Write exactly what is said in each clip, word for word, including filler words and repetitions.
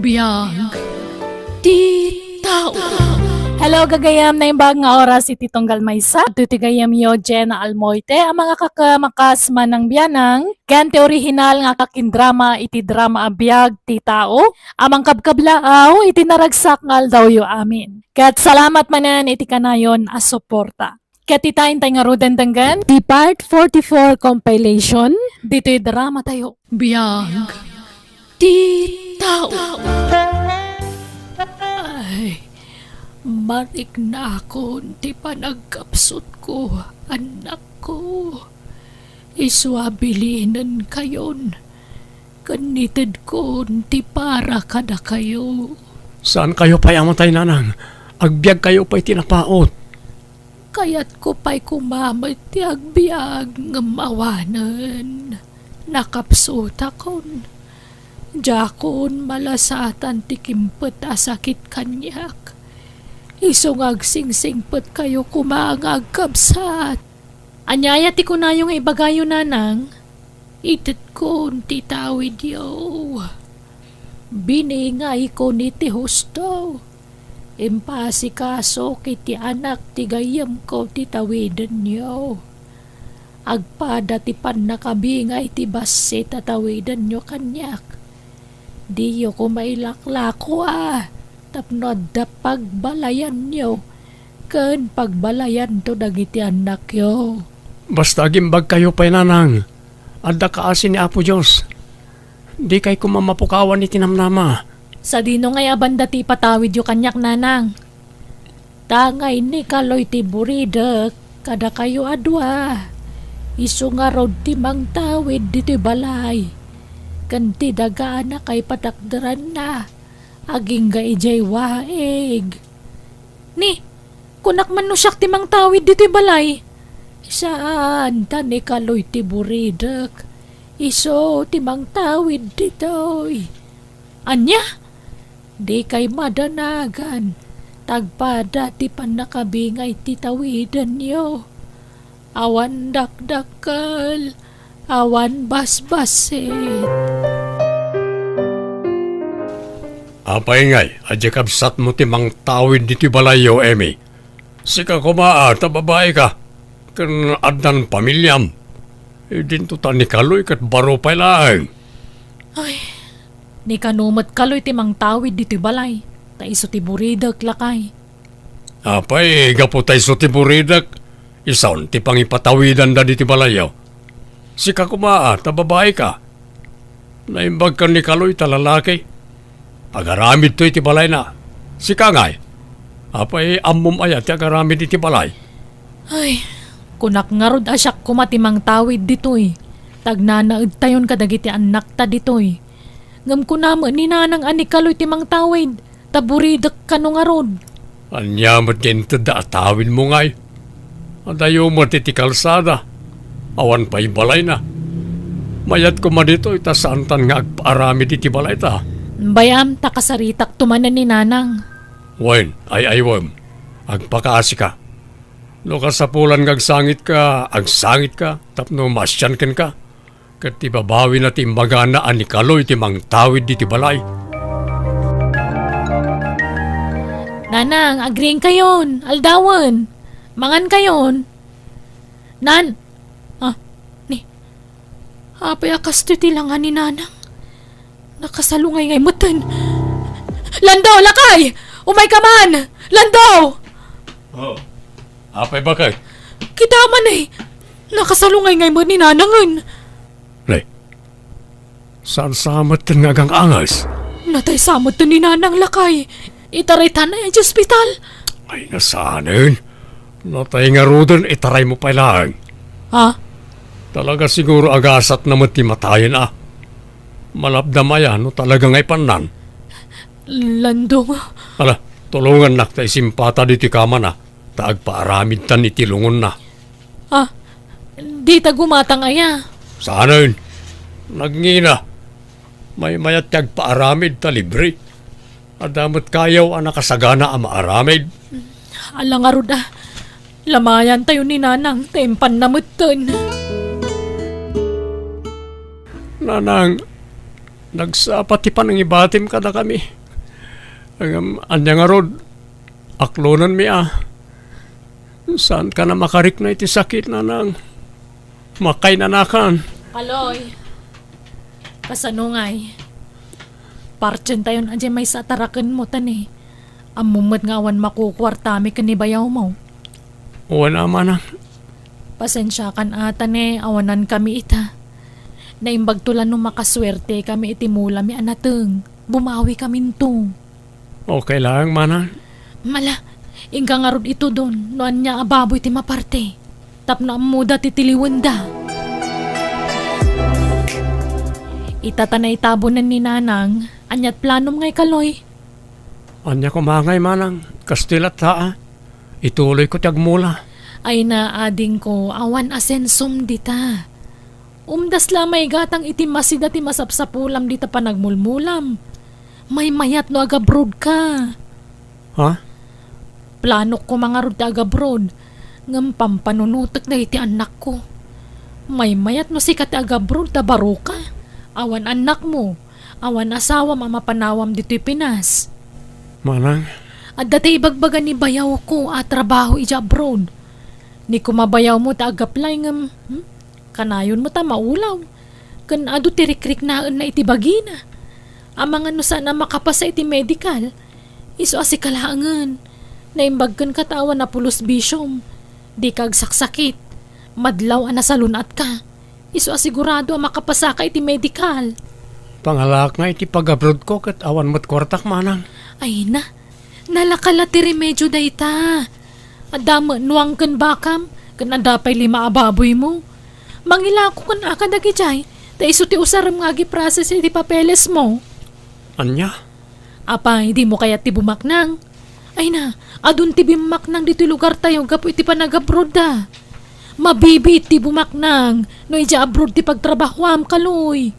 Biag ti tao. Hello, gagayam, naimbag nga oras iti tunggal maysa. Ditoy gayamyo, Jenna Almoite, a mangikakamakas manang bianang, ken ti orihinal nga kakindrama iti drama a Biag ti Tao, a mangkabkablaaw iti naragsak nga aldawyo amin. Ket salamat manen iti kanayon a suporta. Ket ita, intay ngaruden denggen ti Part forty-four compilation ditoy drama tayo. Biag ti tao. Ay, mariknakon ti panagkapsutko, annakko. Isu a bilinenkayon ken nitedkon ti para kadakayo. Saankayo pay a matay, nanang. Agbiagkayo pay ti napaut. Kayatko pay koma met ti agbiag ngem awanen. Nakapsutakon. Diakon malasatan ti kimpet a sakit kaniak. Isu nga agsingsingpetkayo koma nga agkabsat. Ania aya ti kunayo nga ibagayo, nanang? Itedkon ti tawidyo. Biningaykon iti husto. Impasikaso iti anak ti gayyemko ti tawidenyo. Agpada ti pannakabingay ti bassit a tawidenyo kaniak. Diyo koma ilaklako a tapno adda pagbalayanyo ken pagbalayanto dagiti annakyo. Basta agimbagkayo pay, nanang. Adda kaasi ni Apo Dios. Dikay koma mapukawan iti namnama. Sadino ngay a banda ti ipatawidyo kaniak, nanang? Ta ngay ni Kaloy ti buridek kadakayo a dua. Isu ngarud ti mangtawid ditoy balay. Ken ti daga a nakaipatakderanna, agingga idiay waig. Ni, kunak man no siak ti mangtawid ditoy balay? Saan, ta ni Kaloy ti buridek. Isu ti mangtawid ditoy. Ania? Dikay madanagan, ta agpada ti pannakabingay ti tawidenyo. Awan dakdakkel, awan basbassit. Apay ngay a diay kabsatmo ti mangtawid ditoy balayyo, Emmy? Sika koma a ta babaika, ken addan pamiliam. Idinto ta ni Kaloy ket baro pay laeng. Ay, ni kano met Kaloy ti mangtawid ditoy balay, ta isu ti buridek, lakay. Apay, gapu ta isu ti buridek, isun ti pangipatawidanda ditoy balayyo. Sika koma a ta babaika. Naimbag ken ni Kaloy ta lalaki. Agaramidto iti balayna. Sika ngay, apay, ammom aya ti agaramid iti balay? Ay, kunak ngarud a siak koma ti mangtawid ditoy, ta agnanaedtayon kadagiti annakta ditoy. Ngem kuna met ni nanang a ni Kaloy ti mangtawid, ta buridek kano ngarud. Ania met ti intedda a tawidmo ngay? Adayo met iti kalsada. Awan pay balayna. Mayat koma ditoy ta saantan nga agpaaramid iti balayta. Bay-am ta kasaritakto manen ni nanang. Wen, ay-aywem. Agpakaasika. No kasapulan nga agsangitka, agsangitka tapno maasian kenka. Ket ti babawina ti imbagana a ni Kaloy ti mangtawid ditoy balay. Nanang, agriingkayon, aldawen. Mangankayon. Nan-, ah, ni, apay a kastoy ti langa ni Nanang? Nakasalungay ngay metten. Lando, lakay! Umayka man! Lando! Oh, apay bakay? Kita man eh. Nakasalungay ngay met ni Nanangen. Nay, saan sa metten nga agang-angas? Natay sa metten ni Nanang, lakay. Itaraytan na iti ospital. Ay, nasanen. Natay ngaruden, itaraymo pay laeng. Ha? Talaga siguro agasat na met ti matayen a. Malapdam aya no talaga nga ipannan. Landong. Ala, tulongannak ta isimpata ditoy kamana, ta agpaaramidtan iti lungonna. Ah, dita gumatang aya? Sanen? Nagngina. Maymayat ti agpaaramid ta libre. Adda met kayo a nakasagana a maaramid. Ala ngarud a. Lamayantayo ni Nanang ta impanna metten. Nanang, Nagsapa ti panangibatim kadakami. Ngem ania ngarud, aklonenmi a. Saankan a makarikna iti sakit, Nanang. Makainanakan. Kaloy, kasano ngay? Partientayon a diay maysa a tarakenmo, ta ni, ammom met nga awan makukuartami ken ni bayawmo. Wen a, Manang. Pasensiakan a, ta ni, awanankami ita. Naimbagto la no makasuertekami iti mulami a nateng. Bumawikaminto. Okay lang, Manang. Mala, inka ngarud itudon no ania a baboy ti maparte. Tapno ammoda ti tiliwenda. Ita ta naitabonen ni Nanang, ania't planom ngay, Kaloy? Ania koma ngay, Manang, kastoy latta a. Ituloyko ti agmula. Ay na, adingko, awan asensom dita. Umdas la a maigatang iti masida ti masapsapulam dita panagmulmulam. Maymayat no agabrodka. Ha? Planok koma ngarud ti agabroad, ngem pampanunotek dagiti annakko. Maymayat no sika ti agabroad ta baroka. Awan annakmo, awan asawam a mapanawam ditoy Pinas. Manang? Adda ti ibagbaga ni bayawko a trabaho idiay abroad. Ni koma bayawmo ta ag-apply ngem, hmm? Kanayon met a maulaw. Ken adu ti rikriknaenna iti bagina. Amangan no saan a makapasa iti medical. Isu a sika laengen. Naimbag kenka ta awan a pulos bisiom. Dika agsaksakit. Madlaw a nasalun-atka. Isu a sigurado a makapasaka iti medical. Pangalak nga iti pag-abroadko ket awan met kuartak, Manang. Ay na, nalaka la ti remedio dayta. Adda met nuang ken bakam, ken adda pay lima a baboymo. Mangilako ken aka dagidiay, ta isu ti usarem nga agiprocess iti papelesmo. Ania? Apay, dimo kayat ti bumaknang? Ay na, adun ti bimmaknang ditoy lugartayo gapu iti panagabroadda. Mabibiit ti bumaknang no idiay abroad ti pagtrabahoam, Kaloy.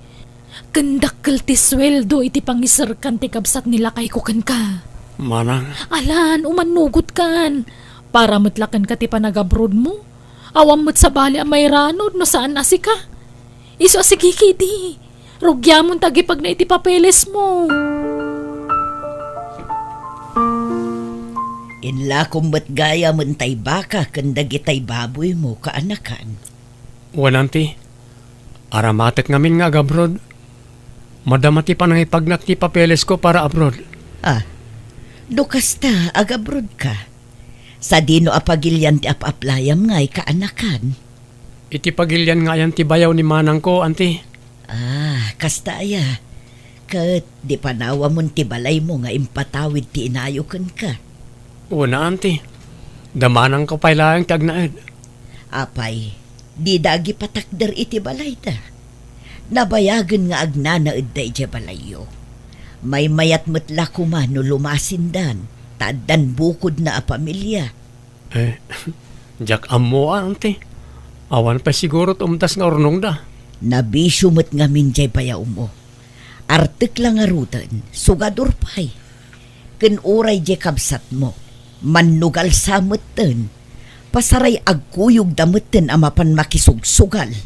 Ken dakkel ti sueldo iti pangiserkan ti kabsat ni lakayko kenka. Manang. Alan, umannugotkan. Para met la kenka ti panagabroadmo. Awan met sabali a mairanod no saan a sika. Isu a sigigidi. Rugiamon ta agipagna iti papelesmo. Inlakom met gayam tay baka ken dagitay baboymo, kaanakan. Wen, Auntie. Aramatek ngamin nga agabroad. Madama ti panangipagnak ti papelesko para abroad. Ah, no kasta, agabroad ka. Sadino a pagilian ti ap-aplayam ngay, kaanakan? Iti pagilian nga ayan ti bayaw ni manangko, Auntie. Ah, kasta aya. Ket di panawamon ti balaymo nga impatawid ti inayo kenka. Wen a, Auntie. Da manangko pay laeng ti agnaed. Apay, dida agipatakder iti balayda. Nabayagen nga agnanaedda idiay balayyo. Maymayat met la koma no lumasindan, ta addan bukodna a pamilia. Eh, diak ammo, Auntie. Awan pay siguro ti umtas nga urnongda. Nabisio met ngamin diay bayawmo. Artek la ngaruden, sugador pay. Ken uray diay kabsatmo, mannugalsa metten. Pasaray agkuyogda metten a mapan makisugsugal.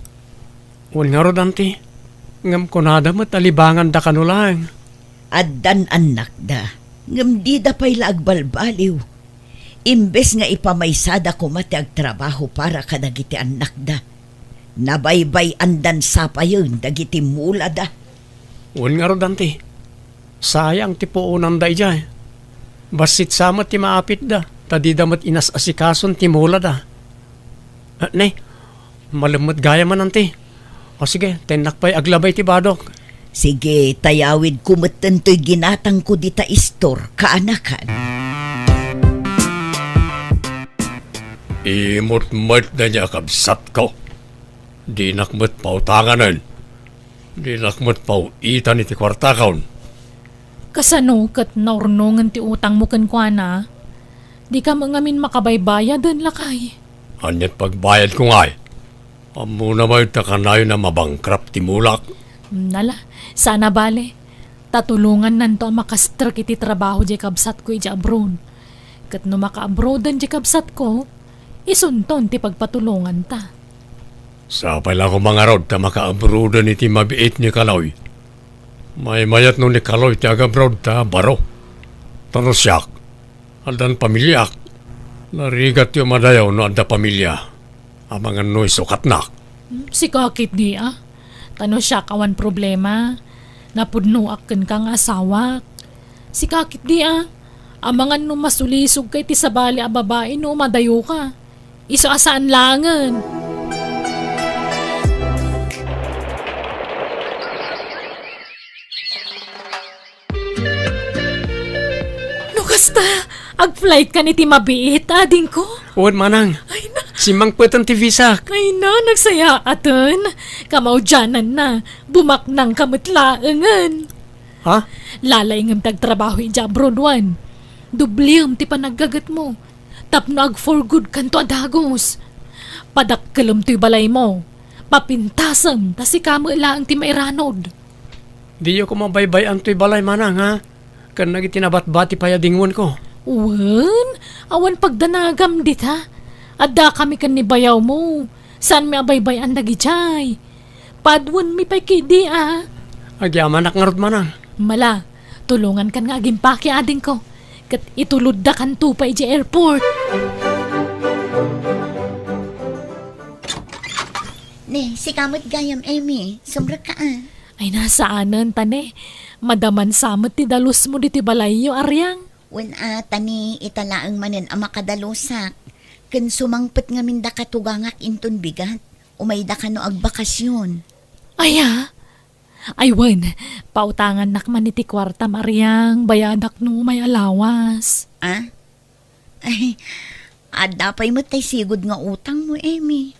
Wen ngarud, Auntie. Ngem kunada met a libanganda kano laeng. Addan annakda, ngem dida pay la agbalbaliw. Imbes nga ipamaysada koma ti agtrabaho para kadagiti annakda, nabaybay-andan sapayen dagiti mulada. Wen ngarud, Auntie. Sayang ti puonanda idiay. Bassit sa met ti maapitda, ta dida met inas-asikason ti mulada. Ah, ne, malem met gayam, Auntie. O sige, tennak pay aglabay ti badok. Sige, tayawidko metten toy ginatangko dita istor, kaanakan. Imot met dayta a kabsatko. Dinak met pautanganen. Dinak met pau-itan iti kuartakon. Kasano ket naurnongen ti utangmo kenkuana? Dika met ngamin makabaybayaden, lakay. Ania't pagbayadko ngay? Ammona met ta kanayon a mabangkrap ti mulak. Nala, saan a bale. Ta tulongannanto a makastrek iti trabaho diay kabsatko idiay abroad. Ket no makaabroaden diay kabsatko, isunton ti pagpatulonganta. Sapay la koma ngarud ta makaabroaden iti mabiit ni Kaloy. Maymayat no ni Kaloy ti agabroad ta baro. Ta no siak, addan pamiliaak. Narigat ti umadayo no adda pamilia. Amangan no isukatnak. Hmm, sika ketdi a. Ta no siak awan problema. Napudnoak kenka nga asawak. Sika ketdi a. Amangan no masulisogka iti sabali a babai no umadayoka. Isu a saan laengen. No kasta, ag-flight kan iti mabiit, adingko? Wen, manang. Ay na. Simmangpeten ti visak. Ay na, nagsayaaten. Kamaudiananna, bumaknangka met laengen. Ha? Lalaingem ti agtrabaho idiay abroad, wen. Dubliem ti panaggagetmo. Tapno ag-for good kanto a dagus. Padakkelem toy balaymo. Papintasem, ta sika met laeng ti mairanod. Diyo koma baybay-an toy balay, manang, ha? Ken dagiti nabatbati pay a dingwenko. Wen, awan pagdanagam dita. Addakami ken ni bayawmo. Saanmi a baybay-an dagidiay. Paduenmi pay ketdi a. Agyamanak ngarud, manang. Mala, tulongankan nga agimpake, adingko. Ket ituloddakanto pay idiay airport. Ne, sika met gayam, Emmy. Sumrekka a. Ay na, saanen, ta ne, madaman sa met ti dalusmo ditoy balayyo, Ariang. Wen a, ta ne, ita laeng manen a makadalusak. Ken sumangpet ngamin da katugangak inton bigat. Umayda kano agbakasyon. Aya? Ay wen, pautangannak man iti kuartam, Ariang, bayadak no umay a lawas. A? Ay, adda pay met tay sigud nga utangmo, Emmy.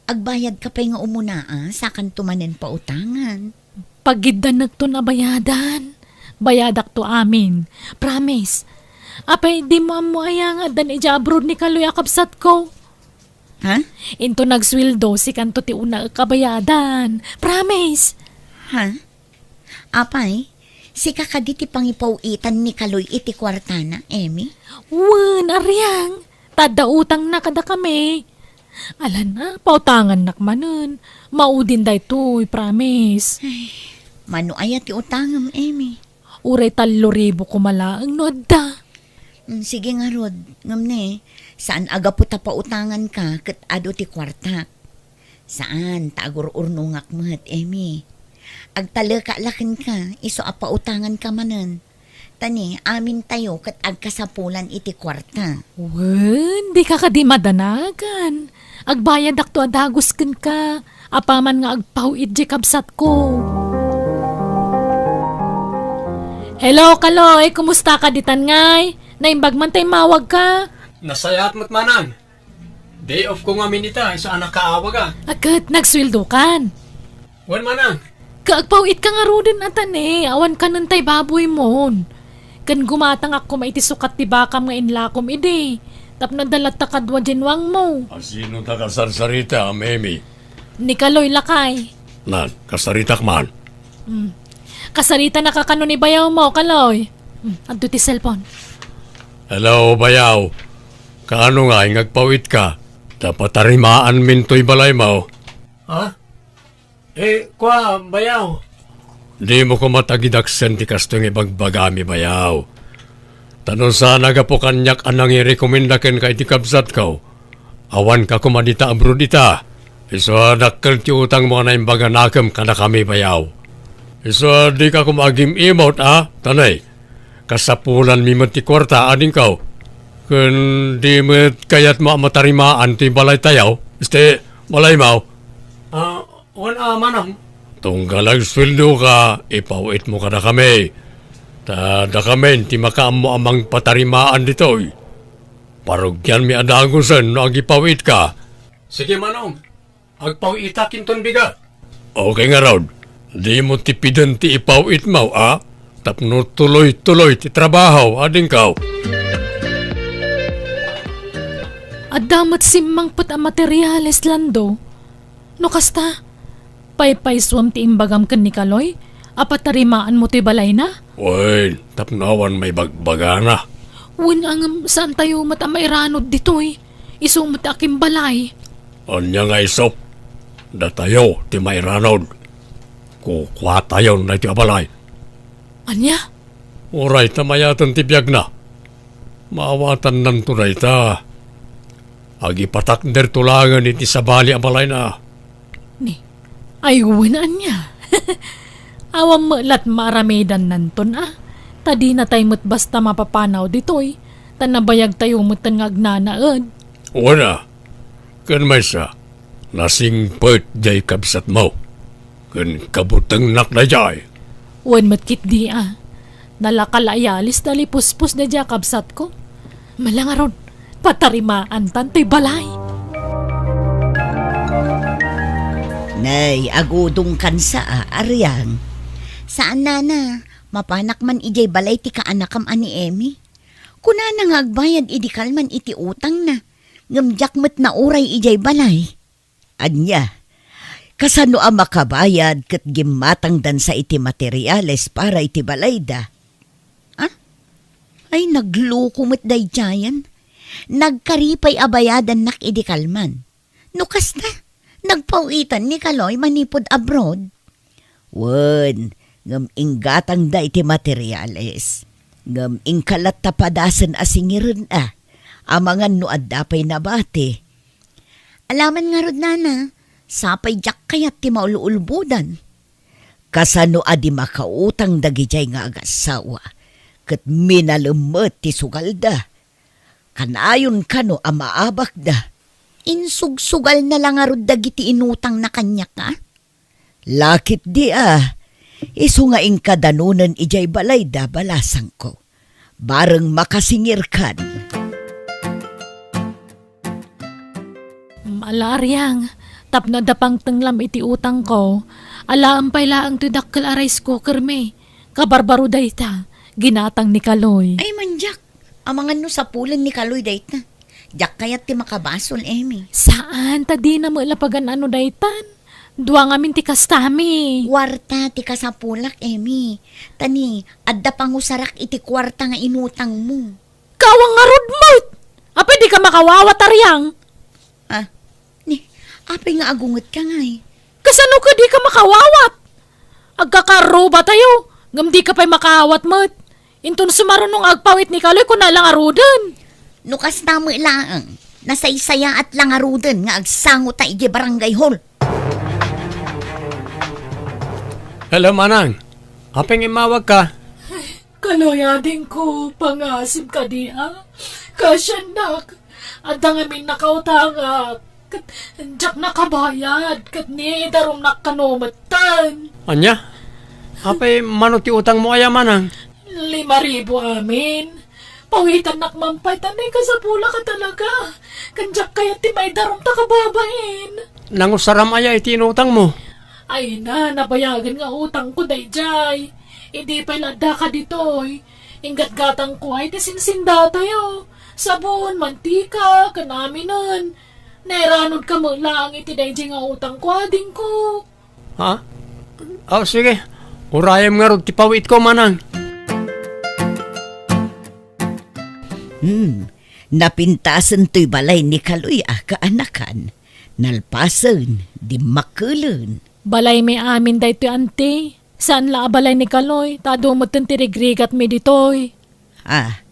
Agbayadka pay nga umuna a, sakanto manen pautangan. Pagiddanekton a bayadan. Bayadakto amin. Promise. Apay, dimo ammo aya nga addan idiay abroad ni Kaloy a kabsatko? Ha? Into nagsueldo, sikanto ti unaek a bayadan. Promise! Ha? Apay, sika kadi ti pangipaw-itan ni Kaloy iti kuartana, Emmy? Wen, Ariang. Ta adda utangna kadakami. Ala na, pautangannak manen. Maudin daytoy, promise. Ay, mano aya ti utangem, Emmy? Uray tallo ribu koma laeng no adda. Mm, sige ngarud, ngem ne, saan a gapu ta pautanganka ket adu ti kuartak. Saan, ta agur-urnongak met, Emmy. Agtalekak la kenka, isu a pautanganka manen. Ta ne, amintayo ket agkasapulan iti kuarta. Wen, dika kadi madanagan. Agbayadakto a dagus kenka, apaman nga agpaw-it diay kabsatko. Hello, Kaloy, kumusta ka ditan ngay? Naimbag man ta immawagka? Nasayaat met, manang. Day off ko ngamin ita, isu a nakaawagak. A ket, nagsueldokan? Wen, manang. Agpaw-itka ngaruden a ta ne, awan kanen tay baboymon. Ken gumatangak koma iti sukat ti bakam nga inlakom idi. Tapno adda latta kadua diay nuangmo. A sino ta kasarsarita, Emmy? Ni Kaloy, lakay. Nan, kasaritak man. Hmm. Kasaritanaka kano ni bayawmo, Kaloy. Hmm, adto ti cellphone. Hello, bayaw. Kaano ngay nga agpaw-itka? Ta patarimaanmin toy balaymo. Ha? Eh, kua, bayaw. Dimo koma tagidaksen ti kastoy nga ibagbagami, bayaw. Ta no saan a gapu kaniak a nangirekomenda kenka iti kabsatko, awanka koma dita abroad ita. Isu a dakkel ti utangmo a naimbag a nakem kadakami, bayaw. Isu a dika koma agim-imot a, ta ne, kasapulanmi met ti kuarta, adingko. Ken di met kayatmo a matarimaan ti balaytayo, isu ti balaymo. Ah, wen a, manang. Tunggal agsueldoka, ipaw-itmo kadakami. Ta dakamin ti makaammo a mangpatarimaan ditoy. Parugianmi a dagusen no agipaw-itka. Sige, manong. Agpaw-itak inton bigat. Okay ngarud. Dimo tipiden ti ipaw-itmo, a? Tapno tuloy-tuloy ti trabaho, adingko. Adda met simmangpet a materiales, Lando. No kasta, paypaysuam ti imbagam ken ni Kaloy a patarimaanmo toy balayna? Wen, tapno awan maibagbagana. Wen, ngem saantayo met a mairanod ditoy. Isu met a kimbalay. Ania nga isu? Datayo ti mairanod. Kukuatayon daytoy a balay. Ania? Uray ta mayaten ti biagna. Maawatannanto dayta. Agipatakderto laengen iti sabali a balayna. Ni, ay wen ania? Awan met lat maaramidannanton a. Ta dinatay met basta mapapanaw ditoy, ta nabayagtayo metten nga agnanaed. Wen a, ken maysa, nasingpet diay kabsatmo, ken kabutengnak daydiay. Wen met ketdi a, nalaka la a yalis ta lipuspos daydiay a kabsatko. Ala ngarud, patarimaantan toy balay. Nay, agudongkan sa a, Ariang. Saan, nana, mapanak man idiay balay ti kaanakam a ni Emmy. Kunana nga agbayad idi kalman iti utangna, ngem diak met nauray idiay balay. Ania? Kasano a makabayad ket gimmatangdansa iti materiales para iti balayda? Ah? Ay, nagluko met daydiayen. Nagkari pay a bayadannak idi kalman. No kasta, nagpaw-itan ni Kaloy manipud abroad? Wen, ngem inggatangda iti materiales. Ngem inka latta padasen a singiren a, amangan no adda pay nabati. Ala man ngarud, nana, sapay diak kayat ti maululbodan. Kasano a di makautang dagidiay nga agassawa, ket minalem met ti sugalda. Kanayon kano a maabakda. Insugsugalna la ngarud dagiti inutangna kaniak, a? Lakit di a, isu nga inka danonen idiay balayda, balasangko. Bareng makasingirkan. Mm, ala, Ariang, tapno adda pangtenglam iti utangko, alaem pay laeng ti dakkel a rice cooker mi. Kabarbaro dayta, ginatang ni Kaloy. Ay, mandiak. Amangan no sapulen ni Kaloy dayta. Diak kayat ti makabasol, Emmy. Saan, ta dina met la pagan-ano daytan. Dua ngamin ti kastami. Kuarta ti kasapulak, Emmy. Ta ni, adda pangusarak iti kuarta nga inutangmo. Kawan ngarud met! Apay dika makawawat, Ariang? Ah, ni, apay nga agungetka ngay? Kasano ka dika makawawat? Agkakarrubatayo, ngem dika pay makaawat met. Inton sumaruno nga agpaw-it ni Kaloy, kuna la ngaruden. No kasta met laeng, nasaysayaat la ngaruden nga agsangota idiay barangay hall. Hello, Manang. Apay nga immawagka? Kaloy, adingko, pangasim kadi a? Kasiannak, adda ngamin nakautangak. Ket diak nakabayad, ket ni, idarumnak kano metten. Ania? Apay mano ti utangmo aya, Manang? Lima ribu amin. Pawitannak man pay, ta ni, kasapulak a talaga. Ken diak kayat ti maidarum ta kababain. Nangusaram aya iti inutangmo? Ay na, nabayagen nga utangko daydiay. Idi pay la addaka ditoy, inggatgatangko ay ti sinsindatayo. Sabon, mantika, ken aminen. Nairanodka met laeng iti daydiay nga utangko, adingko. Ha? Aw, sige. Urayem ngarud ti pawiitko, Manang. Hmm, napintasen toy balay ni Kaloy a kaanakan. Nalpasen, dimmakkelen. Balay mi amin daytoy, anti. Saan la a balay ni Kaloy, ta adu metten ti rigrigat mi ditoy. Ah,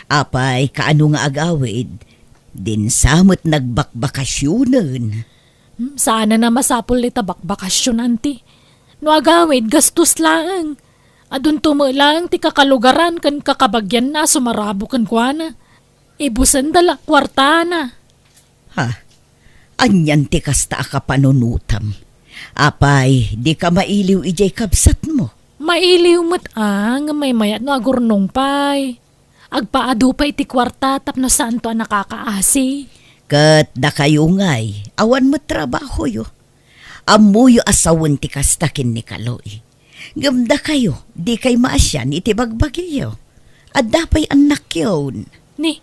apay, kaano nga agawid? Dinsa met nagbakbakasionen. Hmm, saan a masapul ita bakbakasion, anti. No agawid, gastos laeng. Adunto met laeng ti kakalugaran ken kakabagianna a sumarabo kenkuana. Ibusenda la kuartana. Ha? Anian ti kasta a kapanunotam? Apay, dika mailiw idiay kabsatmo? Mailiw met a, ngem maymayat no agurnong pay. Agpaadu pay ti kuarta tapno saanto a nakakaasi. Ket dakayo ngay, awan met trabahoyo. Ammoyo a sawen ti kasta ken ni Kaloy. Ngem dakayo, dikay maasian iti bagbagiyo. Adda pay annakyon. Ni,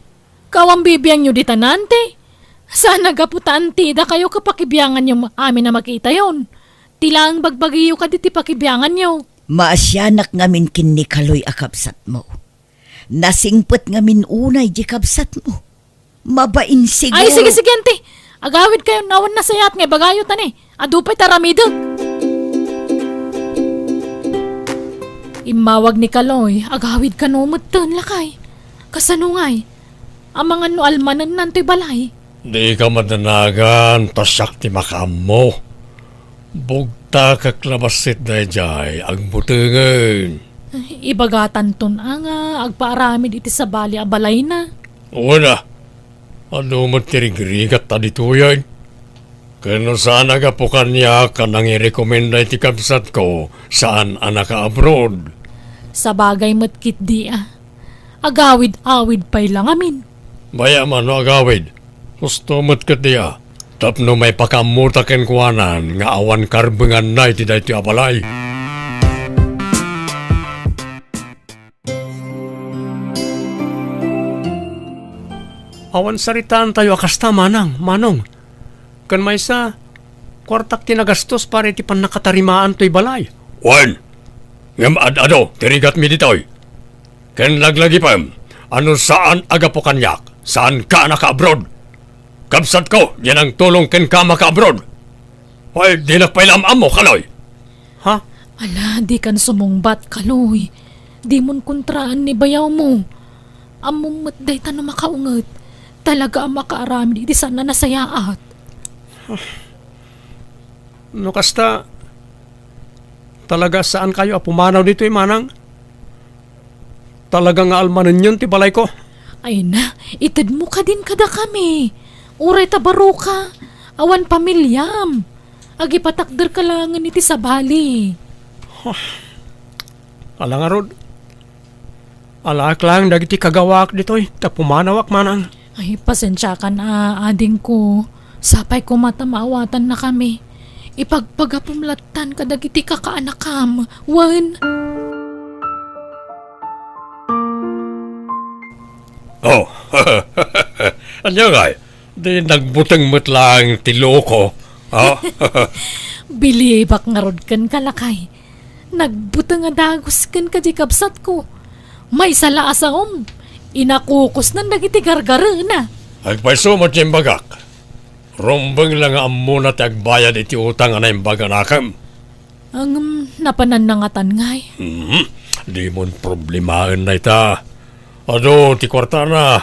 kawan bibiangyo dita, anti? Saan a gapu ta anti dakayo ket pakibianganyo amin a makitayon. Ti laeng bagbagiyo kadi ti pakibianganyo. Maasianak ngamin ken ni Kaloy a kabsatmo. Nasingpet ngamin unay di kabsatmo. Mabain siguro. Ay, sige, sige, anti. Agawid kayo, awan nasayaat nga ibagayo, ta ni. Adu pay ta aramidek. Immawag ni Kaloy, agawid kano metten, lakay. Kasano ngay? Amangan no almanennan toy balay? Dika madanagan, ta siak ti makaammo. Bugtakek la bassit daydiay, agbutengen. Ibagatanton a nga agpaaramid iti sabali a balayna. Wen a, adu met ti rigrigat ta ditoyen. Ken no saan a gapu kaniak a nangirekomenda iti kabsatko, saan a naka-abroad. Sabagay met ketdi a. Agawid-awid pay la ngamin. Bay-am a no agawid. Husto met ketdi a. Tapno maipakaammotak kenkuana nga awan karbenganna iti daytoy a balay. Awan saritaantayo a kasta, Manang, Manong. Ken maysa, kuartak ti nagastos para iti pannakatarimaan toy balay. Wen, ngem ad-adu ti rigatmi ditoy. Ken laglagipem a no saan a gapu kaniak, saanka a naka-abroad. Kabsatko, diay nangtulong kenka maka-abroad. Wen, dinak pay la am-ammo, Kaloy. Ha? Ala, dikan sumungbat, Kaloy. Dimon kontraan ni bayawmo. Ammom met dayta no makaunget. Talaga a makaaramid iti saan a nasayaat. No kasta, talaga saankayo a pumanaw ditoy, Manang? Talaga nga almanenyon ti balayko. Ay na, itedmo kadin kadakami. Uray ta baroka, awan pamiliam. Agipatakderka laengen iti sabali. Ala ngarud, alaek laeng dagiti kagawaak ditoy, ta pumanawak, Manang. Ay, pasensiakan a, adingko. Sapay koma ta maawatannakami. Ipagpagapom lattan kadagiti kakaanakam. Wen. Oh, ania ngay? Di nagbuteng met laeng ti loko, ha? Bilibak ngarud kenka, lakay. Nagbuteng a dagus kenka diay kabsatko. Maysa la a saom, inakukusnan dagiti gargarena. Agpayso met ti imbagak. Rumbeng la nga ammona ti agbayad iti utang a naimbag a nakem. Ngem, napananna ngatan ngay? Hmm, dimon problemaen dayta. Adu ti kuartana,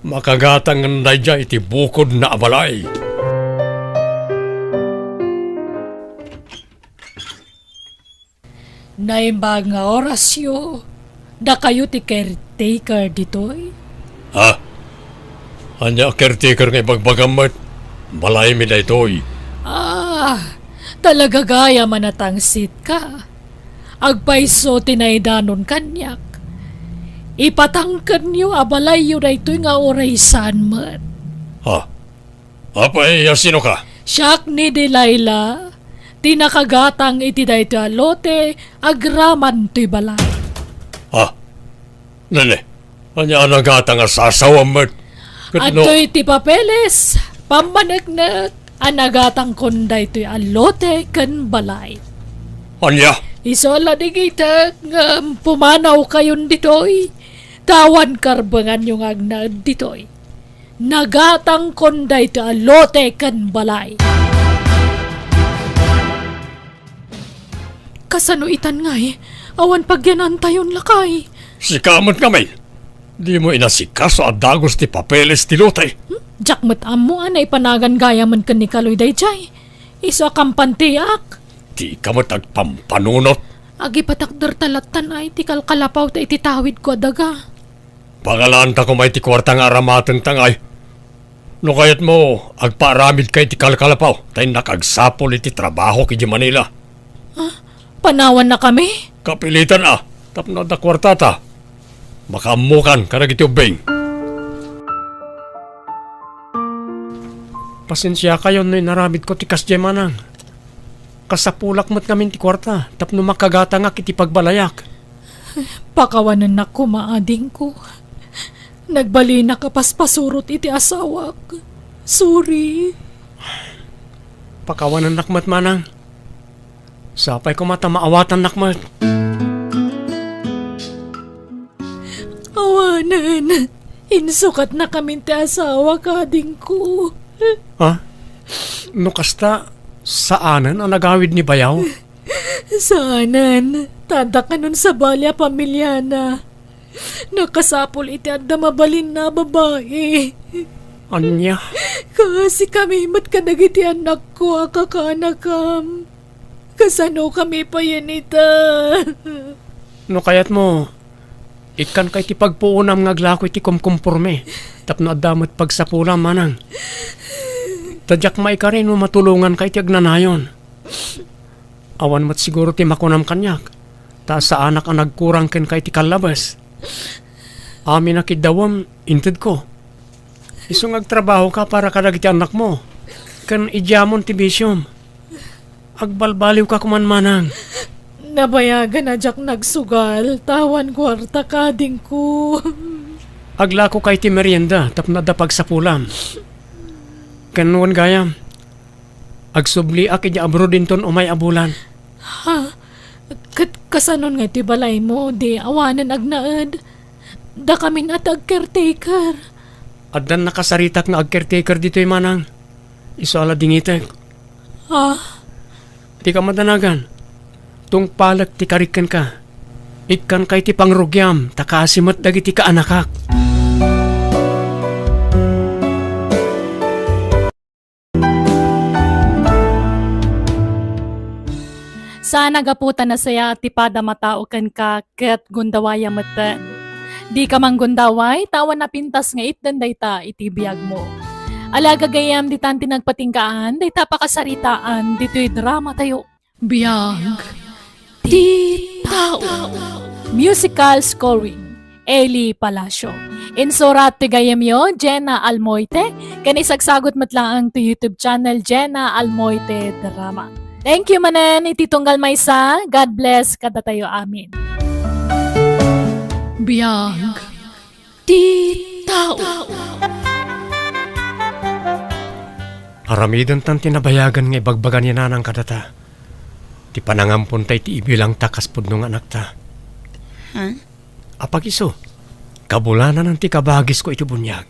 makagatangna daydiay iti bukodna a balay. Naimbag nga orasyo, dakayo ti caretaker ditoy? Ha? Ania a caretaker nga ibagbagam met? Balaymi daytoy. Ah, talaga gayam a natangsitka. Agpayso ti naidanon kaniak. Ipatangkenyo a balayyo daytoy nga uray saan met. Ha? Apay, a sinoka? Siak ni Delilah, ti nakagatang iti daytoy a lote agraman toy balay. Ah, nene, ania a nagatang a sasawam met? Ket no adtoy ti papeles, pammaneknek a nagatangkon daytoy a lote ken balay. Ania? Isu a ladigitek ngem pumanawkayon ditoy, ta awan karbenganyo nga agnaed ditoy. Nagatangkon daytoy a lote ken balay. Kasano itan ngay? Awan pagyanantayon, lakay. Sika met ngamin. Dimo inasikaso a dagus ti papeles ti lote. Hmm? Diak met ammo a naipanagan gayamen ken ni Kaloy daydiay. Isu a kampantiak. Dika met agpampanunot. Agipatakderta lattan ay ti kalkalapaw ta iti tawidko a daga. Pangalaanta koma iti kuarta nga aramatenta ngay. No kayatmo, agpaaramidka iti kalkalapaw, ta innak agsapul iti trabahok idiay Manila. Ah, panawannakami? Kapilitan a, tapno adda kuartata. Makaammokan kadagiti ubbing. Pasensiakayon no inaramidko ti kasdiay, Manang. Kasapulak met ngamin ti kuarta tapno makagatangak iti pagbalayak. Pakawanennak koma, adingko. Nagbalinak a paspasurot iti asawak. Sorry. Pakawanennak met, Manang. Sapay koma ta maawatannak met. Awanen, insukatnakamin ti asawak, adingko. Ha? No kasta, saanen a nagawid ni bayaw? Saanen, ta adda kanon sabali a pamiliana. Nakasapul iti adda mabalinna a babai. Ania? Kaasikami met kadagiti annakko a kakaanakam. Kasanokami payen ita? No kayatmo, ikkanka iti pagpuonam nga aglako iti kumkumporme tapno adda met pagsapulam, manang. Ta diak maikari no matulonganka iti agnanayon. Awan met siguro ti makunam kaniak, ta saanak a nagkurang kenka iti kallabes. Amin a kiddawem, intedko. Isu nga agtrabahoka para kadagiti annakmo, ken idiamon ti bisiom. Agbalbaliwka koman, manang. Nabayagan a diak nagsugal, ta awan kuarta kadingko. Aglakoka iti merienda tapno adda pagsapulam. Ken wen gayam, agsubliak idiay abroad inton umay a bulan. Ha? Ket kasanon nga iti balaymo, di awanen agnaed? Dakamin a ti agcaretaker. Addan nakasaritak nga agcaretaker ditoy, manang. Isu a la dingitek. Ah? Dika madanagan. Tungpalek ti karik kenka. Ikkanka iti pangrugiam, ta kaasi met dagiti kaanakak. Saan a gapu ta nasayaat ti padam a tao kenka ket gundawayam metten. Dika manggundaway, ta awan napintas nga itden dayta iti biagmo. Ala, gagayyem, ditan ti nagpatinggaan dayta pakasaritaan ditoy dramatayo. Biag ti tao. Musical scoring, Eli Palacio. Insurat ti gayyemyo, Jenna Almoite, ken isagsagut met laeng ti YouTube channel, Jenna Almoite Drama. Thank you manen iti tunggal maysa. God bless kadatayo amin. Biag ti tao. Aramidentan ti nabayagan nga ibagbaga ni Nanang kadata. Ti panangamponta iti ibilangta kas pudno nga anakta. Ha? Apagiso, kabulananan ti kabagisko iti buniag.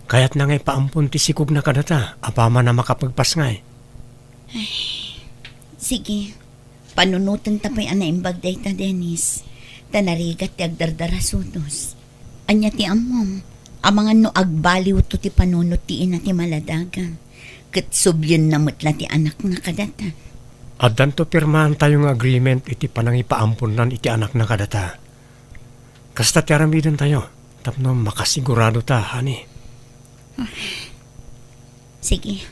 Kayatna nga ipaampon ti sikogna kadata, apaman a makapagpasngay. Ay, sige. Panunotenta pay a naimbag dayta, Dennis. Ta narigat ti agdardarasudos. Ania ti ammom? Amangan no agbaliwto ti panunot ti ina ti maladaga. Ket sublienna met la ti anakna kadata. Addanto pirmaantayo nga agreement iti panangipaamponnan iti anakna kadata. Kasta ti aramidentayo tapno makasigurado ta, honey. Sige,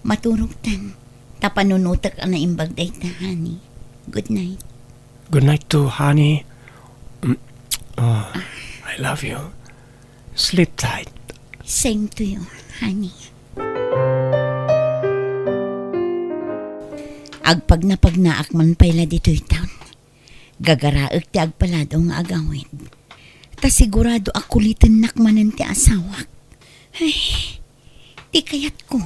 maturogtan. Ta panunotek a naimbag dayta, honey. Good night. Good night too, honey. Mm, ah, I love you. Sleep tight. Same to you, honey. Agpagnapagnaak man pay la ditoy town. Gagaraek ti agpaladaw nga agawid. Ta sigurado a kulitennak manen ti asawak. Ay, ti kayatko,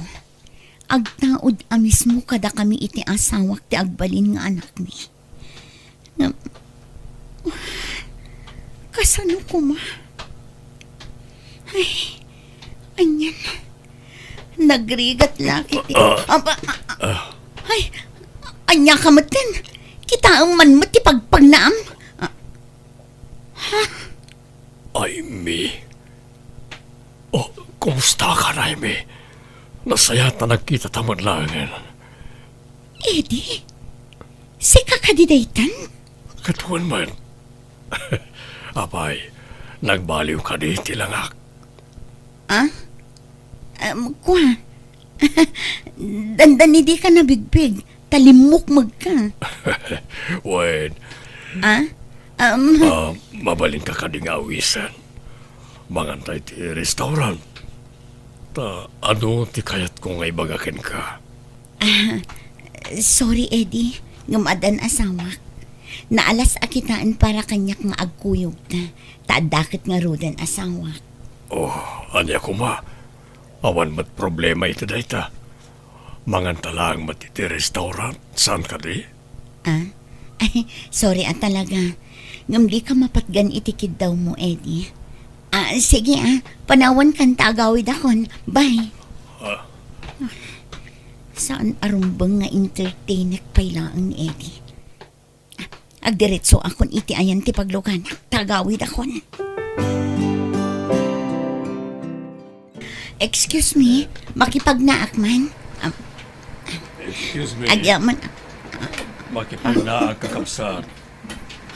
agtaud a mismo kadakami iti asawak ti agbalin nga anakmi. Ngem, kasano koma? Ay, anian? Nagrigat la kiti. Ah. Aba, ah, ah. Ay, ania ka metten? Kitaem man met ti pagpagnaam. Ah. Ha? Aimee. Oh, kumusta ka, Aimee? Nasayaat a nagkitata met laengen. Eddie? Sika kadi daytan? Ket wen met. Apay, nagbaliw kadi ti langak? Ah? Um, kua? Dandani dika nabigpig, ta limmukmegka. Wen. Ah? Um, Ah, mabalinka kadi nga awisen? Manganta iti restaurant. Ta adu ti kayatko nga ibaga kenka. Ah, sorry, Eddie. Ngem addan asawak. Naalas a kitaen para kaniak nga agkuyogta. Ta adda ket ngaruden asawak. Oh, ania koma? Awan met problema iti dayta. Manganta laeng met iti restaurant. Saan kadi? Ah? Ay, sorry a talaga. Ngem dika mapatgan iti kiddawmo, Eddie. Ah, sige ah. Panawankan ta agawidakon. Bye. Ah. Saan a rumbeng nga entertainek pay laeng ni Eddie. Agdiretsoakon iti ayan ti pagluganak, ta agawidakon. Excuse me, makipagnaak man? Ah, Excuse me. Agyaman. Makipagnaak, kakabsat.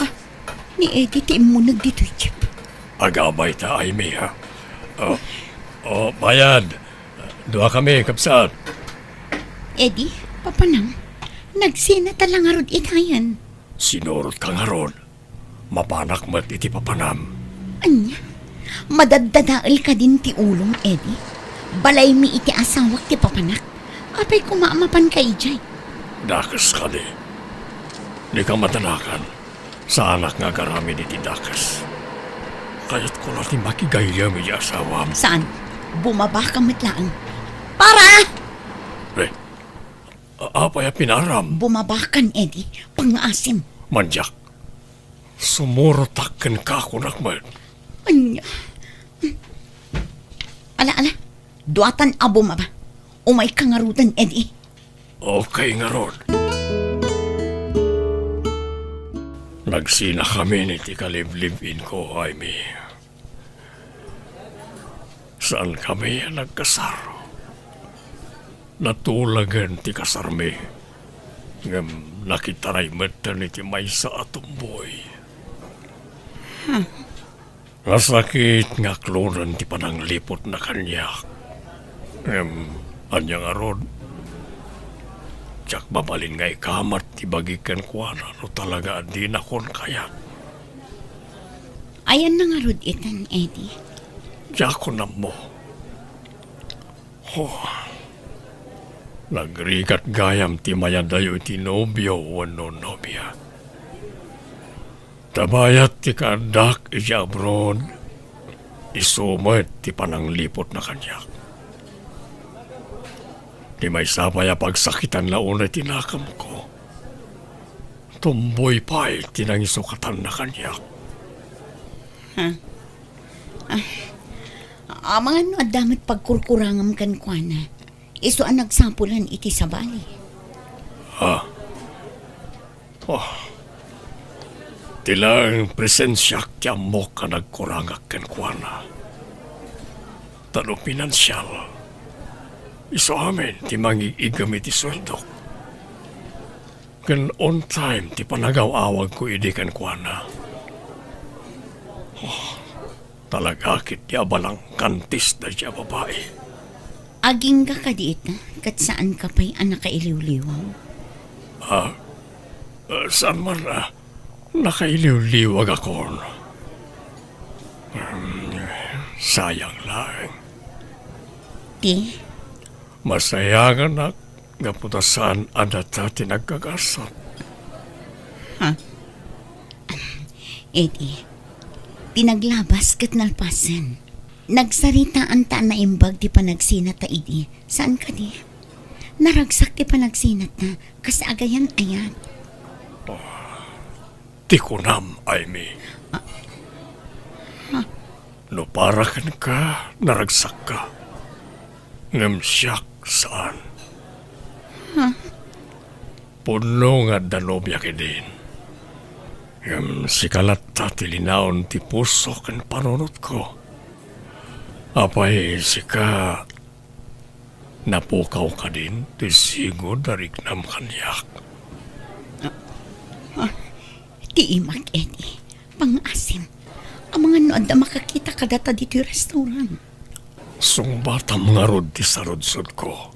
Ah, ni Eddie ti immuneg ditoy jeep. Agabay ta, Aimee, ha? Oh, oh, bayad. Dua kami, kabsat. Eddie, papanam, nagsinata la ngarud itayan. Sinurot ka ngarud. Mapanak met iti papanam. Ania? Madaddadael kadin ti ulom, Eddie? Balaymi iti asawak ti papanak. Apay koma a mapanka idiay? Dakes kadi. Dika madanagan. Saanak nga agaramid iti dakes. Kayatko la ti makigayyem iti asawam. Saan? Bumaba ka met laeng. Para! Eh, a-, apay a pinaram? Bumaba kan, Eddie. Pangngaasim. Mandiak. Sumurotak kenka, kunak met. Ania? Ala, ala. Duatan a bumaba. Umayka ngaruden, Eddie. Okay ngarud. Nagsinakamin iti kaliblib-inko, Aimee. Saankami a nagkasar. Natulagen ti kasarmi. Ngem nakitaray metten iti maysa a tumboy. Huh. Nasakit nga aklonen ti panangliputna kaniak. Ngem, ania ngarud? Diak mabalin nga ikamat ti bagi kenkuana no talaga a dinakon kayat. Ayanna ngarud itan, Eddie? Diakon ammo. Oh, nagrigat gayam ti mayadayo iti nobio wenno nobia. Ta bayat ti kaaddak iti abroad, isu met ti panangliputna kaniak. Ti maysa pay a pagsakitanna unay ti nakamko, tumboy pay ti nangisukatanna kaniak. Ha? Ah, amangan no adda met pagkurkurangam kenkuana, isu a nagsapulan iti sabali. Ha? Oh. Ti laeng presensiak ti ammok a nagkurangak kenkuana. Ta no pinansial, isu amin ti mangig-igem iti sueldok. Ken on time ti panagaw-awagko idi kenkuana. Oh. Talaga ketdi a balangkantis daydiay a babai. Agingga kadi ita, ket saanka pay a nakailiwliwag? Ah, ah, saan man a nakailiwliwagakon. Hmm, sayang laeng. Ti? Masayanganak gapu ta saan a data ti nagkagasat. Ha? Idi, ti naglabas ket nalpasen. Nagsaritaanta a naimbag ti panagsinata idi. Saan kadi? Naragsak ti panagsinata, kas agayan-ayat. Ti kunam, Aimee. Ah. Ha? No para kenka, naragsakka. Ngem siak, saan. Ha? Pudno nga adda nobiak idin. Ngem sika latta ti linaon ti puso ken panunotko. Apay, sika, napukaw kadin ti sigud a riknam kaniak? Ah, ah, ti imak, Eddie. Pangngaasim. Amangan no adda makakita kadata ditoy restaurant. Sungbatam ngarud ti sarudsodko.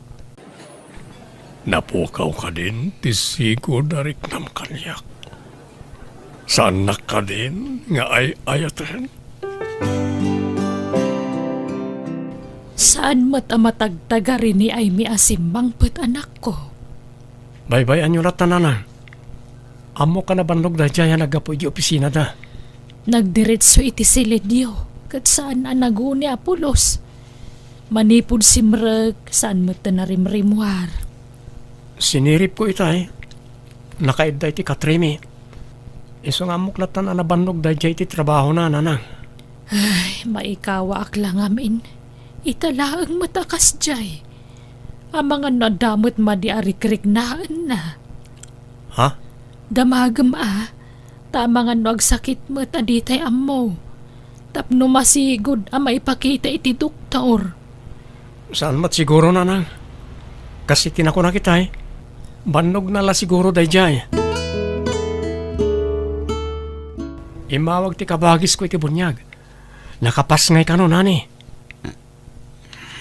Napukaw kadin ti sigud a riknam kaniak? Saannak kadin nga ay-ayaten? Saan met a matagtagari ni Aimee a simmangpet, anakko. Baybay-anyo latta, nanang. Ammok a nabannog daydiay a naggapu iti opisinada. Nagdiretso iti siledio, ket saan a naguni a pulos. Manipud simrek, saan met a narimrimmuar. Siniripko itay, nakaidda iti katrimi. Isu nga ammok lattan a nabannog daydiay iti trabahona, nanang. Ay, maikawaak la ngamin. Ita laeng met a kasdiay. Amangan no adda met madi a rikriknaenna. Ha? Damagem a, Ta amangan no agsakit met a ditay ammo, tapno masigud a maipakita iti doktor. Saan met siguro, nanang. Kas iti nakunak itay, bannogna la siguro daydiay. Immawag ti kabagisko iti buniag. Nakapasngay kano, nani?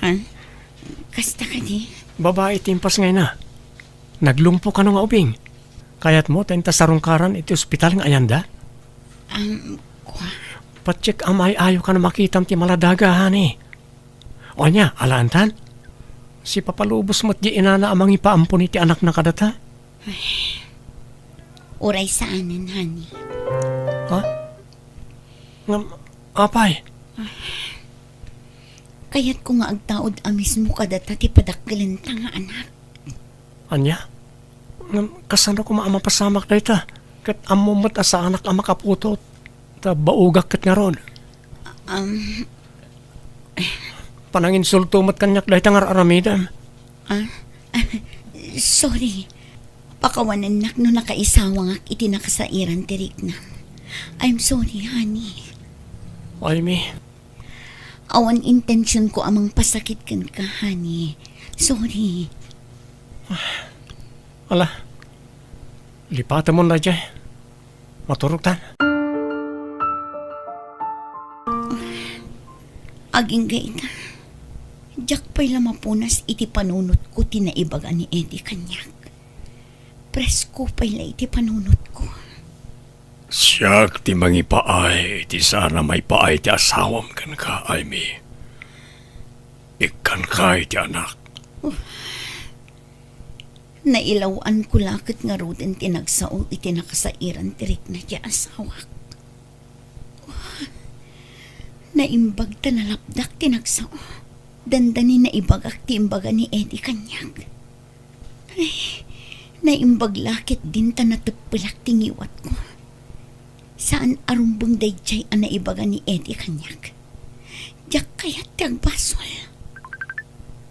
Ha? Kasta kadi? Babai ti impasngayna. Naglungpo kano nga ubing. Kayatmo ta inta sarungkaran iti ospital nga ayanda? Um, kua? Patchek am ay-ayo kano makitam ti maladaga, honey. O ania, alaantan? Sipapalubos met di inana a mangipaampon iti anakna kadata? Ay, uray saanen, honey. Ha? Ngem, apay? Kayatko nga agtaud a mismo kadata ti padakkelenta nga anak. Ania? Ngem, kasano koma a mapasamak dayta? Ket ammo met a saanak a makaputot. Ta baogak ket ngarud. Um, Pananginsulto met kaniak dayta nga ar-aramidem. Ah? Sorry. Pakawanennak no nakaisawangak iti nakasairan ti riknam. I'm sorry, honey. Ay, mi. Awan intentionko a mangpasakit kenka, honey. Sorry. Ala, lipatemon daydiay. Maturogtan. Agingga ita, diak pay la mapunas iti panunotko ti naibaga ni Eddie kaniak. Presko pay la iti panunotko. Siak ti mangipaay iti saan a maipaay ti asawam kenka, Amy. Ikkanka iti anak. Nailaw-anko la ket ngaruden ti nagsao iti nakasairan ti rikna ti asawak. Naimbag ta nalapdak ti nagsao. Dandani naibagak ti imbaga ni Eddie kaniak. Ay, naimbag la ket dinta nateppelak ti ngiwatko. Saan a rumbeng daydiay a naibaga ni Eddie kaniak. Diak kayat ti agbasol.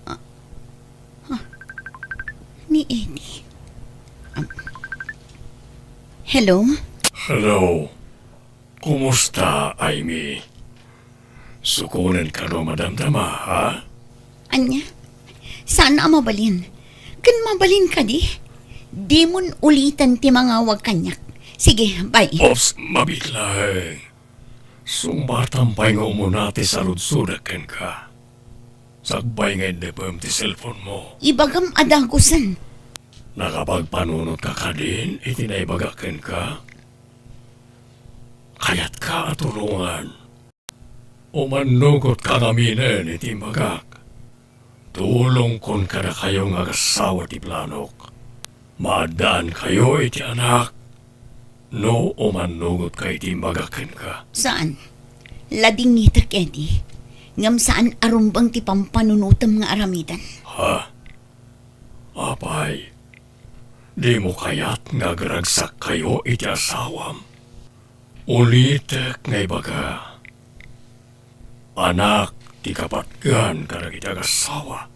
Ah, ah, ni Eddie. Um, hello? Hello. Kumusta, Amy? Sukonen kano madamdama, ha? Ania? Saan a mabalin? Ken mabalin kadi? Dimon uliten ti mangawag kaniak. Sige, bye. Ops, mabiit laeng. Sungbatam pay nga umuna ti saludsodek kenka. Sakbay nga indepem ti cellphone mo. Ibagam a dagusen. Nakapagpanunotka kadin iti naibagak kenka? Kayatka a tulongan. Umannugotka ngaminen iti imbagak. Tulongkon kadakayo nga agassawa ti planok. Maaddaankayo iti anak no umannugotka iti imbagak kenka. Saan? Ladingitek, Eddie. Ngem saan a rumbeng ti pampanunotem nga aramiden. Ha? Apay, dimo kayat nga agragsakkayo iti asawam? Ulitek nga ibaga, anak ti kapatgan kadagiti agassawa.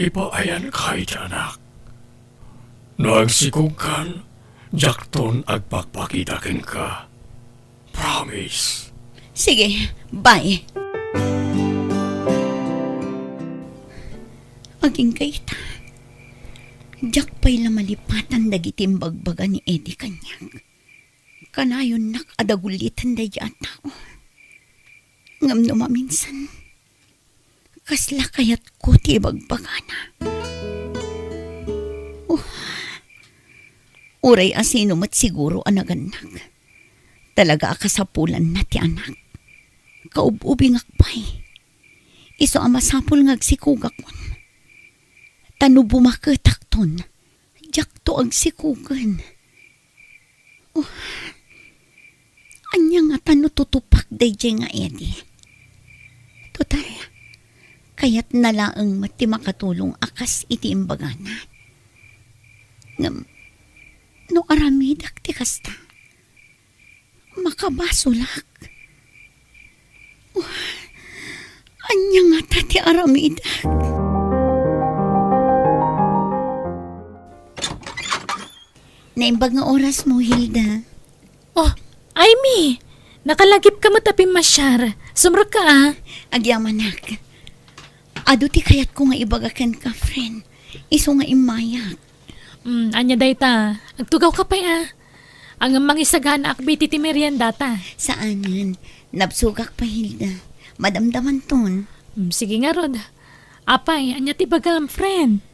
Ipaayanka iti anak. No agsikogkan, diakton agpakpakita kenka. Promise. Sige, bye. Agingga ita. Diak pay la malipatan dagiti imbagbaga ni Eddie kaniak. Kanayonnak a daguliten daydi a tao. Ngem no maminsan, kasla kayatko ti ibagbagana. Oh, uray asino met siguro a nagannak. Talaga a kasapulanna ti anak. Kaub-ubingak pay. Isu a masapul nga agsikogakon. Ta no bumaketakton, diakto agsikogen. Oh, ania ngata no tutupak daydiay nga Eddie? Total, kayatna laeng met ti makatulong a kas iti imbagana. Ngem, no aramidek ti kasta, makabasolak. Oh, ania ngata ti aramidek? Naimbag nga oras mo, Hilda. Oh, Aimee! Nakalagipka met a pimmasiar. Sumrekka, a. Agyamanak. Adu ti kayatko nga ibaga kenka, friend. Isu nga immayak. Mm, ania dayta? Agtugawka pay, a. Ngem mangisaganaak iti meriendata. Saanen. Nabsogak pay, Hilda. Madamdamanton. Mm, sige ngarud. Apay, ania ti ibagam, friend?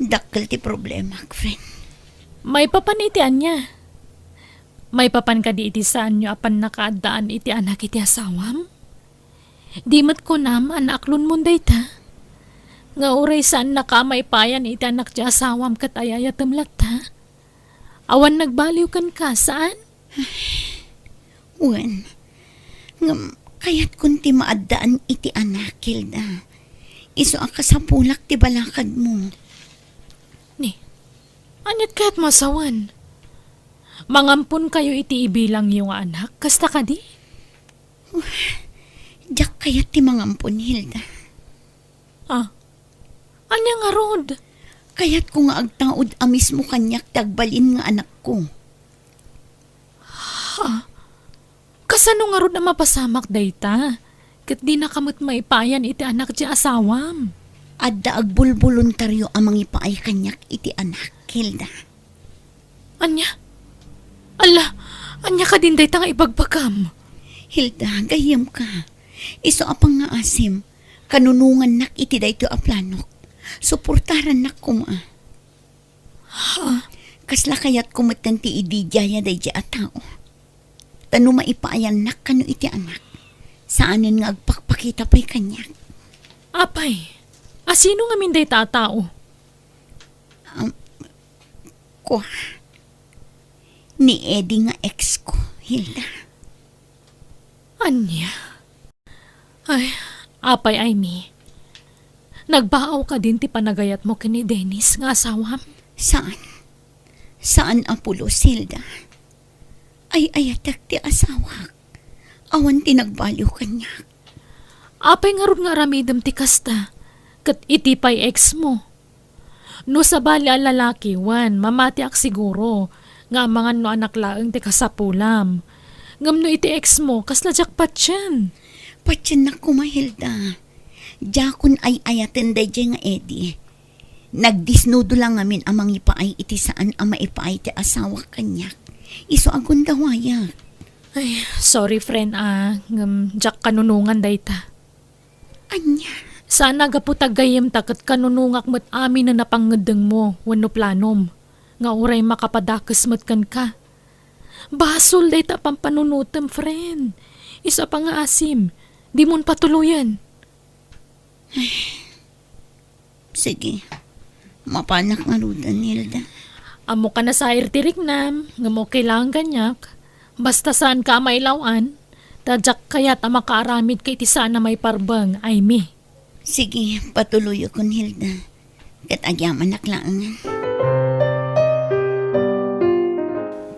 Dakkel ti problemak, friend. Maipapan iti ania? Maipapan kadi iti saanyo a pannakaaddaan iti anak iti asawam? Di met kunam a naaklonmon dayta? Nga uray saannaka a maipayan iti anak ti asawam ket ay-ayatem latta? Awan nagbaliw kenka, saan? Wen, ngem kayatkon ti maaddaan iti anak, Hilda. Isu a kasapulak ti balakadmo. Ni, aniat kayatmo a sawen? Mangamponkayo iti ibilangyo nga anak, kasta kadi? Diak kayat ti mangampon, Hilda. Ah, ania ngarud? Kayatko nga agtaud a mismo kaniak ti agbalin nga anakko. Ha? Kasano ngarud a mapasamak dayta? Ket dinaka met maipayan iti anak ti asawam. Adda agbulboluntario a mangipaay kaniak iti anak, Hilda. Ania? Alla, ania kadin dayta nga ibagbagam? Hilda, gayyemka. Isu a pangngaasim, kanunongannak iti daytoy a planok. Suportarannak koma. Ha? Kasla kayatko metten ti ididiaya daydiay a tao. Ta no maipaayannak kano iti anak, saanen nga agpakpakita pay kaniak. Apay, a sino ngamin dayta a tao? Um, kua, ni Eddie nga ex ko, Hilda. Ania? Ay, apay, Aimee. Nagbaaw kadin ti panagayatmo ken ni Dennis nga asawam? Saan. Saan a pulos, Hilda. Ay-ayatek ti asawak. Awan ti nagbaliw kaniak. Apay ngarud nga aramidem ti kasta? Ket iti pay ex mo? No sabali a lalaki, wen, mamatiak siguro nga amangan no anak laeng ti kasapulam. Ngem no iti ex mo, kasla diak patien. Patiennak koma, Hilda. Diakon ay-ayaten daydiay nga Eddie. Nagdisnudo la ngamin a mangipaay iti saan a maipaay ti asawak kaniak. Isu a gundawayak. Ay, sorry, friend, a, ngem diak kanunongan dayta. Ania? Saan a gapu ta gayyemta ket kanunongak met aminen a pangngeddengmo wenno planom, nga uray makapadakes met kenka. Basol dayta a pampanunotem, friend. Isu a pangngaasim, dimon patuloyen. Sige. Mapanak ngaruden, Hilda. Ammok a nasair ti riknam, ngem okay laeng kaniak. Basta saanka a mailaw-an, ta diak kayat a makaaramidka iti saan a maiparbeng, Aimee. Sige, patuloyakon, Hilda. Ket agyamanak laengen.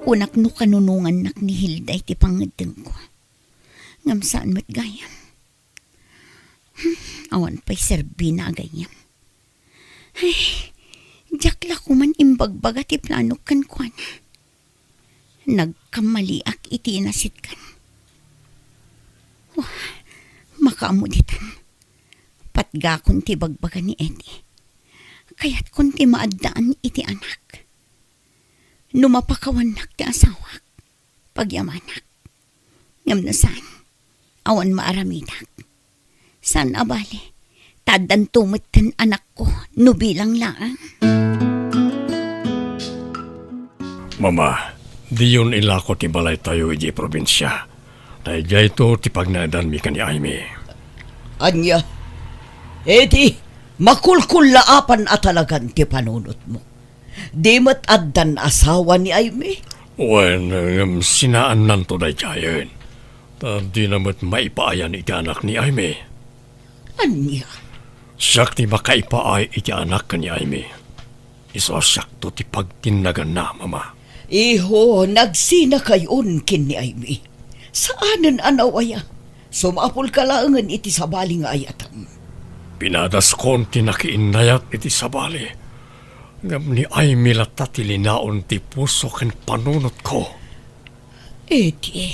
Kunak no kanunongannak ni Hilda iti pangngeddengko. Ngem saan met gayam. Hmm, awan pay serbina a gayyem. Ay, diak la koman imbagbaga ti planok kenkuana. Nagkammaliak iti inasitkan. Wah, makaammo ditan. Patgakon ti ibagbaga ni Eddie. Kayatkon ti maaddaan iti anak. No mapakawannak ti asawak, pagyamanak. Ngem no saan, awan maaramidak. Saan a bale, ta addanto metten anakko no bilang laeng. Mama, diyon ilako ti balaytayo idiay probinsia. Daydiayto ti pagnaedanmi ken ni Aimee. Ania? Eddie, makulkullaapan a talagan ti panunotmo. Di met addan asawa ni Aimee? Wen, ngem sinaannanto daydiayen. Ta dina met maipaayan iti anak ni Aimee. Ania? Siak ti makaipaay iti anak ken ni Aimee. Isu a siakto ti pagtinnaganna, Mama. Iho, nagsinakayon ken ni Aimee. Saanen a nawaya. Sumapulka laengen iti sabali nga ayatem. Pinadaskon ti nakiinnayat iti sabali. Ngem ni Aimee latta ti linaon ti puso ken panunotko. Iti.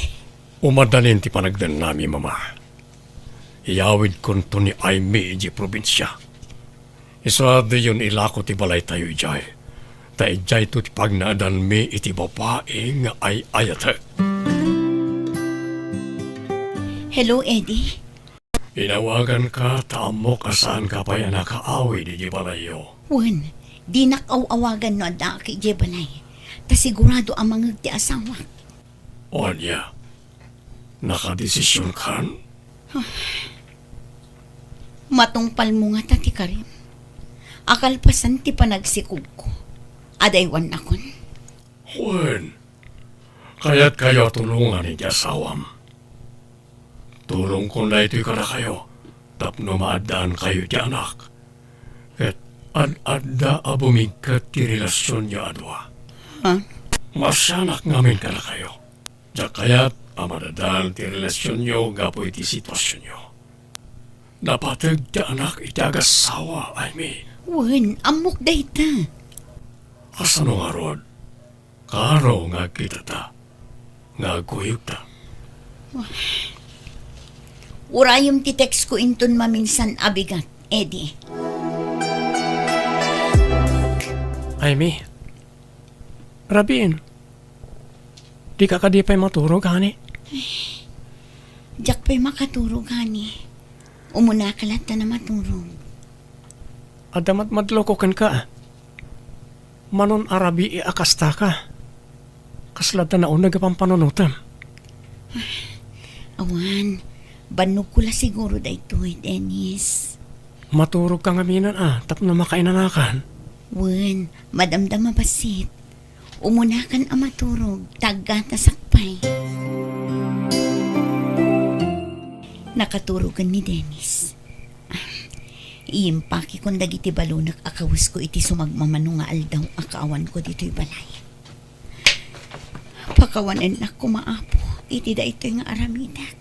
Umadalin ti panagdennami, Mama. Iyawidkonto ni Aimee idiay probinsia. Isu a diyon ilako ti balaytayo idiay. Ta idiayto ti pagnaedanmi iti babai nga ay-ayatek. Hello, Eddie. Inawaganka ta ammok a saanka pay a nakaawid idiay balayyo. Wen, dinak aw-awagan no addaak idiay balay. Ta sigurado a mangngeg ti asawak. Ania? Nakadesisionkan? Matungpalmo ngata ti karim. A kalpasan ti panagsikogko, adaywannakon. Wen, kayatkayo a tulongan iti asawam. Tulongkon daytoy kadakayo tapno maaddaankayo iti anak. Ket ad-adda a bumigket ti relasionyo a dua. Ha? Maasianak ngamin kadakayo. Diak kayat a madadal ti relasionyo gapu iti situasionyo. Napateg ti anak iti agassawa, Aimee. Wen, ammok dayta. Kasano ngarud? Kano nga agkitata? Nga agkuyogta? Urayem ti textko inton maminsan a bigat, Eddie. Aimee, rabiin. Dika kadi pay maturog, honey? Diak pay makaturog, honey. Umunaka latta a maturog. Adda madmadloko kenka. Manon a rabii a kastaka. Kasla adda nauneg a pampanunotem. Awan, bannogko la siguro daytoy, Dennis. Maturogka ngamin a tapno makainanakan. Wen, madamdama bassit. Umunakan a maturog, ta aggatasak pay. Nakaturogen ni Dennis. Iyimpakekon dagiti balonek a kawesko iti sumagmamano nga aldaw a kaawanko ditoy balay. Pakawanennak koma, Apo, iti daytoy nga aramidek.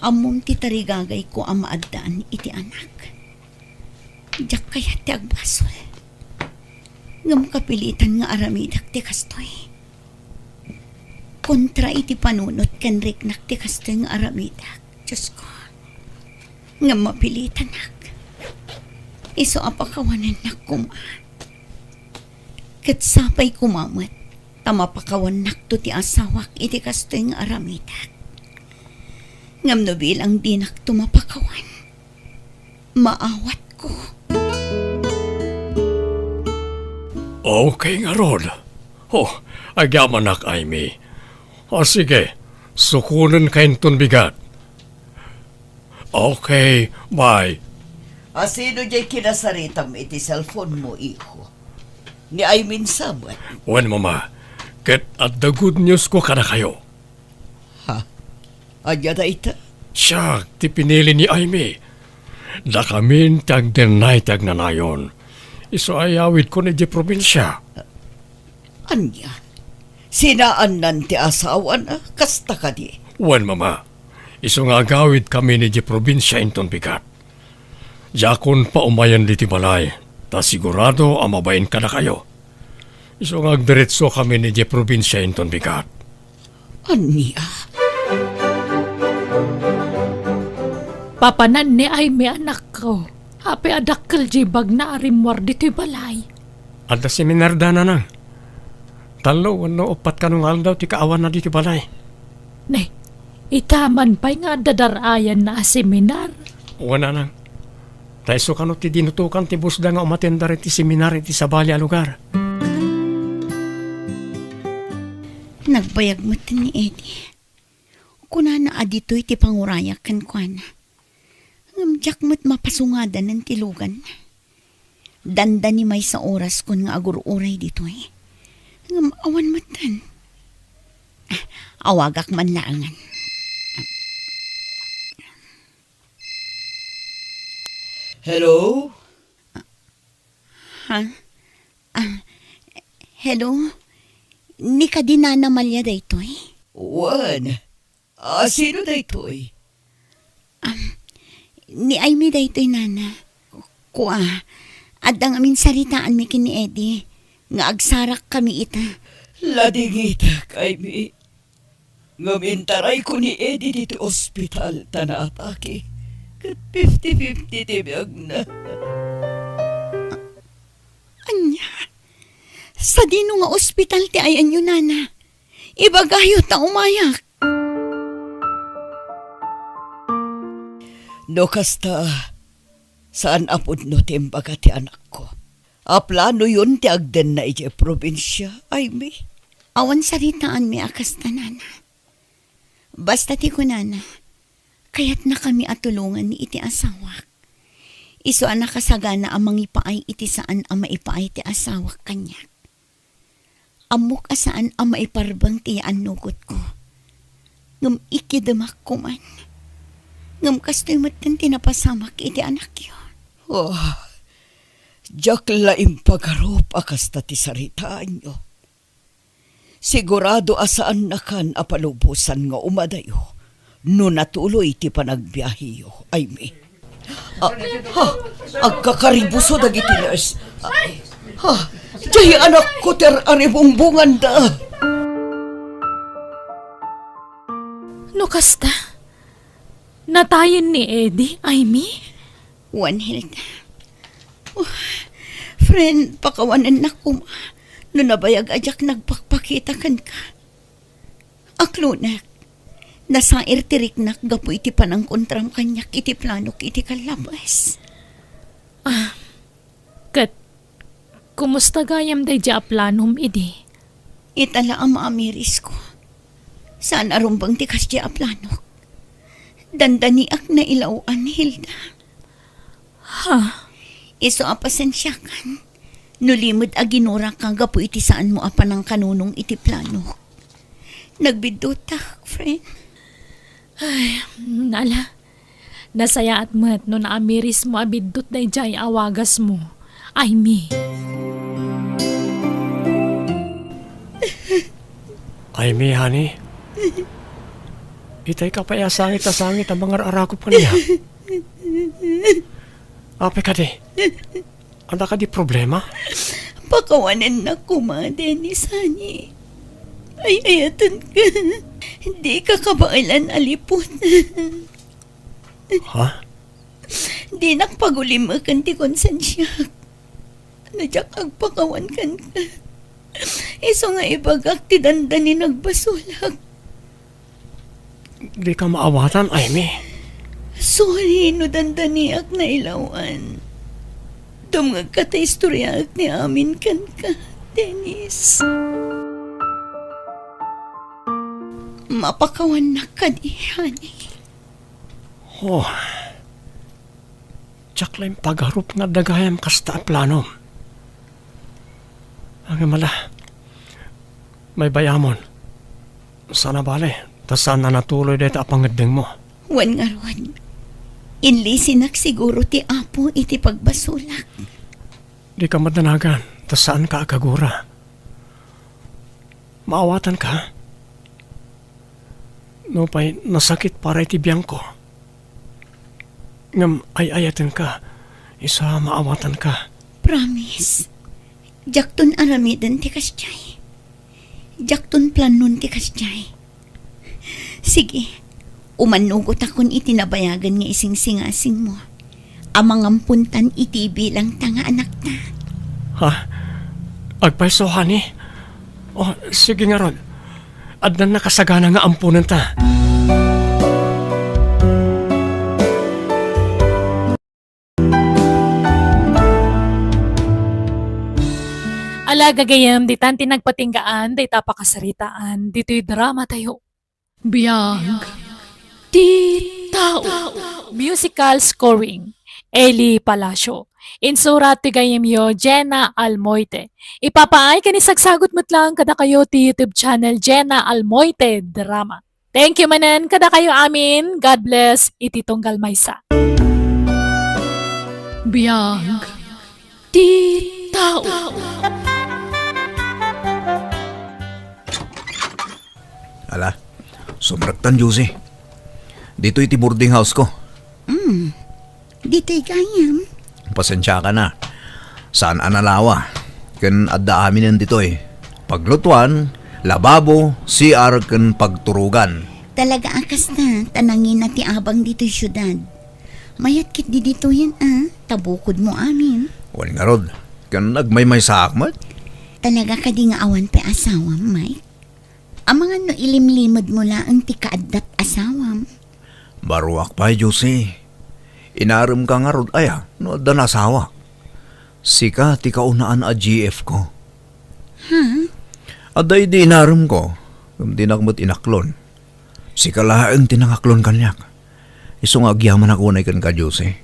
Ammom ti tarigagayko a maaddaan iti anak. Diak kayat ti agbasol. Ngem kapilitan nga aramidek ti kastoy. Kontra iti panunot ken riknak ti kastoy nga aramidek, Diosko. Ngem mapilitanak. Isu a pakawanennak koma. Ket sapay koma met ta mapakawannakto ti asawak iti kastoy nga aramidek. Ngem no bilang dinakto mapakawan, maawatko. Okay ngarud. Oh, agyamanak, Aimee. Ah, sige, sukonenka inton bigat. Okay, bye. A, sino diay kinasaritam iti cellphone mo, iho? Ni Aimee sa met? Wen, Mama. Ket adda good news ko kadakayo. Ha? Ania dayta? Siak ti pinili ni Aimee. Dakamin ti agdennay ti agnanayon. Isu a iyawidkon idiay probinsia. Ania? Sinaannan ti asawana? Kasta kadi? Wen, Mama. Isu nga agawidkami idiay probinsia inton bigat. Diakon paumayen ditoy balay, ta sigurado a mabain kadakayo. Isu nga agdiretsokami idiay probinsia inton bigat. Ania? Papanan ni Aimee, anakko. Apay a dakkel diay bagna a rimmuar ditoy balay? Adda seminar da, nanang. Tallo wenno uppat kano nga aldaw ti kaawanna ditoy balay. Ne, ita man pay nga adda dar-ayanna a seminar. Wen, nanang. Ta isu kano ti dinutokan ti busda nga umatendar iti seminar iti sabali a lugar. Nagbayag met ni Eddie. Kunana a ditoy ti pangurayak kenkuana. Ngem diak met mapasungadanen ti lugan. Dandani maysa oraskon nga agur-uray ditoy. Ngem awan metten. Ah, awagak man laengen. Hello? Ha? Ah, hello? Ni kadi Nana Malia daytoy? Wen. Ah, sino daytoy? Am, ni Aimee daytoy, Nana. Kua, adda ngamin saritaanmi ken ni Eddie nga agsarakkami ita. Ladingitek, Aimee. Ngem intarayko ni Eddie ditoy ospital ta naatake. Ket fifty fifty ti biagna. Ania? Sadino nga ospital ti ayanyo, nana? Ibagayo ta umayak. No kasta, saan a pudno ti imbaga ti anakko. Aplanoyon ti agdenna idiay probinsia, Aimee. Awan saritaanmi a kasta, nana. Basta ti kunana, kayatnakami a tulongan iti asawak. Isu a nakasagana a mangipaay iti saan a maipaay ti asawak kaniak. Ammok a saan a maiparbeng ti yaannugotko. Ngem ikidemak koman. Ngem kastoy metten ti napasamak iti anakyo. Oh, diak la impagarup a kasta ti saritaanyo. Sigurado a saannakan a palubosan nga umadayo no natuloy ti panagbiaheyo, Aimee. Ah, ha, agkakaribuso dagiti nurse. Ah, ha, diay anakko ti ar-aribungbonganda. No kasta, natayen ni Eddie, Aimee? Wen, Hilda. Oh, friend, pakawanennak koma no nabayag a diak nagpakpakita kenka. Aklonek, nasair ti riknak gapu iti panangkontram kaniak iti planok iti kallabes. Ah, ket kumusta gayam daydiay a planom idi? Ita la a maamirisko. Saan a rumbeng ti kasdiay a planok. Dandaniak nailaw-an, Hilda. Ha? Isu a pasensiakan no limed a ginuraka gapu iti saanmo a panangkanunong iti planok. Nagbiddutak, friend. Ay, ala. Nasayaat met no naamirismo a biddut daydiay a wagasmo, Aimee. Aimee, honey. Itay ka pay a sangit a sangit a mangar-arakop kaniak. Apay kadi? Adda kadi problema? Pakawanennak koma, Dennis, honey. Ay-ayatenka. Dika kabaelan a liput. Ha? Dinak pagulimeken ti konsensiak no diak agpakawan kenka. Isu nga ibagak ti dandani nagbasolak. Dika maawatan, Aimee. Sorry no dandaniak nailaw-an. Dumngegka ta istoryaek ti amin kenka, Dennis. Mapakawannak kadi, honey? Oh. Diak la impagarup nga adda gayam kasta a planom. Ngem ala, baybay-amon. Saan a bale, ta saan a natuloy dayta a pangeddengmo. Wen ngarud, inlisinak siguro ti Apo iti pagbasolak. Dika madanagan, ta saanka a kagura. Maawatanka? Nupay nasakit para iti biangko, ngem ay-ayatenka, isu a maawatanka. Promise, diakton aramiden ti kasdiay. Diakton planon ti kasdiay. Sige, umannugotakon iti nabayagen nga isingsingasingmo a mangampontan iti bilangta nga anakta. Ha? Agpayso, honey? Oh, sige ngarud. Addan nakasagana nga amponenta. Ala, gagayyem, ditan ti nagpatinggaan dayta a pakasaritaan ditoy dramatayo. Biag ti tao. Musical scoring, Eli Palacio. Insurat ti gayyemyo, Jenna Almoite. Ipapaay ken isagsagut met laeng kadakayo ti YouTube channel, Jenna Almoite Drama. Thank you manen kadakayo amin. God bless iti tunggal maysa. Biag ti tao. Ala, sumrektan, Josie. Ditoy ti boarding house ko. Hmm. Ditoy gayam. Pasensiakan a. Saan a nalawa. Ken adda aminen ditoy. Paglutuan, Lababo, C R ken pagturogan. Talaga a kasta, ta nangina ti abang ditoy siudad. Mayat ketdi ditoyen a, ta bukodmo amin. Wen ngarud, ken agmaymaysaak met. Talaga kadi nga awan pay asawam, Mike? Amangan no ilimlimedmo laeng ti kaaddat asawam. Baruak pay, Josie. Inaremka ngarud aya no addan asawak. Sika ti kaunaan a G F ko. Ha? Adda idi inaremko, ngem dinak met inaklon. Sika laeng ti nangaklon kaniak. Isu nga agyamanak unay kenka, Josie.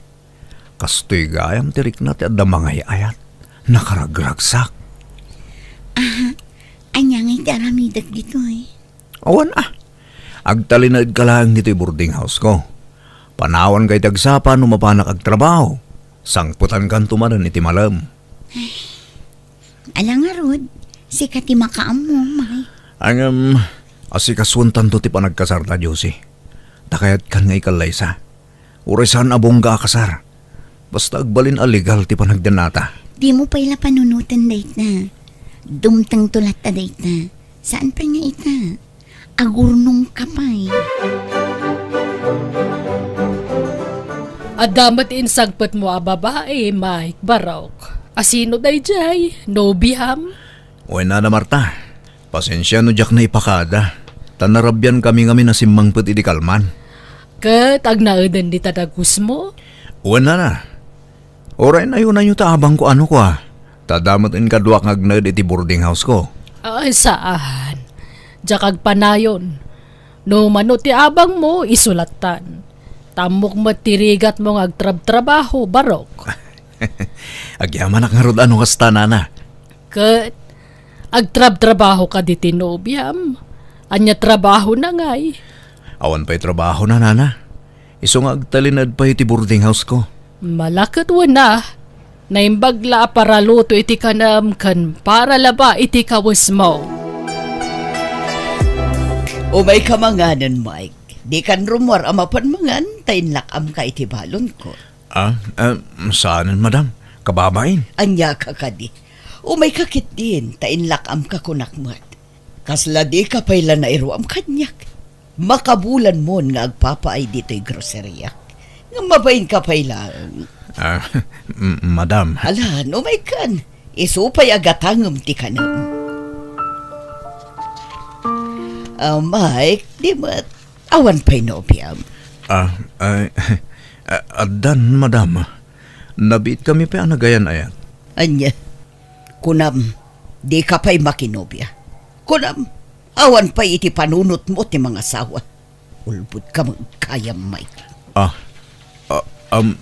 Kastoy gayam ti rikna ti adda mangay-ayat. Nakaragragsak. Aha, ania ngay ti aramidek ditoy? Awan a. Agtalinaedka laeng ditoy boarding house ko. Panawanka iti agsapa no mapanak agtrabaho. Sangpetankanto manen iti malem. Ala ngarud, sika ti makaammo, Mike. Ngem, asikasuentanto ti panagkasarta, Josie. Ta kayatkan nga ikallaysa. Uray saan a bongga a kasar. Basta agbalin a legal ti panagdannata. Dimo pay la panunoten dayta. Dumtengto latta dayta. Saan pay nga ita? Agurnongka pay. Adda met insangpetmo a babai, Mike, Barok. Asino daydiay? Nobiam? Wen, Nana Marta, pasensia no diak naipakada, ta narabiankami ngamin a simmangpet idi kalman. Ket agnaeden dita dagusmo? Wen, Nana. Uray nayonanyo ta abangko a no kua, ta adda met inkaduak nga agnaed iti boarding house ko. Ay, saan. Diak agpanayon. No mano ti abangmo, isu lattan. Ta ammok met ti rigatmo nga agtrabtrabaho, Barok. Agyamanak ngarud a no kasta, Nana. Ket agtrabtrabaho kadi ti nobiam? Ania trabahona ngay? Awan pay trabahona, Nana. Isu nga agtalinaed pay iti boarding house ko. Malaket wen a. Naimbag la a paraluto iti kanem ken paralaba iti kawesmo. Umayka manganen, Mike. Dikan rummuar a mapan mangan, ta inlak-amka iti balonko. Ah, ah, saanen, madam? Kababain? Ania ka kadi? Umayka ketdin, ta inlak-amka kunak met. Kasla dika pay la nairuam kaniak. Makabulanmon nga agpapaay ditoy groceria. Ngem mabainka pay laeng. Ah, m-, madam. Ala, umaykan. Isu pay a gatangem ti kanem. Ah, Mike, di met. Awan pay nobiam. Ah, ay, ah, addan, madam. Nabiitkami pay a nagayan-ayat. Ania? Kunam, dika pay makinobia. Kunam, awan pay iti panunotmo ti mangasawa. Ulbodka met gayam, Mike. Ah, ah, um,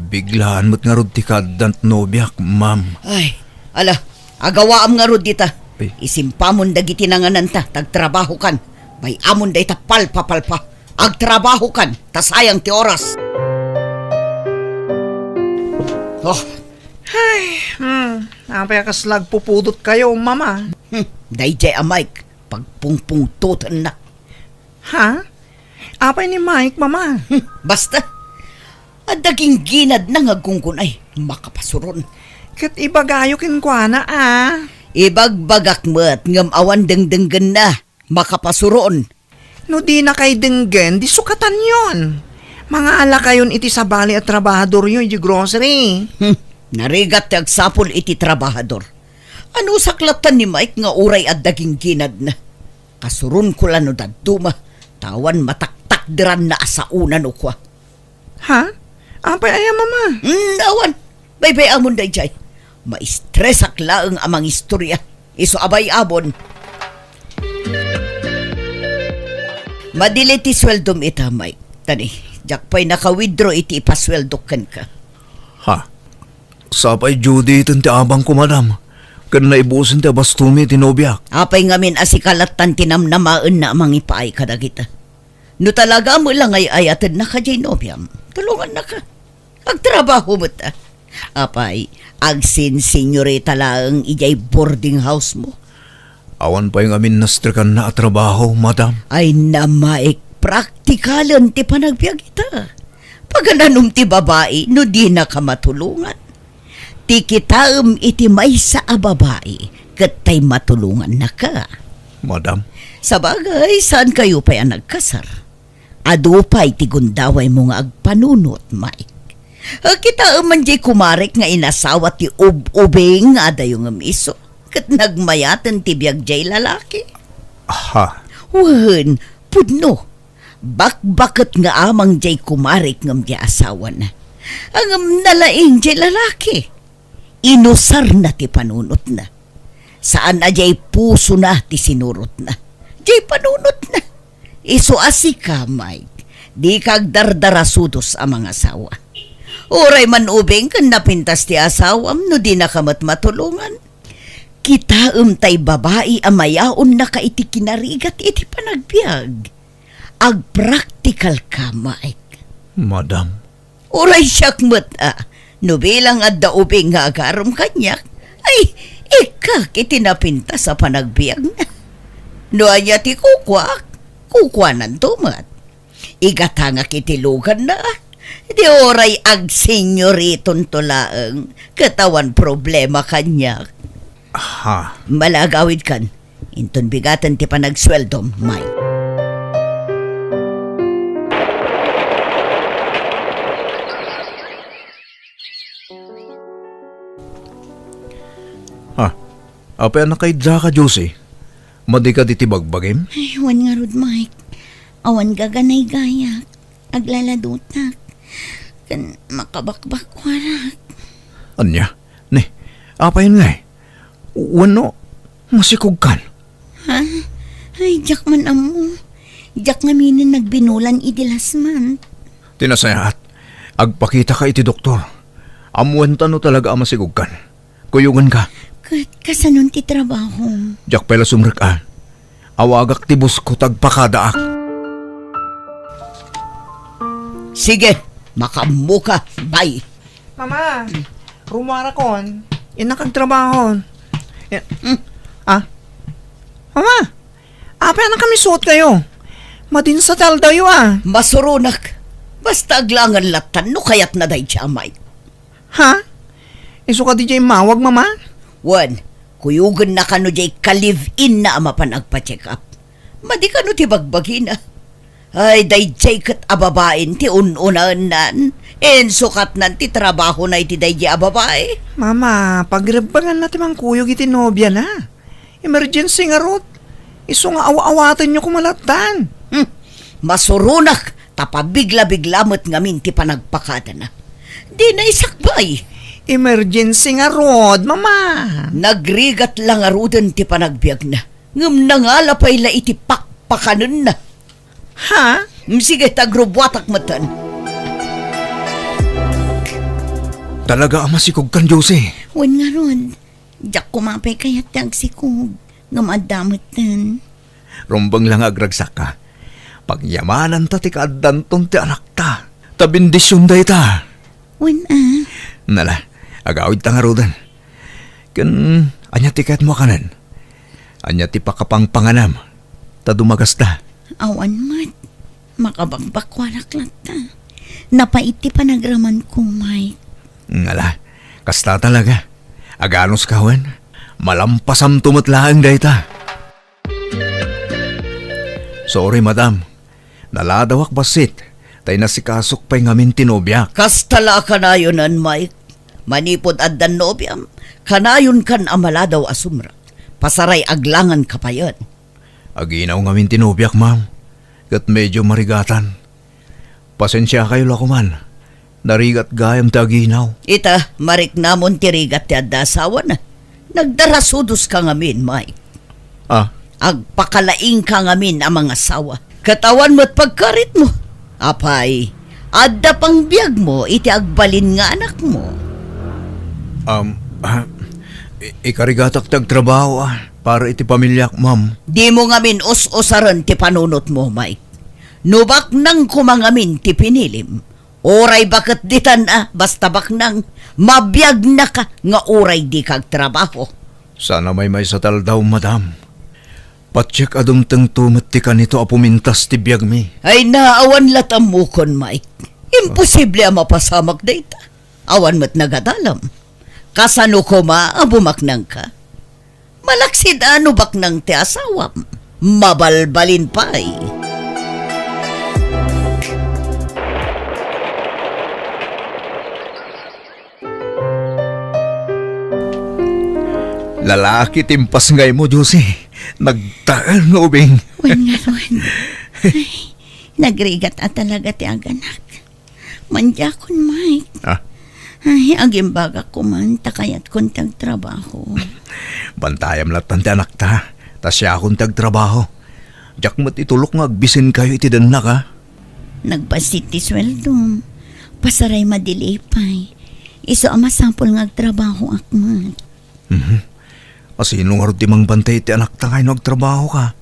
biglaan met ngarud ti kaaddant nobiak, ma'am. Ay, ala, agawaam ngarud dita. Ay. Isimpamon dagiti nangananta, ta agtrabahokan. Bay-amon dayta palpapalpa. Agtrabahokan, ta sayang ti oras. Oh. Ay, hmm, apay a kasla agpupudotkayo, mama? Hmm, daydiay a Mike, pagpungpungtotennak. Ha? Apay ni Mike, mama? Hmm, basta. Adda gingginadna nga agkungkunay, makapasuron. Ket ibagayo kenkuana, a. Ibagbagak met, ngem awan dengdenggenna, makapasuron. No dinakay denggen, di sukatanyon. Mangalakayon iti sabali a trabahadoryo iti grocery. Hmm, narigat ti agsapul iti trabahador. Anusak lattan ni Mike nga uray adda gingginadna. Kasuronko la no dadduma, ta awan mataktakderanna a saona no kua. Ha? Apay aya, mama? Hmm, awan. Baybay-amon daydiay. Maistresak laeng a mangistoria. Isu a bay-amon. Madili ti sueldom ita, Mike. Tani, diak pay naka-withdraw iti ipasueldok kenka. Ha? Sapay due date ti abangko, madam. Ken naibusen ti abastomi iti nobiak. Apay ngamin a sika lattan ti namnamaenna a mangipaay kadagita? No talaga met la nga ay-ayatenna kadiay nobiam, tulongannaka. Agtrabaho met a. Apay, agsinsinyorita laeng idiay boarding house mo. Awan pay ngamin nastrekanna a trabaho, madam. Ay, na, Mike, praktikalen ti panagbiag ita. Pagananom ti babai no dinaka matulongan. Ti kitaem iti maysa a babai, ket tay matulongannaka. Madam? Sabagay, saan kayo pay a nagkasar? Adu pay ti gundawaymo nga agpanunot, Mike. Kitaem man diay kumarek nga inasawa ti ub-ubing nga adayo ngem isu, ket nagmayaten ti biag diay lalaki. Aha. Wen, pudno. Bakbaket nga amang diay kumarek ngem diay asawana. Ngem nalaing diay lalaki. Inusarna ti panunotna. Saan a diay pusona ti sinurotna. Diay panunotna. Isu a sika, Mike, dika agdardarasudos a mangasawa. Uray man ubing ken napintas ti asawam no dinaka met matulongan. Kitaem tay babai a mayaonnaka iti kinarigat iti panagbiag. Agpraktikalka, Mike. Madam. Uray siak met a, no bilang adda ubing nga agaram kaniak, ay, ikkak iti napintas a panagbiagna. No ania ti kukuak, kukuananto met. Igatangak iti luganna. Di uray agsenyoritonto laeng, ket awan problema kaniak. Ha? Malagawidkan. Inton bigaten ti panagsueldom, Mike. Ha? Apay a nakaidda ka, Josie? Madi ka diti bagbagim? Ay, wen ngarud, Mike. Awan gaganay gayak. Aglaladutak. Ken makabakbakkuarak. Ania? Ni, apayen ngay? Wenno, masikogkan? Ha? Ay, diak man ammo. Diak ngaminen nagbinulan idi last month. Ti nasayaat, agpakitaka iti doktor. Ammoenta no talaga a masikogkan. Kuyogenka. Ket kasanon ti trabahom? Diak pay la sumrek-an. Awagak ti boss ko ta agpakadaak. Sige, makaammoka. Bye. Mama, rumuarakon. Innak agtrabaho. Ya- Hmm. Ah? Mama, apay a nakamisuot kayo? Madinsa ti aldawyo, ah. Masuronak. Basta aglangan lattan no kayatna daydi a Mike. Ha? Isu kadi diay immawag, Mama? Wen, kuyogenna kano diay ka-live-in-na a mapan agpa-check up. Madi kano ti bagbagina. Ay, daydiay ket a babain ti un-unaennan. Insukatnan ti trabahona iti daydiay a babai. Mama, pagrebbenganna ti mangkuyog iti nobiana. Emergency ngarud. Isu nga aw-awatenyo koma lattan. Hmm. Masuronak ta pabigla-bigla met ngamin ti panagpakadana. Dina isakbay. Emergency ngarud, Mama. Nagrigat la ngaruden ti panagbiagna. Ngem nangala pay la iti pakpakanenna. Ha? Mm, sige, ta agrubuatak metten. Talaga a masikogkan, Josie. Wen ngarud. Diak koma pay kayat ti agsikog, ngem adda metten. Rumbeng la nga agragsakka. Pagyamananta ti kaaddanton ti anakta. Ta bendision dayta. Wen a. Nala, agawidta ngaruden. Ken ania ti kayatmo a kanen? Ania ti pakapangpanganam? Ta dumagasta. Awan met. Makabakbakkuanak latta. Napait ti panagramanko, Mike. Ngala, kasta talaga. Aganos ka wen? Malampasamto met laeng dayta. Sorry, madam. Naladawak bassit, ta inasikasok pay ngamin ti nobiak. Kasta la a kanayonen, Mike. Manipud addan nobiam, kanayonkan a maladaw a sumrek. Pasaray aglangan ka payen. Aginaw ngamin ti nobiak, ma'am, ket medyo marigatan. Pasensiakayo la koman. Narigat gayam ti aginaw. Ita, mariknamon ti rigat ti adda asawana. Nagdarasudos ka ngamin, Mike. Ah? Agpakalaing ka ngamin a mangasawa. Ket awan met pagkaritmo. Apay, adda pang biagmo iti agbalin nga anakmo. Um, ah, i-, ikarigatak ti agtrabaho, ah, para iti pamiliak, ma'am. Dimo ngamin us-usaren ti panunotmo, Mike. No baknang koma ngamin ti pinilim, uray baket ditan a, basta baknang, mabiagnaka nga uray dika agtrabaho. Sana maymaysa ti aldaw, madam. Patiek a dumtengto met ti kanito a pumintas ti biagmi. Ay, naawan lat ammokon, Mike. Imposible a mapasamak dayta. Awan met nagadalam. Kasano koma a bumaknangka? Malaksid a no baknang ti asawam, mabalbalin pay. Lalaki ti impasngaymo, Josie. Nagtaeng nga ubing. Wen ngarud. Ay, nagrigat a talaga ti aganak. Mandiakon, Mike. Ah? Ay, agimbagak koma ta kayatkon ti agtrabaho. Bantayam lattan ti anakta, ta siakon ti agtrabaho. Diak met itulok nga agbisinkayo iti dennak, a? Nagbassit ti sueldom. Pasaray madili pay. Isu a masapul nga agtrabahoak met. Mhm. A, sino ngarud ti mangbantay iti anakta nga no agtrabahoka?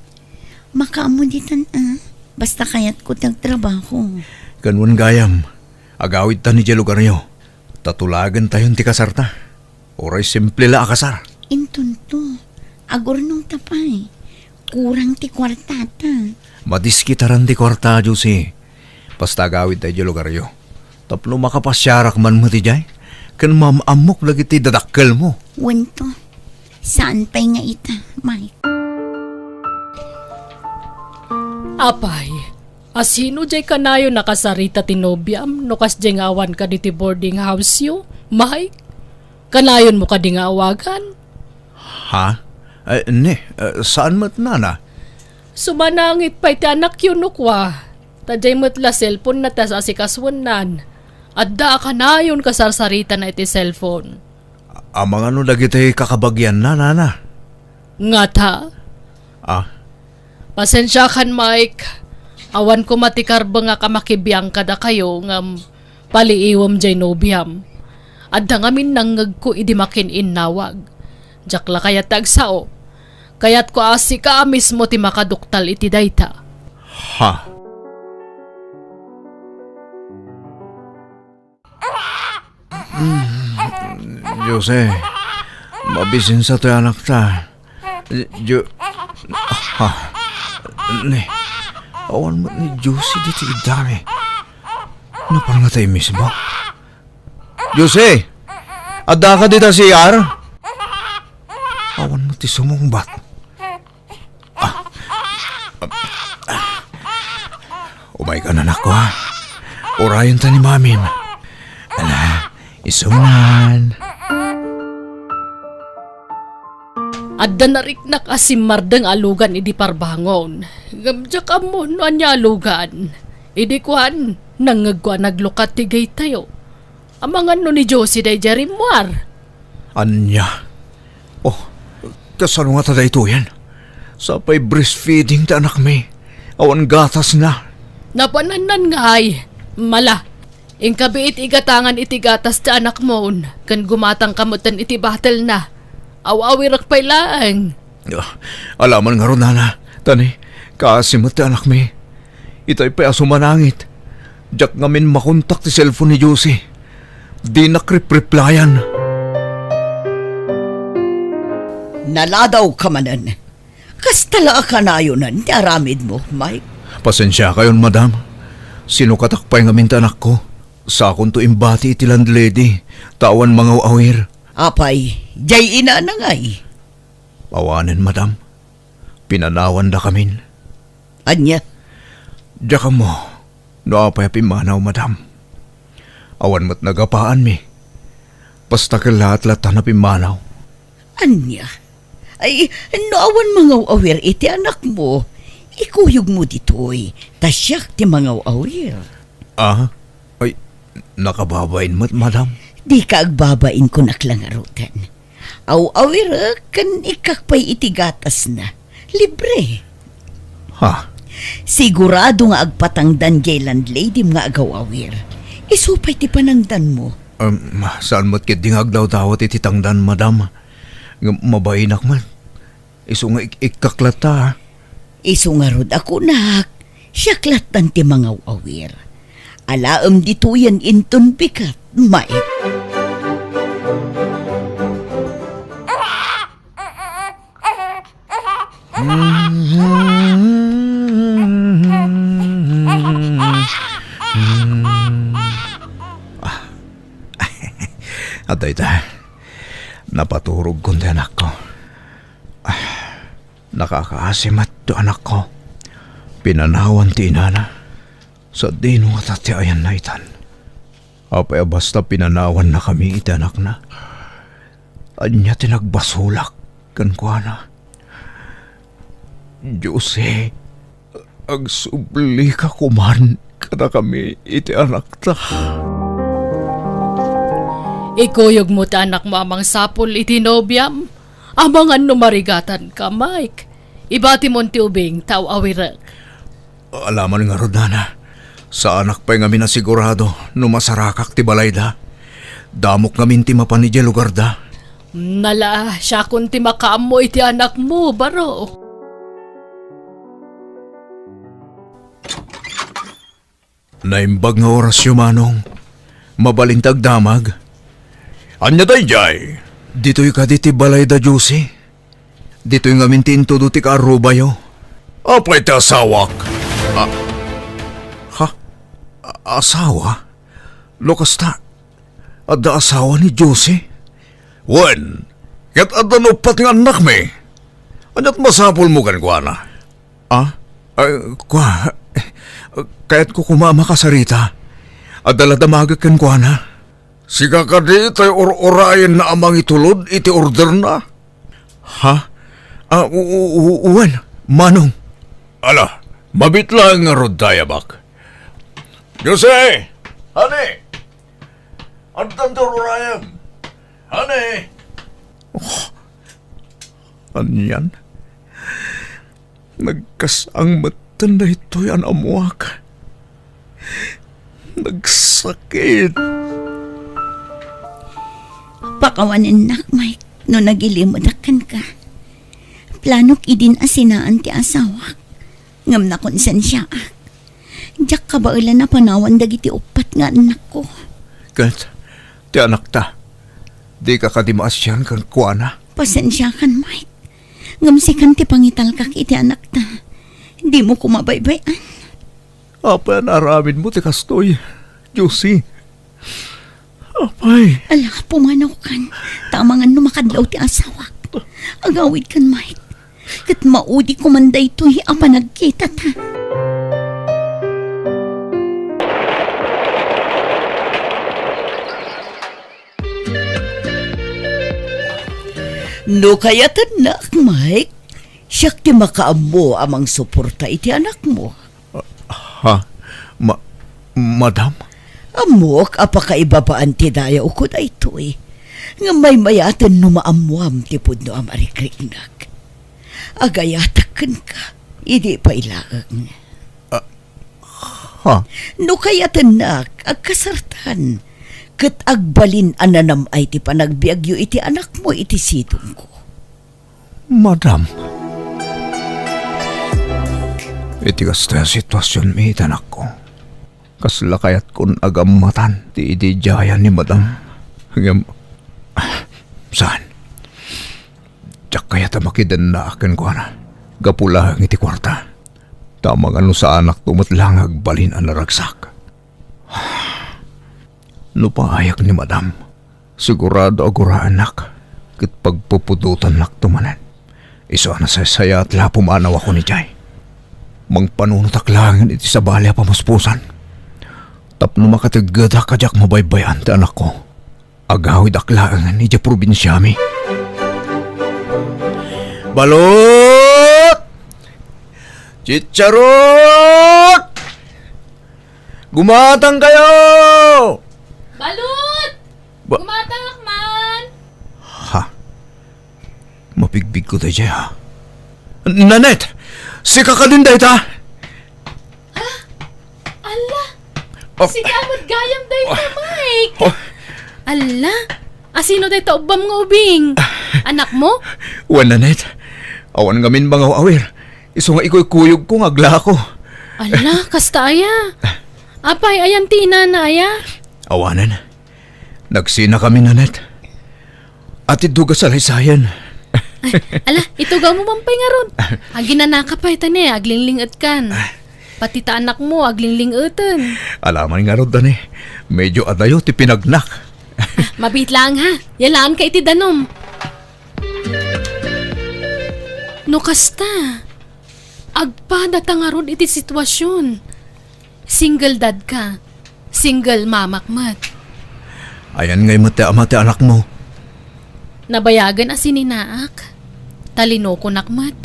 Makaammo ditan, a. Basta kayatko ti agtrabaho. Ken wen gayam, agawidtan idiay lugaryo. Ta tulagentayon ti kasarta. Uray simple la a kasar. Intonto, agurnongta pay. Kurang ti kuartata. Madiskitaran ti kuarta, Josie. Basta agawidta idiay lugaryo. Tapno makapasiarak man met idiay, ken maam-ammok dagiti dadakkelmo. Wento. Saan pay nga ita, Mike? Apay, a sino diay kanayon a kasarita ti nobiam no kasdiay nga awan kadi ti boarding house-yo, Mike? Kanayonmo kadi nga awagan? Ha? Eh, ne, eh, saan met, nana? Sumanangit pay ti anakyo no kua. Ta diay met la cellphone-na ti as-asikasuennan. Adda a kanayon kasarsaritana iti cellphone. Amangan no dagiti kakabagianna, nana? Ngata? Ah. Pasensiakan, Mike. Awan koma ti karbengak a makibiang kadakayo ngem paliiwem diay nobiam. Adda ngamin nangngegko idi makin-innawag. Diak la kayat ti agsao. Kayatko a sika a mismo ti makaduktal iti dayta. Ha? Mm, Jose, mabisinsa toy anakta. Jo-, ha? Ne, awan met ni Jose ditoy iddami. Napan nga tayo mismo? Jose, addaka dita C R? Awan met ti sumungbat. Ah. Umayka, anakko, ha? Urayenta ni mamim. Ala, isuman. Adda nariknak a simmardeng a lugan idi parbangon. Ngem diak ammo no ania a lugan. Idi kuan, nangngegko a naglukat ti gate-tayo. Amangan no ni Josie daydiay rimmuar. Ania? Oh, kasano ngata daytoyen? Sapay breastfeeding ti anakmi. Awan gatasna. Napanannan ngay. Mala, inkabiit igatangan iti gatas ti anakmon, ken gumatangka metten iti bottle-na. Aw-awirek pay laeng. Ah, alaman ngarud, nana. Tani, kaasi met ti anakmi. Itay pay a sumanangit. Diak ngamin makontak ti cellphone ni Josie. Dinak ripreplayan. Naladawka manen. Kasta la a kanayonen ti aramidmo, Mike. Pasensiakayon, madam. Sinukatak pay ngamin ti anakko. Sakonto imbati iti landlady, ta awan mangaw-awir. Apay, diay inana ngay? Awanen, madam. Pinanawandakamin. Ania? Diak ammo no apay a pimmanaw, madam. Awan met nagapaanmi. Basta kellaat latta a pimmanaw. Ania? Ay, no awan mangaw-awir iti anakmo, ikuyogmo ditoy, ta siak ti mangaw-awir. Ah? Ay, nakababain met, madam. Dika agbabain, kunak la ngaruden. Aw-awirek ken ikkak pay iti gatasna. Libre. Ha? Sigurado nga agpatangdan diay landladyem nga agaw-awir. Isu pay ti panangdanmo. Em, saan met ketdi nga agdawdawat iti tangdan, madam. Ngem mabainak met. Isu nga ik-, ikkak latta, ha? Isu ngarud a kunak, siak lattan ti mangaw-awir. Alaem ditoyen inton bigat, Mike. Adda ita. Napaturogkon ti anakko. Nakakaasi met ti anakko. Pinanawan ti inana. Sadino ngata ti ayanna itan? Apay a basta pinanawannakami iti anakna? Ania ti nagbasolak kenkuana? Jose, agsublika koman kadakami iti anakta. Ikuyogmo ti anakmo a mangsapul iti nobiam, amangan no marigatanka, Mike. Ibatimon ti ubing, ta aw-awirek. Alaman ngarud, nana. Saanak pay ngamin a sigurado no masarakak ti balayda. Damok ngamin ti mapan idiay lugarda. Nala, siakon ti makaammo iti anakmo, baro. Naimbag nga orasyo, Manong. Mabalin ti agdamag. Ania daydiay? Ditoy kadi ti balayda, Jose. Ditoy ngamin ti intudo ti kaarrubayo. Apay ti asawak? A-, ha? A-, asawa? No kasta, adda asawa ni Jose? Wen, ket adda no uppat nga annakmi. Ania't masapulmo kenkuana? Ah? Ay, kua, kayatko koma a makasarita. Adda la damagek kenkuana. Sika kadi tay ur-urayenna a mangitulod iti orderna? Ha? Ah, u-, u-, u-, wen, Manong. Ala, mabitlaeng ngarud, Dayabak. Jose! Honey! Addan ti ur-urayem! Honey! Oh, anian? Nagkasang metten daytoy a naammoak. Nagsakit. Pakawanennak, Mike, no nagilimedak kenka. Planok idin a sinaan ti asawak, ngem nakonsensiaak. Diak kabaelan a panawan dagiti uppat nga annakko. Ket ti anakta, dika kadi maasian kenkuana? Pasensiakan, Mike. Ngem sikan ti pangitalkak iti anakta. Dimo koma baybay-an. Apay a naaramidmo ti kastoy, Josie? Apay. Ala, pumanawkan. Ta amangan no makadlaw ti asawak. Agawidkan, Mike. Ket maudi koman daytoy a panagkitata. No kayatennak, Mike, siak ti makaammo a mangsuporta iti anakmo. Ha? Ma-, madam? Ammok a pakaibabaan ti dayawko daytoy. Ngem maymayaten no maammoam ti pudno a marikriknak. Agayatak kenka, idi pay laeng. Ah, ha? No kayatennak, agkasartan, ket agbalin a nanam-ay ti panagbiagyo iti anakmo iti sidongko. Madam, iti kasta a situasionmi iti anakko, kasla kayatkon a gammatan ti ididiayan ni Madam. Ngem, saan? Diak kayat a makidennaak kenkuana gapu laeng iti kuarta. Ta amangan no saanakto met la nga agbalin a naragsak. No paayek ni Madam, sigurado a guraennak ket pagpupudotannakto manen. Isu a nasaysayaat la a pumanawakon idiay. Mangpanunotak laengen iti sabali a pamuspusan tapno makateggedak a diak mabaybay-an ti anakko. Agawidak laengen idiay probinsiami. Balut! Chicharot! Gumatang kayo! Balut! Ba- Gumatangak man! Ha? Mabigbigko daydiay, ha? Nanette! Sika kadin dayta? Ah? Ala! Oh. Sika met gayam dayta, Oh. Mike! Oh. Ala! Asino dayta ubbam nga ubing? Anakmo? Wen, Nanette. Awan ngamin mangaw-awir. Isu nga ikuykuyogko nga aglako. Ala, kasta aya? Apay, ayan ti inana aya? Awanen. Nagsinakami, Nanette. Atiddog a salaysayen. Ay, ala, itugawmo man pay ngarud. Aginanaka pay, ta ne, aglingling-etkan. Pati ta anakmo, aglingling-eten. Alaman ngarud, ta ne, medyo adayo ti pinagnak. Ah, mabiit laeng, ha? Yalaanka iti danum. No kasta, agpadata ngarud iti situasion. Single dad ka, single mamak met. Ayan ngay met ti ama ti anakmo. Nabayagen a sininaak. Talinokonak met.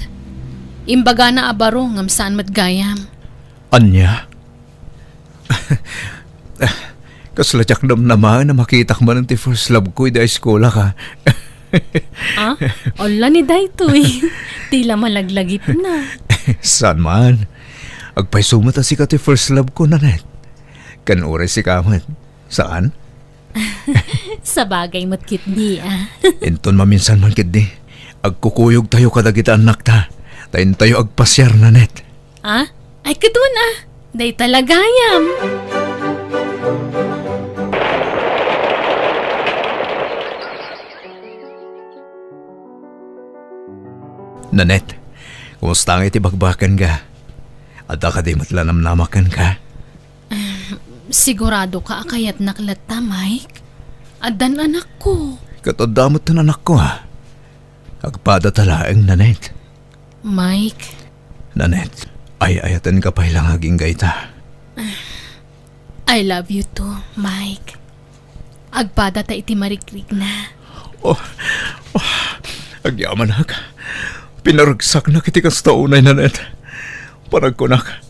Imbagana a baro ngem saan met gayam. Ania? Kasla diak namnamaen a makitak manen ti first love ko idi high school-ak, a. Ah? Ala ni daytoy. Ti la malaglagipna. Saan man. Agpayso met a sika ti first love ko, Nanette. Ken uray sika met. Saan? Sabagay met ketdi, a. Inton maminsan man ketdi, agkukuyogtayo kadagiti annakta. Ta intayo agpasiar, Nanette. Ah? Ay, ket wen, a. Dayta la gayam. Nanette, kumusta ngay ti bakbakenka? Adda kadi met la namnama kenka? Sigurado ka a kayatnak latta, Mike? Addan anakko. Ket adda met ti anakko, a. Agpadata laeng, Nanette. Mike. Nanette, ay-ayatenka pay la nga agingga ita. I love you too, Mike. Agpadata iti marikrikna. Oh, oh, agyamanak. Pinaregsaknak iti kasta unay, Nanette. Panagkunak,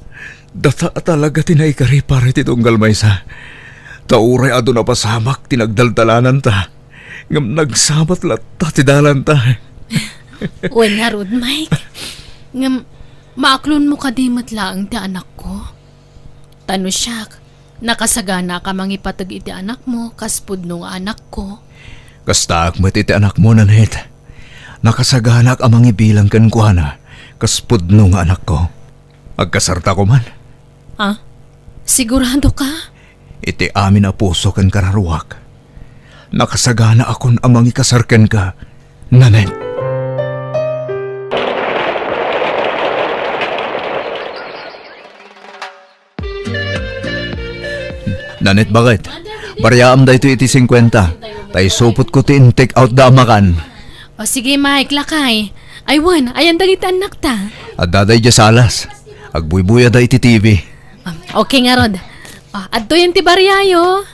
data a talaga ti naikari para iti tunggal maysa. Ta uray adu napasamak ti nagdaldalananta. Ngem nagsabat latta ti dalanta. Wen ngarud, Mike. Ngem, maaklonmo kadi met laeng ti anakko? Ta no siak, nakasaganaak a mangipateg iti anakmo kas pudno nga anakko. Kastaak met iti anakmo, Nanette. Nakasaganaak a mangibilang kenkuana kas pudno nga anakko. Agkasarta koma? Ah? Sigurado ka? Iti amin a puso ken kararuak, nakasaganaakon a mangikasar kenka, Nanette. Nanette, baket? Bariaam daytoy iti singkuenta. Ta isupotko ti in-take out da a makan. O sige, Mike, lakay. Ay, wen, ayan dagiti annakta? Adda daydiay salas. Agbuybuyada iti T V. Ah, okay ngarud. Ah, adtoyen ti bariayo.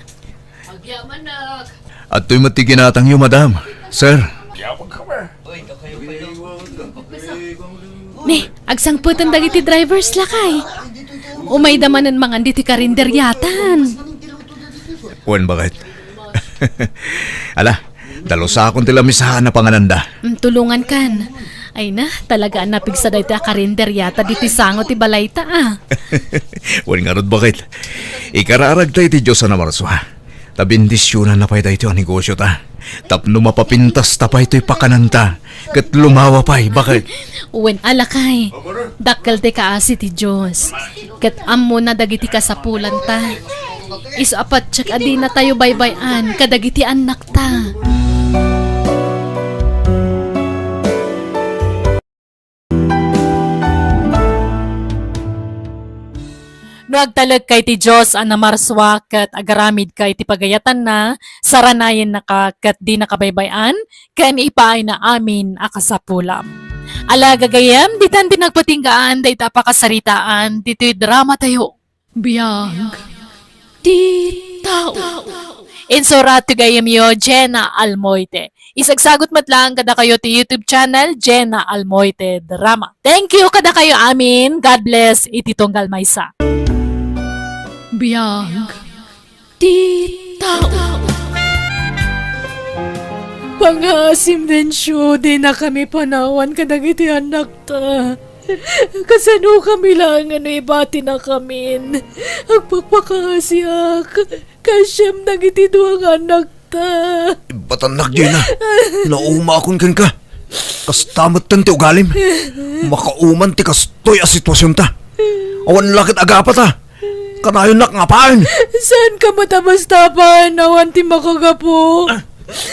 Adtoy met ti ginatangyo, madam. Sir. Ne, agsangpeten dagiti drivers, lakay. Umayda manen mangan ditoy karinderiatan. Wen, baket? Ala, dalusakon ti lamisaan a pangananda. Mm, tulongankan. Ay na, talaga a napigsa daytoy a karinderiata ditoy sango ti balayta, a. Wen ngarud, baket? Ikararagta iti Dios a namarsua. Ta bendisionanna pay daytoy a negosiota. Tapno mapapintasta pay toy pakananta. Ket lumawa pay, baket? Wen, a lakay. Dakkel ti kaasi ti Dios. Ket ammona dagiti kasapulanta. Isu a patiek a dinatayo baybay-an kadagiti annakta. No agtalekka iti Dios a namarsua ket agaramidka iti pagayatanna, saranayennaka ket dinaka baybay-an, ken ipaayna amin a kasapulam. Ala, gagayyem, ditan ti nagpatinggaan dayta a pakasaritaan ditoy dramatayo. Biag ti tao. Insurat ti gayyemyo, Jenna Almoite. Isagsagut met laeng kadakayo ti YouTube channel, Jenna Almoite Drama. Thank you kadakayo amin. God bless iti tunggal maysa. Biag ti tao. Pangaasim, Dencio, dinakami panawan kadagiti annakta. Kasanokami laeng no ibatinakamin? Agpakpakaasiak. Kasiem dagiti dua nga annakta. Ibatannak dayta. Naumaakon kenka. Kasta metten ti ugalim. Makauman ti kastoy a situasionta. Awan la ket agapata. Kanayonnak nga apaen. Saanka met a basta apaen awan ti makagapu.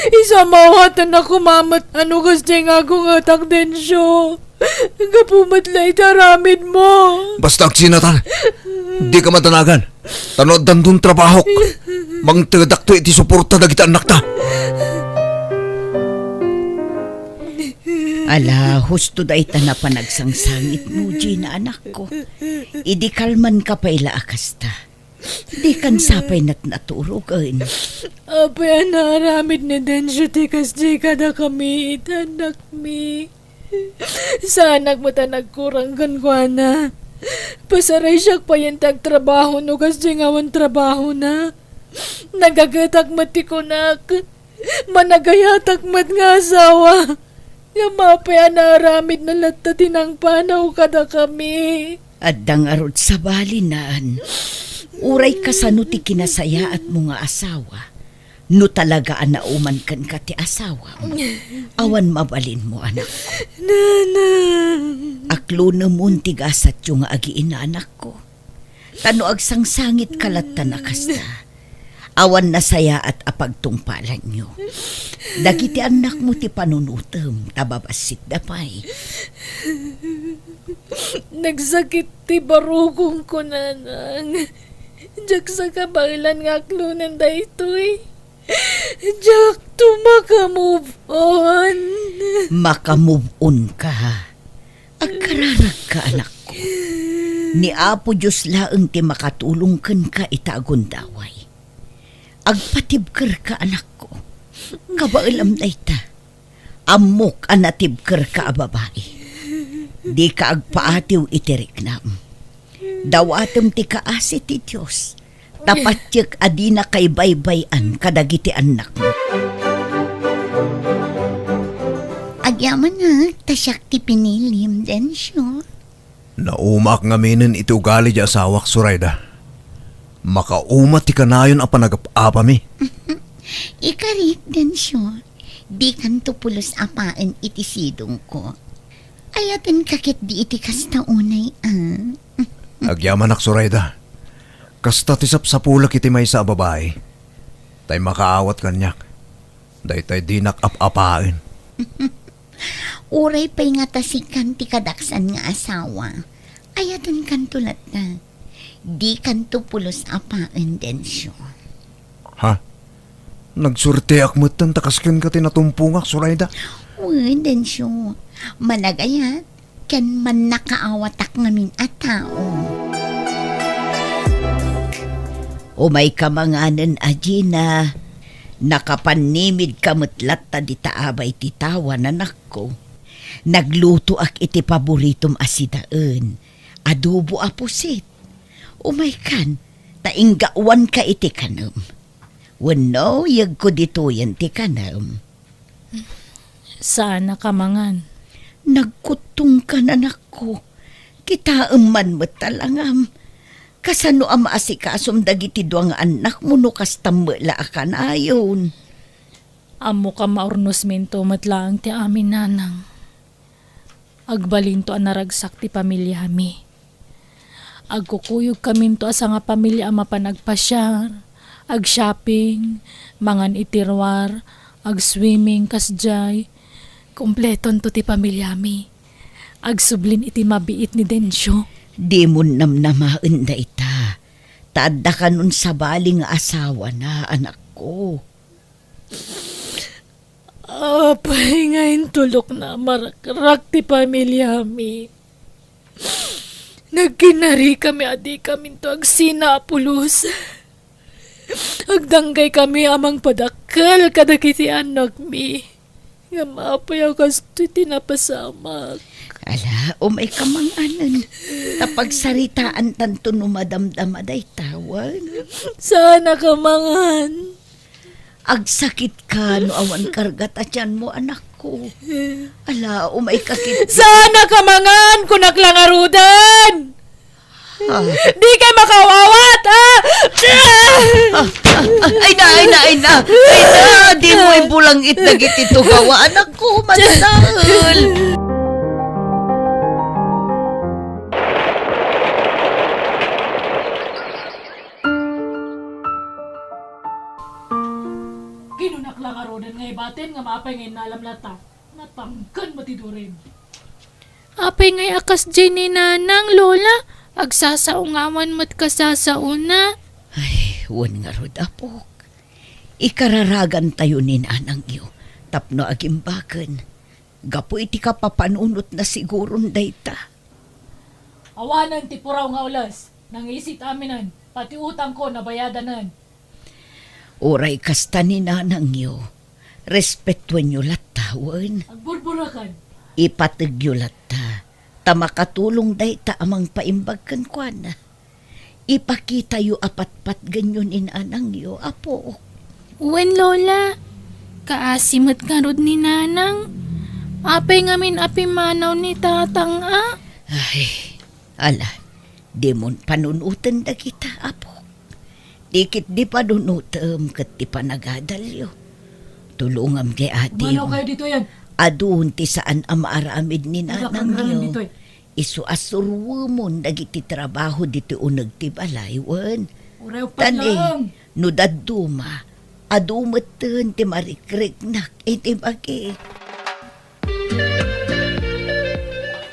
Isu a maawatan a kumamet ano kas diay nga agungetak, Dencio. Gapu met la iti aramidmo. Basta agsinatan. Dika madanagan. Ta no addanton trabahok, mangtedakto iti suporta dagiti annakta. Ala, husto dayta napanagsangsangetmo, Gina, anakko. Idi kalmanka pay la a kasta. Dikan sapay natnaturogen. Apay a naaramid ni Dencio ti kasdi kadakami, iti annakmi? Saanak met a nagkurang kenkuana. Pasaraysiak payen ti agtrabaho no kasdi nga awan trabahona. Nagagetak met ti kunak. Managayatak met nga asawa. Ngem apay a naaramidna latta ti nangpanaw kadakami? Adda ngarud sabalinan. Uray kasano ti kinasayaatmo nga asawa, no talaga a nauman kenka ti asawam, awan mabalinmo, anakko. Nanang! Aklonemon ti gasatyo nga agiina, anakko. Ta no agsangsangitka latta a kasta, awan nasayaat a pagtungpalanyo. Dagiti annakmo ti panunotem, ta babassitda pay. Nagsakit ti barukongko, nanang. Diak sa kabaelan nga aklonen daytoy. Diakto maka-move on. Maka-move on ka. Agkararagka, anakko. Ni Apo Dios laeng ti makatulong kenka ita a gundaway. Agpatibkerka, anakko. Kabaelam dayta. Ammok a natibkerka a babai. Dika agpaatiw iti riknam. Dawatem ti kaasi ti Dios. Ta patiek a dinaka ibaybay-an kadagiti annakmo. Agyamanak, ta siak ti pinilim, Dencio. Naumaak ngaminen iti ugali ti asawak, Zoraida. Makauma ti kanayon a panagap-apami. Ikarik, Dencio, dikanto pulos a paen iti sidongko. Ayatenka ketdi iti kasta unay, a. Agyamanak, Zoraida. Kasta ti sapsapulek iti maysa a babai. Tay makaawat kaniak. Daytay dinak ap-apaen. Uray pay nga ta sikan ti kadaksan nga asawa, ayatenkanto latta. Dikanto pulos a paen, Dencio. Ha? Nagsuerteak metten ta kas kenka ti natumpongak, Zoraida? Wen, Dencio. Managayat, ken mannakaawatak ngamin a tao. Umayka manganen a, Gina. Nakapannimidka met latta dita abay ti tawa, anakko. Naglutoak iti paboritom a sidaen, adobo a pusit. Umaykan, ta inggawanka iti kanem. Wenno, yegko ditoyen ti kanem. Saanak a mangan. Nagkuttongkan, anakko. Kitaem man met ta langam. Kasano a maasikasum dagiti dua nga annakmo no kastam met la a kanayon? Ammok a maurnosminto met laeng ti amin, nanang. Agbalinto a naragsak ti pamiliami. Agkukuyogkaminto a sangapamilia a mapan agpasiar, agshopping, mangan iti ruar, agswimming, kasdiay. Kompletonto ti pamiliami. Agsublin iti mabiit ni Dencio. Dimon namnamaen dayta. Ta adda kanon sabali nga asawana, anakko. Apay nga intulokna a marakrak ti pamiliami? Nagkinarikami a dikaminto agsina a pulos. Agdanggaykami a mangpadakkel kadagiti annakmi. Ngem apay a kastoy ti napasamak? Ala, umayka manganen. Ta pagsaritaantanto no madamdama dayta, wen. Saanak a mangan. Agsakitka no awan karga ta tianmo, anakko. Ala, umayka ket. Saanak a mangan, kunak la ngaruden! Ah. Dikay makaawat, ah! Ah, ah, ah, ay na, ay na, ay na. Ay na, dimo ibulangit dagiti tugawa, anakko, mansael. Kinunak la ngaruden nga ibatin nga maapay nga innalam latta. Natangken met ti durin. Apay ngay a kasdiay ni Nanang, Lola? Agsasaongawan met kasasaona. Ay, wen ngarud, apok. Ikararagantayo ni Nanangyo tapno agimbagen. Gapu iti kapapanunotna siguron dayta. Awanen ti puraw nga ules, nangisit aminen, pati utangko nabayadanen. Uray kasta ni nanangyo, respetuenyo latta, wen? Agburbureken. Ipategyo latta, ta makatulong dayta a mangpaimbag kenkuana. Ipakitayo a patpatgenyo ni nanangyo, apo. Wen, Lola. Kaasi met ngarud ni Nanang. Apay ngamin a pimmanaw ni Tatang a? Ay, ala, dimon panunoten dagita, apo. Di ketdi panunotem ket ti panagadalyo. Tulongam kay adi. Umano kayo ditoy, yan. Adun ti saan a maaramid ni nanangyo. Isu a suruemon dagiti trabaho ditoy uneg ti balay, wen? Uray uppat laeng. Tan, eh, no dadduma, adu metten ti marikriknak iti bagi.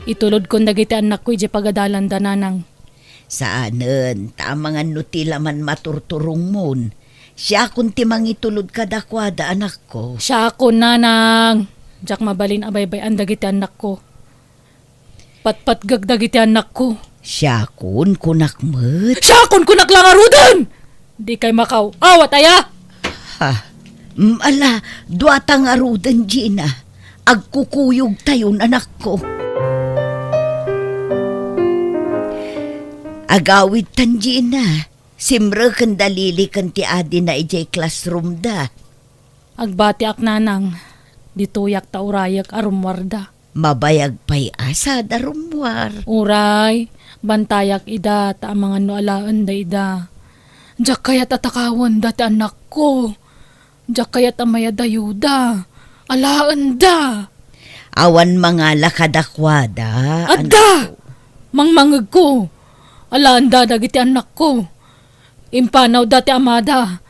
Itulodkon dagiti annakko idiay pagadalanda, Nanang. Saanen, ta amangan no ti laman maturturongmon. Siakon ti mangitulod kadakuada, anakko. Siakon, Nanang. Diak mabalin a baybay-an dagiti annakko. Patpatgek dagiti annakko. Siakon, kunak met. Siakon, kunak la ngaruden! Dikay makaw-awat aya? Ha? Mm, ala, duata ngaruden, Gina. Agkukuyogtayon, anakko. Agawidtan, Gina. Simreken da Lily ken ti adina idiay classroomda. Agbatiak, Nanang. Ditoyak ta urayek a rummuarda. Mabayag pay a saanda rummuar. Uray, bantayak ida ta amangan no alaenda ida. Diak kayat a takawenda ti annakko. Diak kayat a mayadayoda. Alaenda. Awan mangala kadakuada, anakko. Adda! Mangmangegko. Alaenda dagiti annakko. Impanawda ti amada.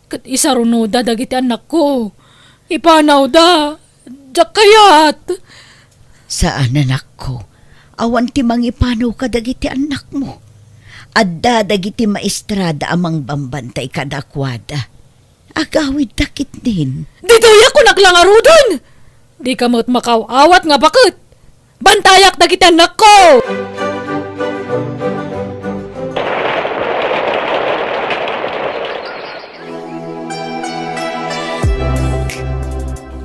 Ket isarunoda dagiti annakko. Ipanawda. Diak kayat. Saan, anakko. Awan ti mangipanaw kadagiti annakmo. Adda dagiti maestrada a mangbambantay kadakuada. Agawidda ketdin. Ditoyak, kunak la ngaruden! Dika met makaw-awat nga baket! Bantayak dagiti annakko!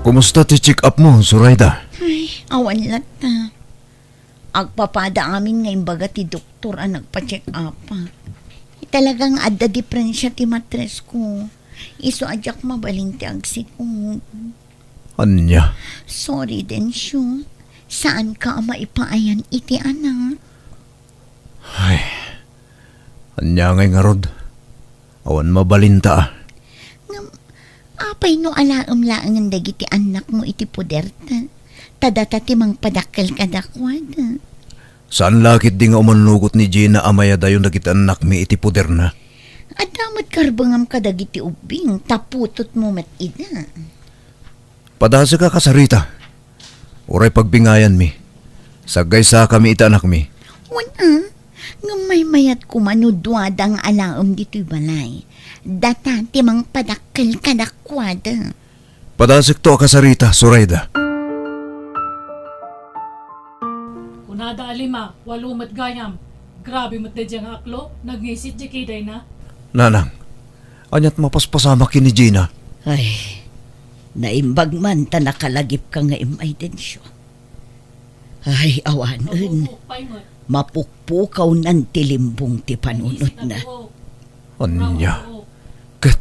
Kumusta ti check-up mo, Zoraida? Ay, awan latta. Agpapada amin nga imbaga ti doktor a nagpa-check-up. Talagang adda diferensia ti matres ko. Isu a diak mabalin ti agsikog. Ania? Sorry, Dencio. Saanka a maipaayan iti anak. Ay, ania ngay ngarud? Awan mabalinta a. Ngem, apay no alaem laengen dagiti annakmo iti poderta? Ta data ti mangpadakkel kadakuada. Saan la ketdi nga umannugot ni Gina a mayadayon dagiti annakmi iti poderna? Adda met karbengam kadagiti ubbing, ta putotmo met ida. Padasek a kasarita. Uray pagbingayanmi. Saggaysakami iti anakmi. Wen a, ngem maymayat koma no duada nga alaem ditoy balay. Data ti mangpadakkel kadakuada. Padasekto a kasarita, Zoraida. Kunada a lima, walo met gayam. Grabe met daydiay nga aklo, nagngisit diay kidayna. Nanang, aniat mapaspasamak ken ni Gina? Ay, naimbag man ta nakalagipka nga immay, Dencio. Ay, awanen. Mapukpukaw pay met. Mapukpukawnan ti limbong ti panunotna. Ania? Ket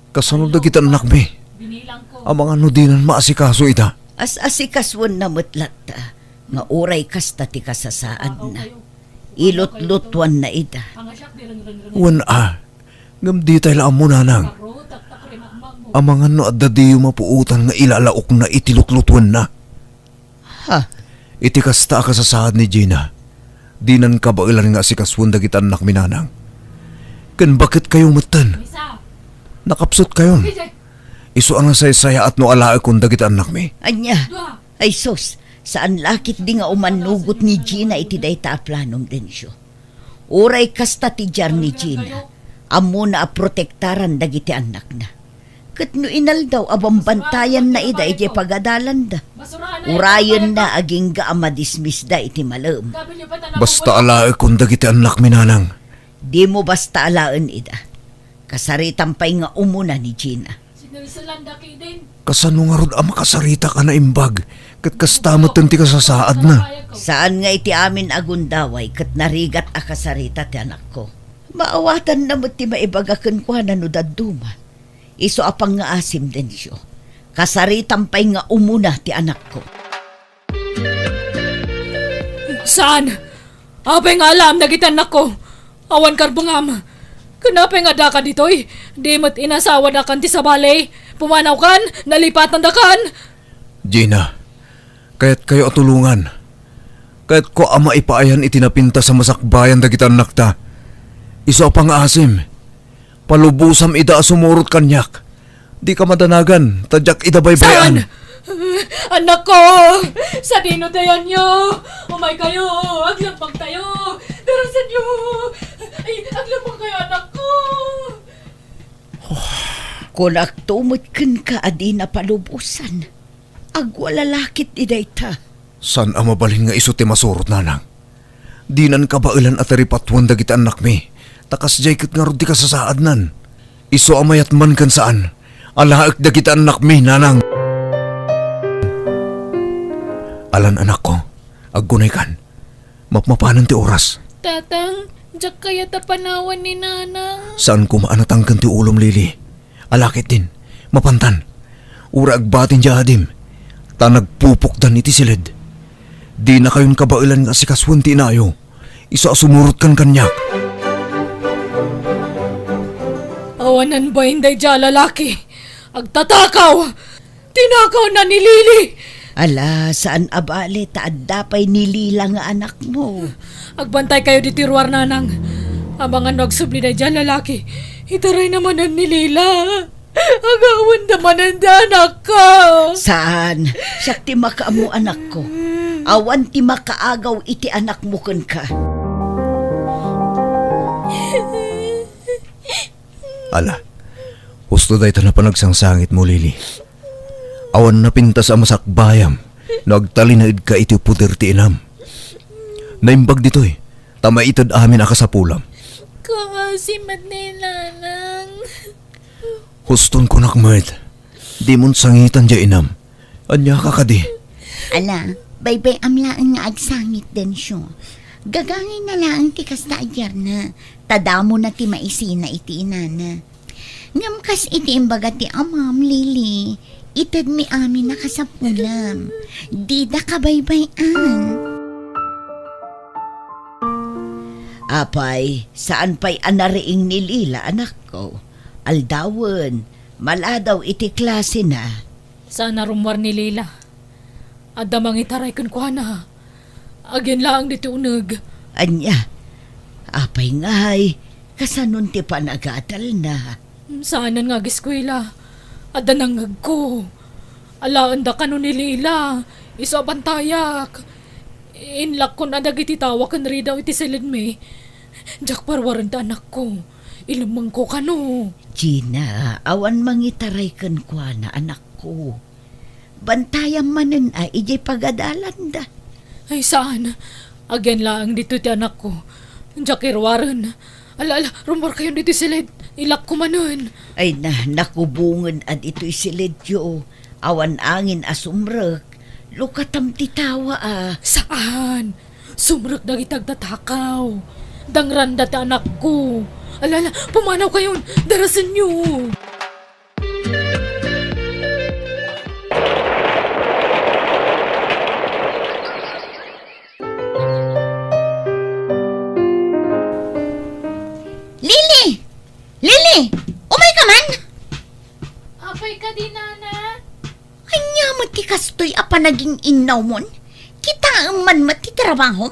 kasano dagiti annakmi? Amangan no dinan maasikaso ita? As-asikasuenna met latta, nga uray kasta ti kasasaadna. Ilutlutuanna ida. Wen a, ngem ditay la ammo, Nanang. Amangan no adda diyo mapuotan nga ilalaokna iti lutlutuenna. Ha? Iti kasta a kasasaad ni Gina, dinan kabaelan nga asikasuen dagiti annakmi, Nanang. Ken baketkayo metten. Nakapsutkayon. Isu a nasaysayaat no alaekon dagiti annakmi. Ania? Ay sus, saan la ketdi nga umannugot ni Gina iti dayta a planom, Dencio. Uray kasta ti diar ni Gina, ammona a protektaran dagiti annakna. Ket no inaldaw a bambantayanna ida idiay pagadalanda, urayenna agingga a madismisda iti malem. Basta alaekon dagiti annakmi, nanang. Dimo basta alaen ida. Kasaritam pay nga umuna ni Gina. Kasano ngarud a makasaritak a naimbag, ket kasta metten ti kasasaadna? Saan nga iti amin a gundaway ket narigat a kasarita ti anakko. Maawatanna met ti maibaga kenkuana no dadduma. Isu a pangngaasim, Dencio. Kasaritam pay nga umuna ti anakko. Saan? Apay nga alaem dagiti annakko? Awan karbengam. Ken apay nga addaka ditoy? Di met inasawadakan ti sabali? Pumanawkan? Nalipatandakan? Gina, kayatkayo a tulongan. Kayatko a maipaayan iti napintas a masakbayan dagiti annakta. Isu a pangngaasim. Palubosam ida a sumurot kaniak. Dika madanagan, ta diak ida baybay-an. Saan? Annakko! Sadino dayanyo? Umaykayo! Aglabangtayo! Darasenyo! Ay, aglabangkayo, annakko! Kunakto met kenka a dina palubosan. Agwalalakit ti dayta. Saan a mabalin nga isu ti masurot, nanang. Dinan kabaelan a taripatuan dagiti annakmi, ta kasdiay ket ngarud ti kasasaadnan. Isu a mayat man ken saan, alaek dagiti annakmi, nanang. Alan, anakko, aggunaykan. Mapmapanen ti oras. Tatang, diak kayat a panawan ni Nanang. Saan koma a natangken ti ulom, Lily. Ala ketdin, mapantan. Uray agbatin diay adim, ta nagpupukdan iti siled. Dinakayon kabaelan nga asikasuen ti inayo. Isu a sumurot kan kaniak. Awanan bain daydiay a lalaki. Agtatakaw! Tinakawna ni Lily! Ala, saan a bale ta adda pay ni Lila nga anakmo. Agbantaykayo ditoy ruar, nanang. Amangan no agsubli daydiay a lalaki, itarayna manen ni Lila. Agawenda manen ti anakko. Saan? Siak ti makaammo, anakko. Awan ti makaagaw iti anakmo kenka. Ala, husto dayta a panagsangsangitmo, Lily. Awan napintas a masakbayam no agtalinaedka iti poder ti inam. Naimbag ditoy, ta maited amin a kasapulam. Kaasi met ni Nanang. Huston kunak met, dimon sangitan diay inam. Ania ka kadi? Ala, baybay-am laeng nga agsangit, Dencio. Gagangayna laeng ti kasta a biyerna, ta damona ti maisina iti inana. Ngem kas iti imbaga ti amam, Lily, itedmi amin a kasapulam. Dida kabaybay-an. Apay, saan pay a nariing ni Lila, anakko? Aldawen, maladaw iti klasena. Saan a rummuar ni Lila. Adda mangitaray kenkuana. Agen laeng ditoy uneg. Ania? Apay ngay, kasanon ti panagadalna? Saanen nga ageskuela. Adda nangngegko. Alaenda kano ni Lila. Isu a bantayak. Inlakkon a dagiti tawa ken ridaw iti siledmi. Diak parwaren ti anakko. Ilemmengko kano. Gina, awan mangitaray kenkuana, anakko. Bantayam manen a idiay pagadalanda. Ay, saan. Agen laeng ditoy ti anakko. Diak iruaren. Ala, ala, rummuarkayon ditoy siled. Ilakko manen. Ay na, nakubongen a ditoy siledyo. Awan angin a sumrek. Lukatam ti tawa a. Saan. Sumrek dagiti agtatakaw. Dangranda ti anakko. Ala, ala, pumanawkayon. Darasenyo. Lily! Lily! Umayka man! Apay kadi, Nana? Ania met ti kastoy a panaging-innawmon? Kitaem man met ti trabahom?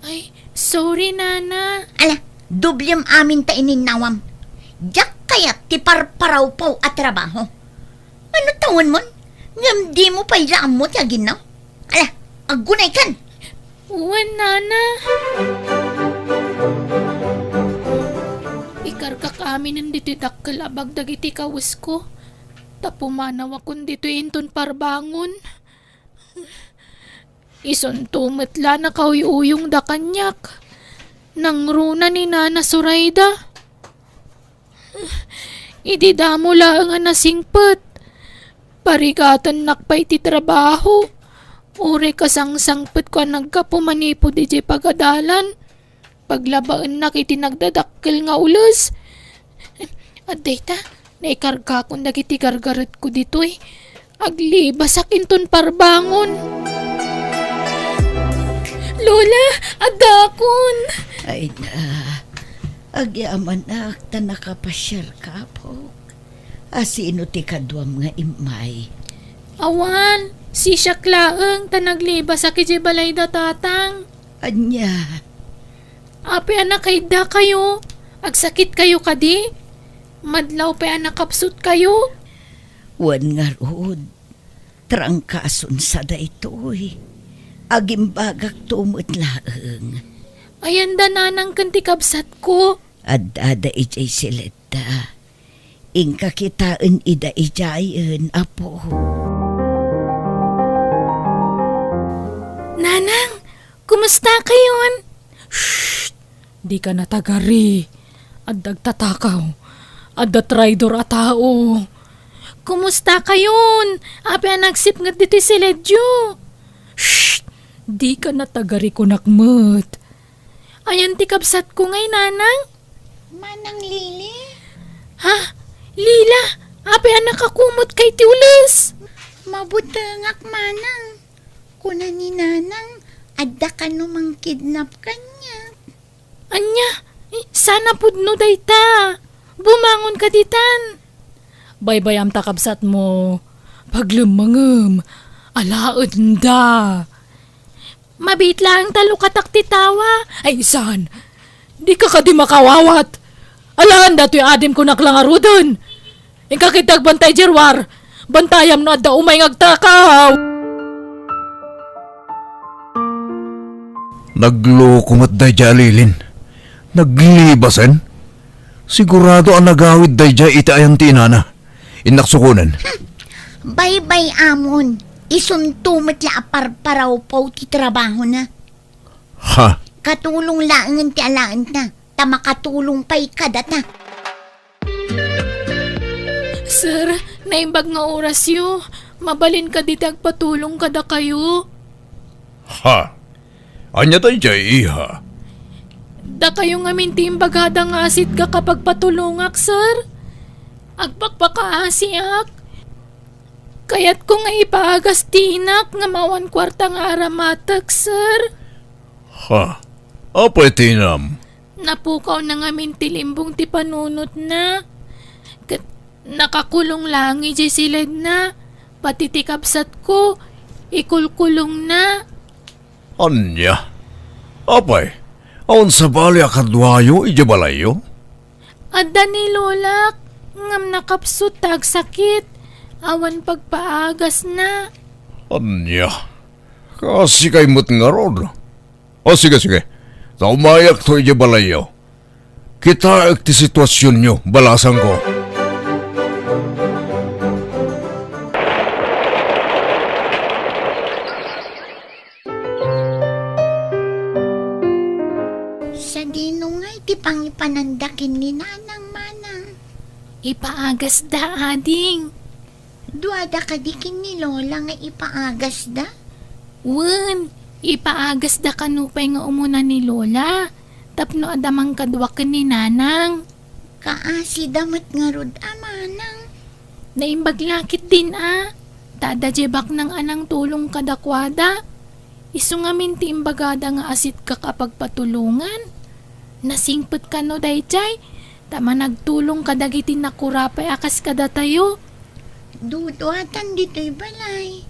Ay, sorry, Nana. Ala, doblem amin ta ininnawam. Diak kayat ti parparawpaw a trabaho. Mano tawenmon? Ngem dimo pay la ammo ti aginnaw? Ala, aggunaykan! Wen, Nana. Ikargak aminen ditoy dakkel a bag dagiti kawesko. Ta pumanawakon ditoy inton parbangon. Isunto met la nakauyuyongda kaniak. Nangruna ni Nana Sorayda. Idi damo laeng a nasingpet, parigatennak pay ti trabaho. Uray kasangsangpetko a naggapu manipud idiay pagadalan. Paglabaennak iti nagdadakkel nga ules. Adda ita, naikargakon dagiti gargaretko ditoy. Aglibasak inton parbangon. Lola, addakon! Ay na, agyamanak ta nakapasiarka, apok. A, sino ti kaduam nga immay? Awan, sisiak laeng ta naglibasak idiay balayda tatang. Ania? Apay a nakaiddakayo? Agsakitkayo kadi? Madlaw pay a nakapsutkayo? Wen ngarud, trangkason sa daytoy. Agimbagakto met laeng. Ayanda nanang ken ti kabsatko. Addada idiay siled ta. Inka kitaen ida idiayen, Apo. Nanang, kumusta kayon? Shh! Dika natagari. Adda agtatakaw. Adda traidor a tao. Kumusta kayon? Apay a nagsipnget ditoy siledyo? Shh! Dika natagari, kunak met. Ayan ti kabsatko ngay, Nanang? Manang Lili? Ha? Lila, apay a nakakumotka iti ules? Mabutengak, Manang. Kuna ni Nanang, adda kano mangkidnap kaniak. Ania? Eh, sana pudno dayta. Bumangonka ditan. Baybayamta, kabsatmo. Paglemmengem. Alaenda. Mabiit laeng ta lukatak ti tawa. Ay, saan? Dika kadi makawawat? Alaen datoy adim, kunak la ngaruden. Inka ketdi agbantay, Jerwar. Bantayam no adda umay nga agtakaw. Nagloko met daydiay a Lilin. Naglibasen. Sigurado a nagawid daydiay iti ayan ti inana. Innak sukonen. Baybay-amon, isunto met la a parparawpaw ti trabahona. Ha? Katulong laengen ti alaenna, ta makatulong pay kadata. Sir, naimbag nga orasyo. Mabalin kadi ti agpatulong kadakayo? Ha? Ania daydiay, iha? Dakayo ngamin ti imbagada nga asitgak a pagpatulongak, sir. Agpakpakaasiak. Kayatko nga ipaagas ti inak nga mawan kuarta nga aramatek, sir. Ha? Apay ti inam? Napukawna ngamin ti limbong ti panunotna. Ket nakakulong laeng idiay siledna. Pati ti kabsatko, ikulkulongna. Ania? Apay, awan sabali a kaduayo idiay balayyo? Adda ni Lolak, ngem nakapsut ta agsakit. Awan pagpaagasna. Ania? Kasikay met ngarud. O, sige, sige. Ta umayakto idiay balayyo. Kitaek ti situasionyo, balasangko. Sadino ngay ti pangipananda ken ni Nanang, Manang? Ipaagasda, ading. Duada kadi ken ni Lola nga ipaagasda? Wen, ipaagasda kano pay nga umuna ni Lola, tapno adda mangkadua ken ni Nanang. Kaasida met ngarud a, Manang. Naimbag la ketdin a, ta adda diay baknang a nangtulong kadakuada. Isu ngamin ti imbagada nga asitkak a pagpatulongan. Nasingpet kano daydiay, ta managtulong kadagiti nakurapay a kas kadatayo. Duduatan ditoy balay.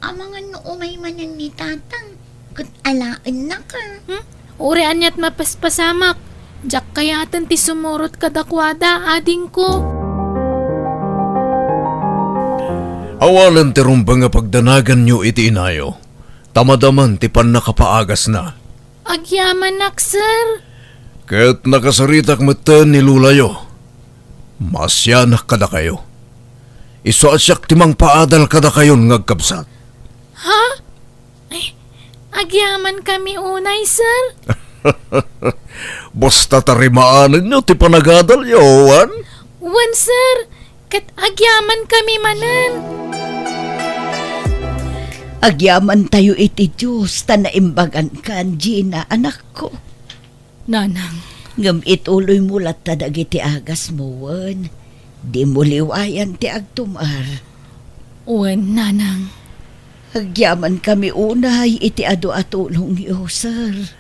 Amangan no umay manen ni Tatang, ket alaennaka. Hmm? Uray aniat mapaspasamak. Diak kayaten ti sumurot kadakuada, adingko. Awanen ti rumbeng a pagdanaganyo iti inayo, ta madaman ti pannakapaagasna. Agyamanak, sir. Ket nakasaritak metten ni lolayo. Maasianak kadakayo. Isu a siak ti mangpaadal kadakayon nga agkabsat. Ha? Ay, agyamankami unay, sir. Basta tarimaanenyo ti panagadalyo, wen? Wen, sir. Ket agyamankami manen. Agyamantayo iti Dios ta naimbagankan, Gina, anakko. Nanang. Ngem ituloymo latta dagiti agasmo, wen dimo liwayan ti agtumar. Wen, Nanang. Agyamankami unay iti adu a tulongyo, sir.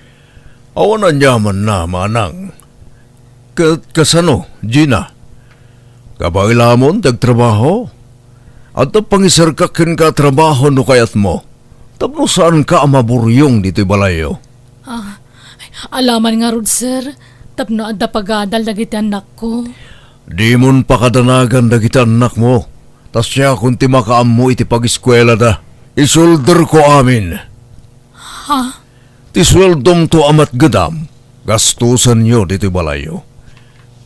Awan aniamanna, manang. Ket kasano, Gina? Kabaelamon ti agtrabaho? Adda pangiserkak kenka a trabaho no kayatmo, tapno saanka a maburyong ditoy balayyo. Ah, alaman ngarud, sir, tapno adda pagadal dagiti annakko. Dimon pakadanagan dagiti annakmo, ta siakon ti makaammo iti pagiskuelada. Isulderko amin. Ha? Ti sueldomto a matgedam, gastusenyo ditoy balayyo,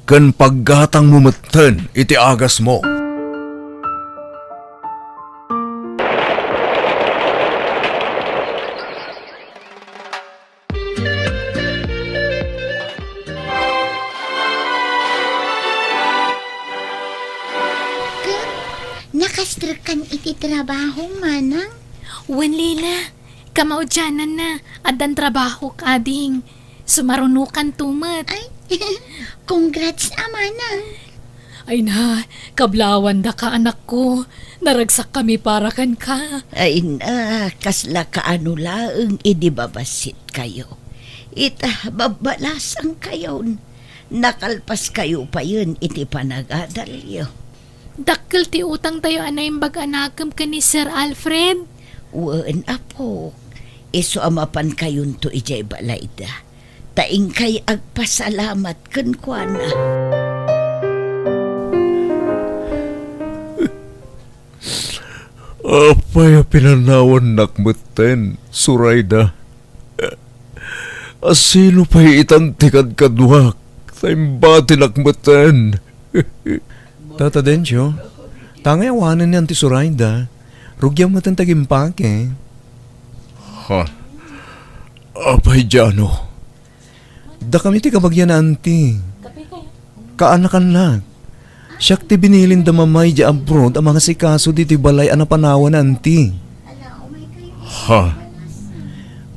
ken paggatangmo metten iti agasmo. Ket nakastrekkan iti trabaho, manang? Wen, Lila. Kamaudiananna, addan trabahok, ading. Sumarunokanto met. Ay, congrats a, manang. Ay na, kablawandaka, anakko. Naragsakkami para kenka. Ay na, kasla kaano laeng idi babassitkayo. Ita, babbalasangkayon. Nakalpaskayo payen iti panagadalyo. Dakkel ti utangtayo a naimbag a nakem ken ni Sir Alfred. Wen, apok, isu a mapankayonto idiay balayda, ta inkay agpasalamat kenkuana. Apay a pinanawannak metten, Surayda? A sino pay itan ti kadkaduak, ta imbatinak metten? Tata Dencio, tangay awanen ni Auntie Surayda. Rugiam metten ti agimpake. Ha? Apay, Jano? Dakami ti kabagian a Auntie. Kaanakannak. Siak ti binilinda Mama idiay abroad a mangasikaso ditoy balay a napanawan ni Auntie. Ha?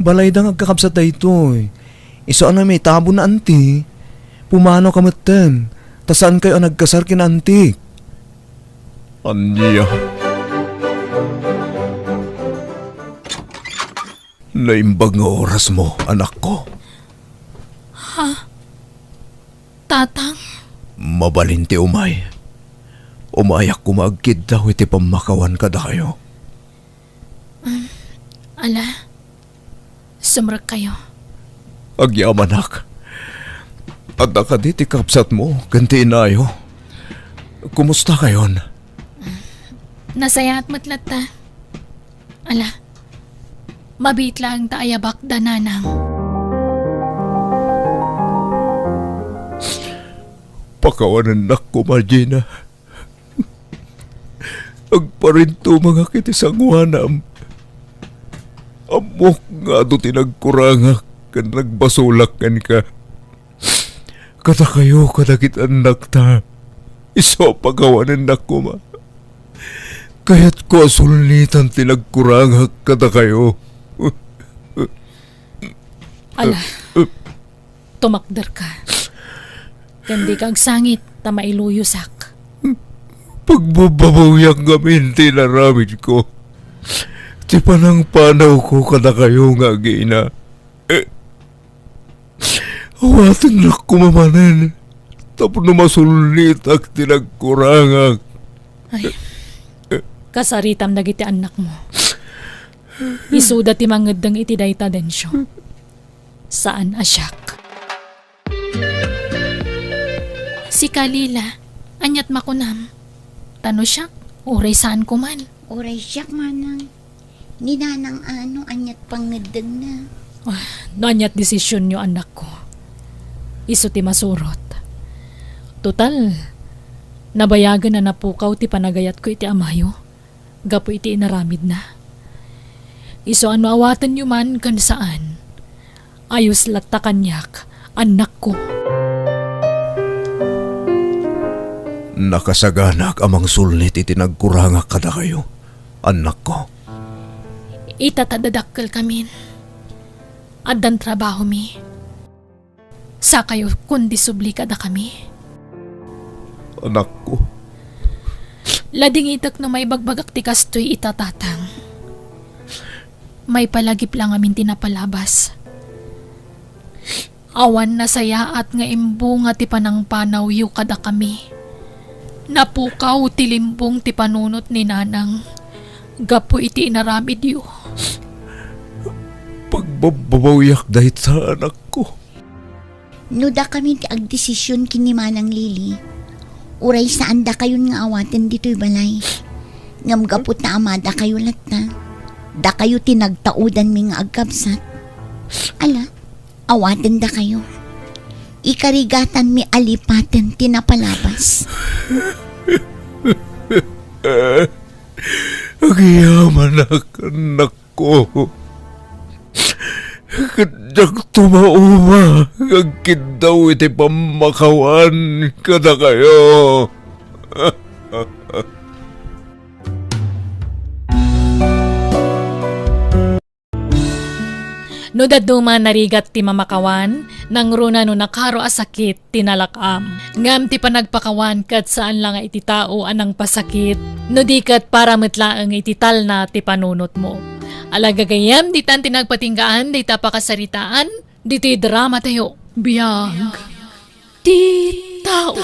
Balayda nga agkakabsat daytoy. Isu a namitabo ni Auntie, pumanawka metten, ta saankayo a nagkasar ken Auntie. Ania? Naimbag nga orasmo, anakko. Ha? Tatang? Mabalin ti umay. Umayak koma agkiddaw iti pammakawan kadakayo. Um, ala, sumrekkayo. Agyamanak. Adda kadi ti kabsatmo ken ti inayo? Kumustakayon? Nasayaat met latta. Ala, mabiit laeng ta ayabakda, nanang. Pakawanennak koma, Gina. Agparintumengak iti sangoanam. Ammok nga adu ti nagkurangak ken nagbasolak kenka. Kadakayo kadagiti annakta, isu a pakawanennak koma. Kayatko a sulnitan ti nagkurangak kadakayo. Ala, tumakderka. Ken dika agsangit ta mailuyosak. Pagbababawiak ngamin ti inaramidko. Ti panangpanawko kadakayo nga agina. Awatennak koma manen tapno masulnitak ti nagkurangak. Ay, kasaritam dagiti annakmo. Isuda ti mangeddeng iti dayta, Dencio. Saan a siak. Sika, Lila, aniat makunam? Ta no siak, uray saan koman. Uray siak, manang. Ni nanang ano, aniat pangngeddengna? Ah, no aniat desisyonyo, anakko, isu ti masurot. Total, Nabayagen a napukaw ti panagayatko iti amayo gapu iti inaramidna. Isu a no awatenyo man ken saan, ayos latta kaniak, annakko. Nakasaganak a mangsulnit iti nagkurangak kadakayo, annakko. Ita ta dadakkelkamin. Addan trabahomi. Sakayo, kundi subli kadakami. Anakko. Ladingitek no maibagbagak ti kastoy ita, Tatang. Maipalagip la ngamin ti napalabas. Awan nasayaat nga imbunga ti panangpanawyo kadakami. Napukaw ti limbong ti panunot ni Nanang gapu iti inaramidyo. Pagbabbabawiak dayta, anakko. No dakami ti agdesision ken ni Manang Lily, uray saan dakayon nga awaten ditoy balay. Ngem gapu ta amadakayo latta, dakayo ti nagtaudanmi nga agkabsat. Ala, awaten dakayo. Ikarigatanmi a lipaten ti napalabas. Agyamanak, anakko. Ket diak tumauma nga agkiddaw iti pammakawan kadakayo. No dadduma narigat ti mamakawan, nangruna no nakaro a sakit ti nalak-am. Ngem ti panagpakawan ket saan la nga iti tao a nangpasakit, no di ket para met laeng iti talna ti panunotmo. Ala gagayyem, ditan ti nagpatinggaan dayta a pakasaritaan, ditoy dramatayo. Biag ti tao.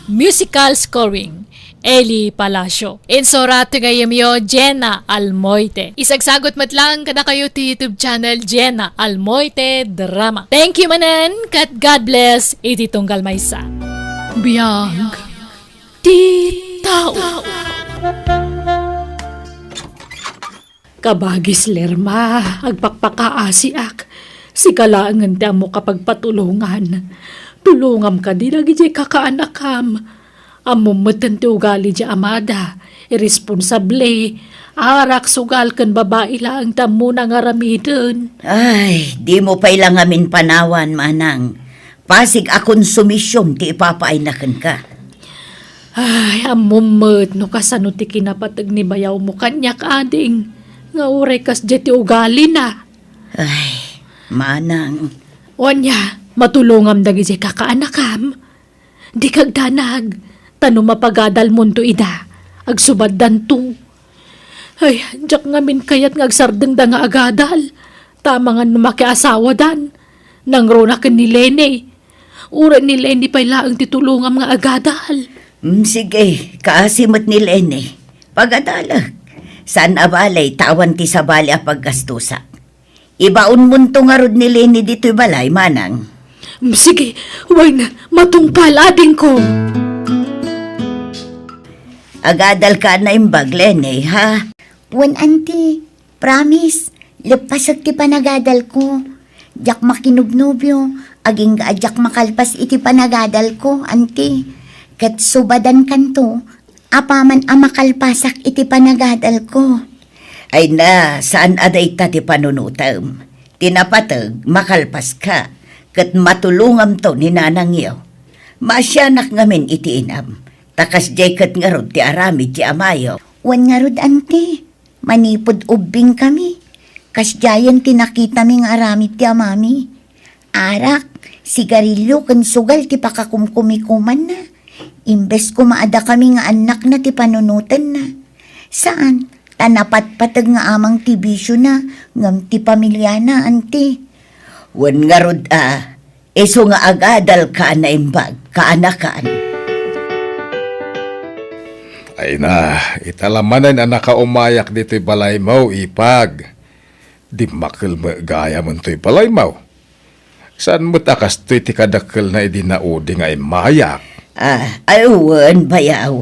Musical scoring, Eli Palacio. Insurat ti gayyemyo, Jenna Almoite. Isagsagut met laeng kadakayo ti YouTube channel, Jenna Almoite Drama. Thank you manen, ket God bless iti tunggal maysa. Biag ti tao. Kabagis, Lerma, agpakpakaasiak. Sika laengen ti ammok a pagpatulongan. Tulongam kadi dagiti kakaanakam. Ammom metten ti ugali di amada. Irresponsable, arak, sugal ken babai laeng ti ammona nga aramiden. Ay, dimo pay la ngamin panawan, manang. Pasig a konsumision ti ipapaayna kenka. Ay, ammom met no kasano ti kinapateg ni bayawmo kaniak, ading, nga uray kasdiay ti ugalina. Ay, manang. Wen aya, matulongam dagiti kakaanakam. Dika agdanag, ta no mapagadalmonto ida, agsubaddanto. Ay, diak ngamin kayat nga agsardengda nga agadal, ta amangan no makiasawadan. Nangruna ken ni Lene. Uray ni Lene pay laeng ti tulongam nga agadal. Mm, sige, kaasi met ni Lene. Pagadalek. Saan a bale, ta awan ti sabali a paggastusak. Ibaonmonto ngarud ni Lene ditoy balay, manang. Mm, sige, wen, matungpal, adingko. Agadalka a naimbag, Lene, ha? Wen, anti. Promise, leppasek ti panagadalko. Diak makinubnubio, agingga a diak makalpas iti panagadalko, anti. Ket subadankanto, apaman a makalpasak iti panagadalko. Ay na, saan a dayta ti panunotem. Ti napateg, makalpaska, ket matulongamto ni nanangyo. Maasianak ngamin iti inam, ta kasdiay ket ngarud ti aramid ti amayo. Wen ngarud, anti. Manipud ubbingkami, kasdiayen ti nakitami nga aramid ti amami. Arak, sigarilio ken sugal ti pakakumkumikumanna. Imbes koma a dakami nga annakna ti panunotenna. Saan, ta napatpateg nga amang ti bisiona ngem ti pamiliana, anti. Wen ngarud a, isu nga agadalka a naimbag, kaanakan. Ay na, ita la manen a nakaumayak ditoy balaymo, ipag. Dimmakel met gayam toy balaymo. Saan met a kastoy ti kadakkelna idi naudi nga immayak? Ah, ay wen, bayaw.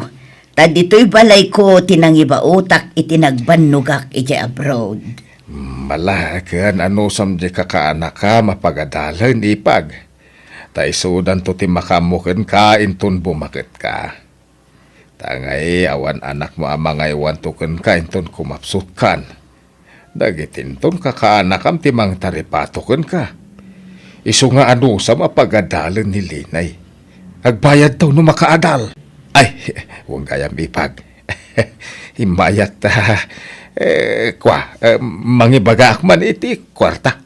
Ta ditoy balayko ti nangibaotak iti nagbannogak iti abroad. Mala, ken anusam diay kakaanakam a pagadalen, ipag. Ta isudanto ti makaammo kenka inton bumaketka. Ta ngay awan anakmo a mangaywanto kenka inton kumapsutkan. Dagitinton kakaanakam ti mangtaripato kenka. Isu nga anusam a pagadalen ni Linay. Agbayadtaw no makaadal. Ay, wen gayam, ipag. Immayat ta. Eh, kua, eh, mangibagaak man iti kuarta.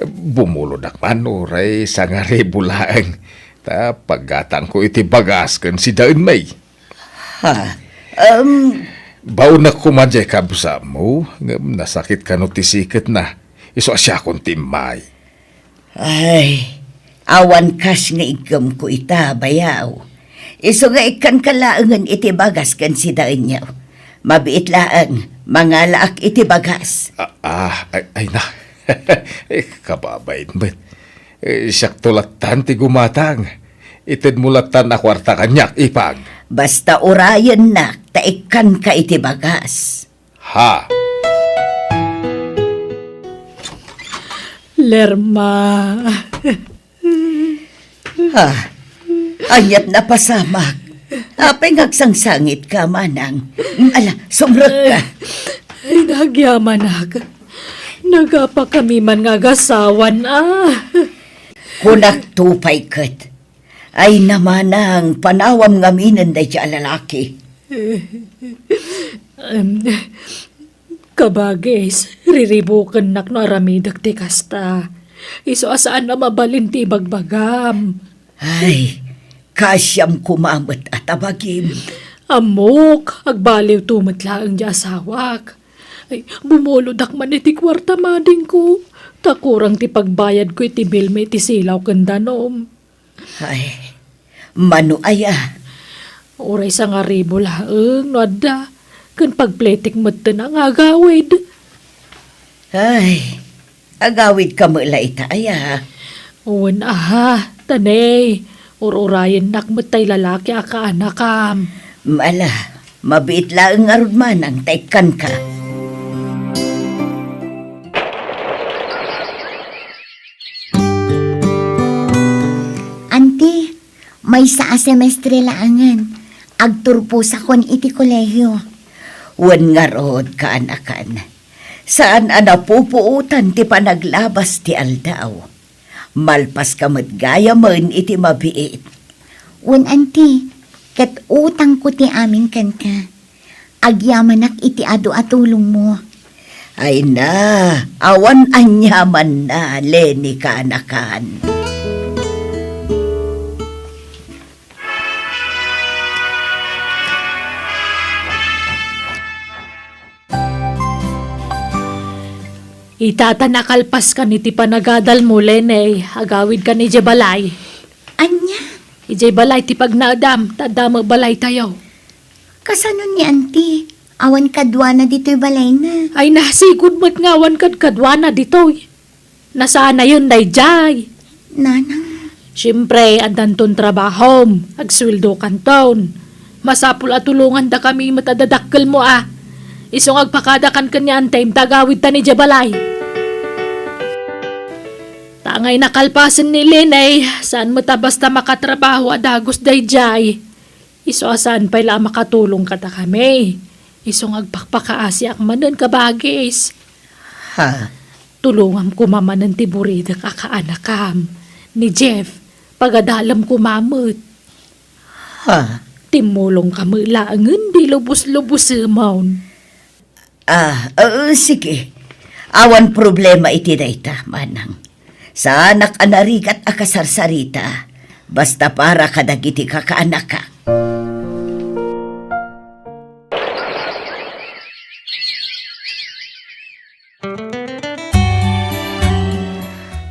Bumulodak man uray sangaribu laeng. Ta paggatangko iti bagas ken si Daenmay. Ha? Um, Baonak koma diay kabsatmo, ngem nasakit kano ti siketna. Isu a siakon ti immay. Ay, awan kas nga iggemko ita, bayaw. Isu nga ikkanka laengen iti bagas ken si Daenyo. Mabiit laeng, mangalaak iti bagas. Ah, ah, ay, ay na. Eh, kababain met. Eh, siakto lattan ti gumatang. Itedmo lattan a kuarta kaniak, ipag. Basta urayennak ta ikkanka iti bagas. Ha? Lerma. Ha? Aniat napasamak? Apay nga agsangsangitka, manang? Ala, sumrekka. Ay, nagyamanak. Nagapakami man nga agasawan, ah. Kunak to pay ket. Ay, namanang, panawam ngaminen dayta a lalaki. Em, kabagis, riribukennak no aramidek ti kasta. Isu a saan a mabalin ti ibagbagam. Ay, kaasiam koma met a tabagim. Ammok, agbaliwto met laeng ti asawak. Ay, bumulodak man iti kuarta madingko. Ta kurang ti pagbayadko iti bilmi iti silaw ken danom. Ay, mano aya? Uray sangaribu laeng no adda, ken pagpletek metten a nga agawid. Ay, agawidka met la ita aya? Wen, aha, tanay, ur-urayennak met tay lalaki a kaanakam. Ala, mabiit laeng ngarud manang ta ikkanka. Anti, maysa a semestre laengen, agturposakon iti kolehio. Wen ngarud, kaanakan, saan a napupuotan ti panaglabas ti aldaw. Malpaska met gayamen iti mabiit. Wen, anti, ket utangko ti amin kenka. Agyamanak iti adu a tulongmo. Ay na, awan aniamanna, Leni, kaanakan. Ita ta nakalpaskan iti panagadalmo, Leni, agawidkan idiay balay. Ania? Idiay balay ti pagnaedam, ta adda met balaytayo. Kasano ni Anti? Awan kaduana ditoy balayna. Ay, nasigud met nga awan kad kaduana ditoy. Nasaanayon daydiay. Nanang. Siempre, addanton trabahom, agsueldokanton. Masapul a tulongandakami met a dadakkelmo a. Isu nga agpakadakan ken ni Antim ta agawidtan idiay balay. Ta ngay nakalpasen ni Lenay, saan met a basta makatrabaho a dagus daydiay. Isu a saan pay la a makatulong kadakami. Isu nga agpakpakaasiak manen, kabagis. Ha? Tulongam koma manen ti buridek a kaanakam, ni Jeff, pagadalem koma met. Ha? Timmulongka met laengen, di lubos-lubosemon. Ah, eh, sige. Awan problema iti dayta, manang. Saanak a narigat a kasarsarita, basta para kadagiti kakaanaka.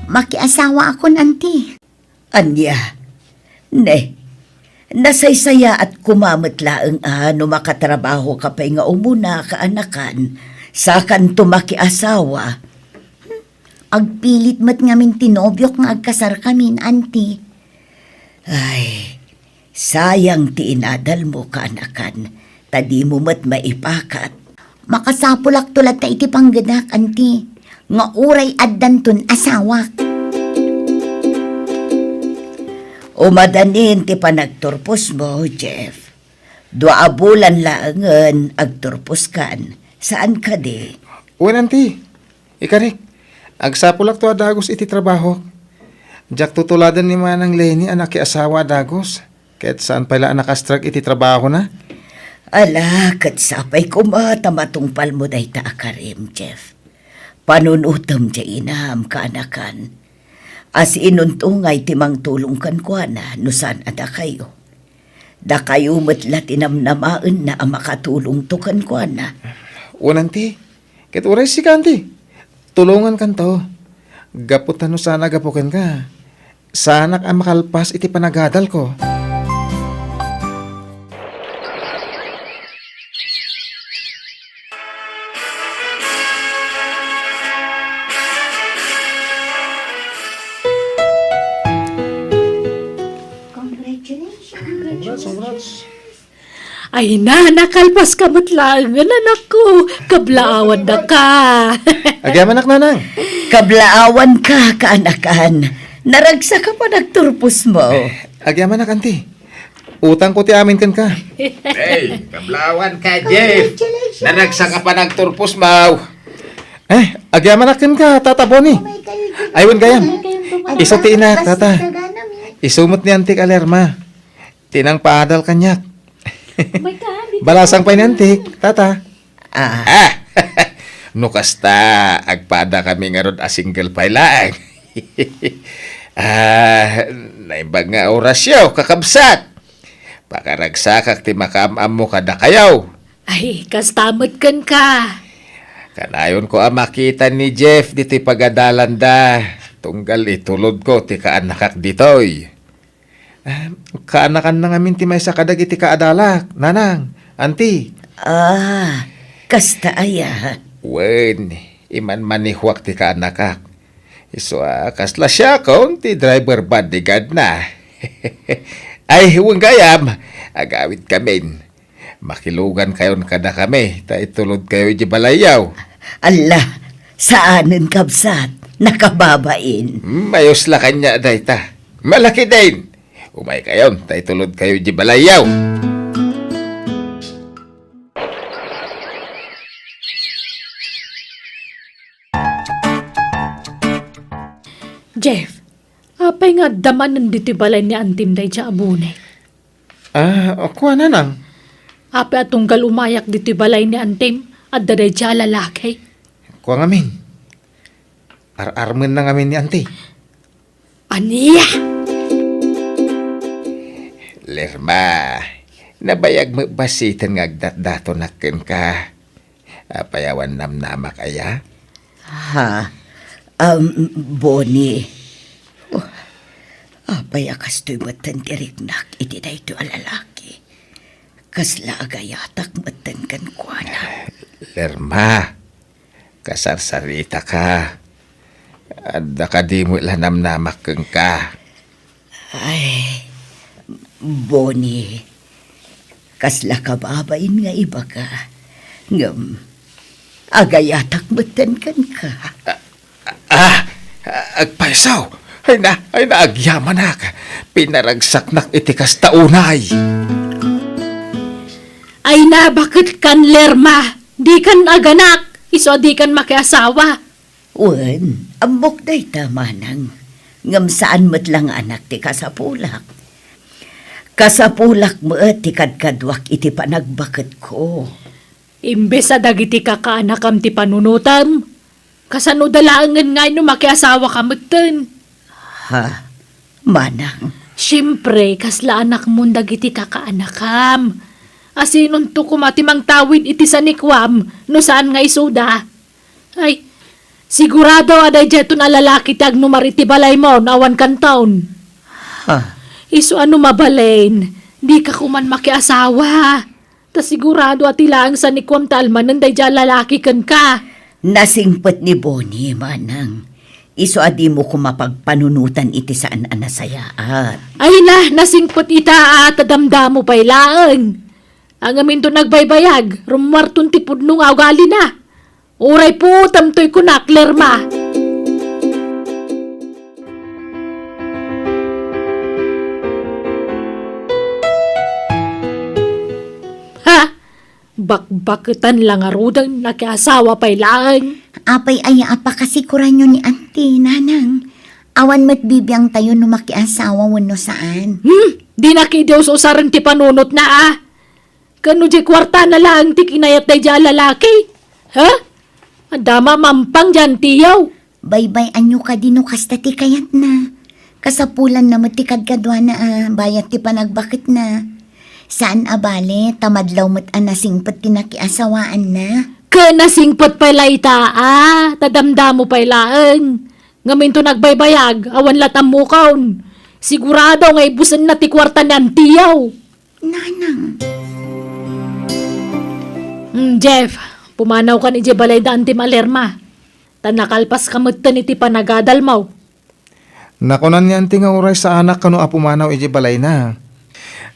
Makiasawaakon, Anti. Ania? Ne, nasaysayaat koma met laeng a no makatrabahoka pay nga umuna, kaanakan, sakanto makiasawa. Hmm, agpilit met ngamin ti nobiok nga agkasarkamin, Anti. Ay, sayang ti inadalmo, kaanakan, ta dimo met maipakat. Makasapulakto latta iti panggedak, Anti, nga uray addanton asawak. Umadanin ti panagturposmo, Jeff. Dua a bulan laengen agturposkan. Saan kadi? Wen, anti. Ikarik, agsapulakto a dagus iti trabahok. Diak tutuladen ni Manang Lenny a nakiasawa a dagus, ket saan pay la a nakastrek iti trabahona. Ala, ket sapay koma ta matungpalmo dayta a karim, Jeff. Panunotem diay inam, kaanakan. As-inunto ngay ti mangtulong kenkuana no saan a dakayo. Dakayo met la ti namnamaenna a makatulongto kenkuana. Wen, anti. Ket uray sika, anti. Tulongankanto. Gapu ta no saan a gapu kenka, saanak a makalpas iti panagadalko. Congratulations. Congrats, congrats. Ay na, nakalpas ka met laengen, anakko. Kablaawan da ka. Agyamanak, nanang. Kablaawan ka, kaanakan. Naragsak ka panagturpos mo. Agyamanak, anti. Utangko ti amin kenka. Hey, kablaawan ka, Jeff. Congratulations. Naragsak ka panagturpos mo. Eh, agyamanak kenka, Tata Boni. Oh my God. Ay, wen gayam. Isu ti inak, Tata. Isu met ni Antik a Lerma. Ti nangpaadal kaniak. Balasang pay ni Antik, Tata. Ah. Ah, no kasta, agpadakami ngarud a single pay laeng. Ah, naimbag nga orasyo, kakabsat. Pakaragsakak ti makaam-ammo kadakayo. Ay, kasta met kenka. Kanayonko a makita ni Jeff ditoy pagadalanda, tunggal itulodko ti kaanakak ditoy. Ah, kaanakanna ngamin ti maysa kadagiti kaadalak, nanang, anti. Ah, kasta aya? Wen, imanmanehoak ti kaanakak. Isu a kasla siakon ti driver bodyguard na. Ay, wen gayam, agawidkamin. Makilugankayon kadakami, ta itulodkayo idiay balayyo. Alla, saanen, kabsat, nakababain. Hmm, mayos la kaniak dayta. Malakidin! Umaykayon, ta itulodkayo idiay balayyo. Jeff, apay nga adda manen ditoy balay ni antim daydiay a Boni? Ah, kua, nanang. Apay a tunggal umayak ditoy balay ni antim, adda daydiay a lalaki? Kua ngamin. Ar-armenna ngamin ni anti. Ania? Lerma, nabayag met basiten nga agdatdatonak kenka. Apay awan namnamak aya? Ha? Um, Boni. Oh, apay a kastoy metten ti riknak iti daytoy a lalaki? Kasla agayatak metten kenkuana. Lerma, kasarsaritaka. Adda kadi met la namnamak kenka? Ay, Boni, kasla kababain nga ibaga. Ngem, agayatak metten kenka. Ah, agpayso! Ay na, ay na, agyamanak! Pinaragsaknak iti kasta unay! Ay na, baket kan, Lerma? Dikan aganak, isu a dikan makiasawa. Wen, ammok dayta, manang. Ngem saan met la nga anak ti kasapulak. Kasapulak met ti kadkaduak iti panagbaketko. Imbes a dagiti kakaanakam ti panunotem, kasanoda laengen ngay no makiasawaka metten? Ha? Manang? Siempre, kasla anakmon dagiti kakaanakam. Asinonto koma ti mangtawid iti sanikuam no saan nga isuda? Ay, sigurado a daydiayton a lalaki ti agnumar iti balaymo no awan kanton. Ha? Isu a no mabalin, dika koman makiasawa. Ta sigurado a ti laeng sanikuam ti almanen daydiay a lalaki kenka. Nasingpet ni Boni, manang. Isu a dimo koma pagpanunotan iti saan a nasayaat. Ay na, nasingpet ita a ta damdamo pay laeng. Ngamin inton agbaybayag, rummuarton ti pudno nga ugalina. Uray puotem toy kunak, Lerma. Ha? Bakbaketan la ngaruden, nakiasawa pay laeng. Apay aya a pakasikuranyo ni Auntie, Nanang? Awan met bibiangtayo no makiasawa wenno saan. Hmm, dinak idi us-usaren ti panunotna, a. Ken no diay kuartana laeng ti kinayat daydiay a lalaki? Ha? Adda mamampang diay antiyo. Baybay-anyo kadi no kasta ti kayatna. Kasapulanna met ti kadkaduana a bayat ti panagbaketna. Saan a bale, ta madlaw met a nasingpet ti nakiasawaanna. Ken nasingpet pay la ita, a, ta damdamo pay laeng. Ngamin to nagbaybayag, awan la tammukon. Sigurado nga ibusenna ti kuarta ni antiyo. Nanang. Hmm, Jeff, pumanawkan idiay balay da Antim a Lerma. Ta nakalpaska metten iti panagadalmo. Nakunan ni Anti nga uray saanak kano a pumanaw idiay balayna.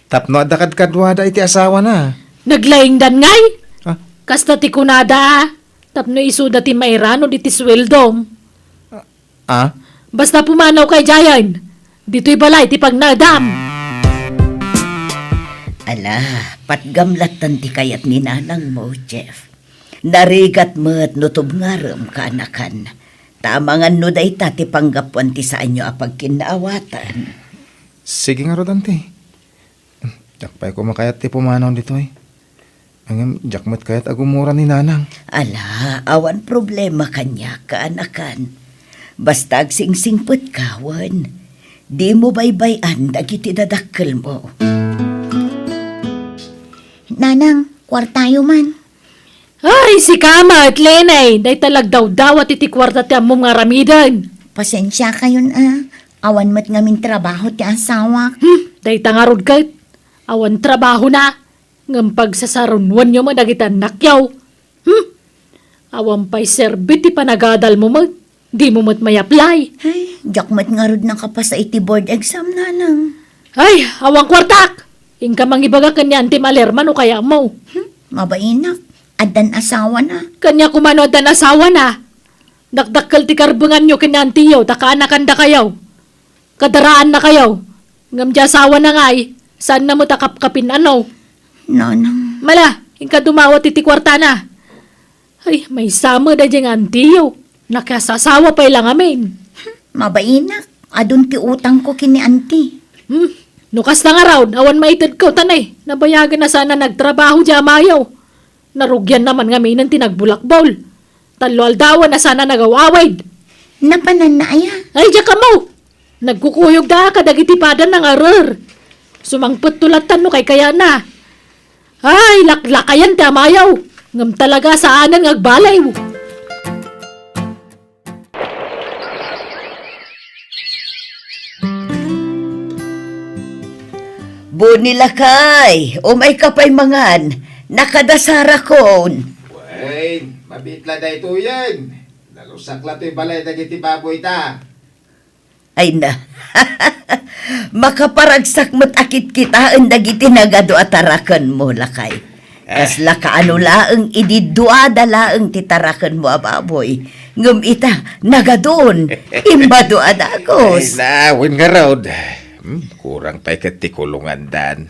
Tapno adda kadkaduada iti asawana. Naglaingdan ngay? Ah? Kasta ti kunada, a. Tapno isuda ti mairano diti sueldom. Ah? Basta pumanawka idiayen. Ditoy balay ti pagnaedam. Ala, patgam lattan ti kayat ni nanangmo, Jeff. Narigat met no tubngarem, kaanakan. Ta amangan no dayta ti panggapuan ti saanyo a pagkinnaawatan. Sige ngarud, Anti. Diak pay koma kayat ti pumanaw ditoy. Ngem diak met kayat a gumura ni Nanang. Ala, awan problema kaniak, kaanakan. Basta agsingsingpetka wen. Dimo baybay-an dagiti dadakkelmo. Nanang, kuartayo man. Ay, sika met, Lenay, dayta lagdawdawat iti kuarta ti ammom nga aramiden. Pasensiakayon a, awan met ngamin trabaho ti asawak. Hmm, dayta ngarud ket, awan trabahona, ngem pagsasarunoanyo met dagiti annakyo. Hmm, awan pay serbi ti panagadalmo met. Dimo met may-apply. Ay, diak met ngarud nakapasa iti board exam, Nanang. Ay, awan kuartak! Inka mangibaga ken ni Anti Malerma no kayatmo. Hmm, mabainak. Addan asawana. Kaniak koma no addan asawana. Dakdakkel ti karbenganyo ken ni Antiyo, ta kaanakan dakayo. Kadaraannakayo. Ngem diay asawana ngay, saanna met a kapkapin-ano. Nanang. Mala, inka dumawat iti kuartana. Ay, maysa met daydiay nga antiyo. Nakiasasawa pay la ngamin. Mabainak, adun ti utangko ken ni anti. Hmm, no kasta ngarud, awan maitedko, ta nay, nabayagen a saan a nagtrabaho diay amayo. Narugianna man ngaminen ti nagbulakbol. Tallo aldawen a saan a nagaw-awid. Napananna aya? Ay, diak ammo. Nagkukuyogda kadagiti padanna nga arer. Sumangpetto lattan no kaykayatna. Ay, laklakayan ti amayo. Ngem talaga saanen nga agbaliw. Boni lakay, umayka pay mangan. Nakadasarakon. Wen, mabiit la daytoyen. Nalusak la toy balay dagiti baboyta. Ay na. Makaparagsak met a kitkitaen dagiti nagadu a tarakenmo, lakay. Ah. Kasla kaano laeng idi duada laeng ti tarakenmo a baboy. Ngem ita, nagadun, immadu a dagus. Ay na, wen ngarud. Hmm, kurang pay ket ti kulongandan.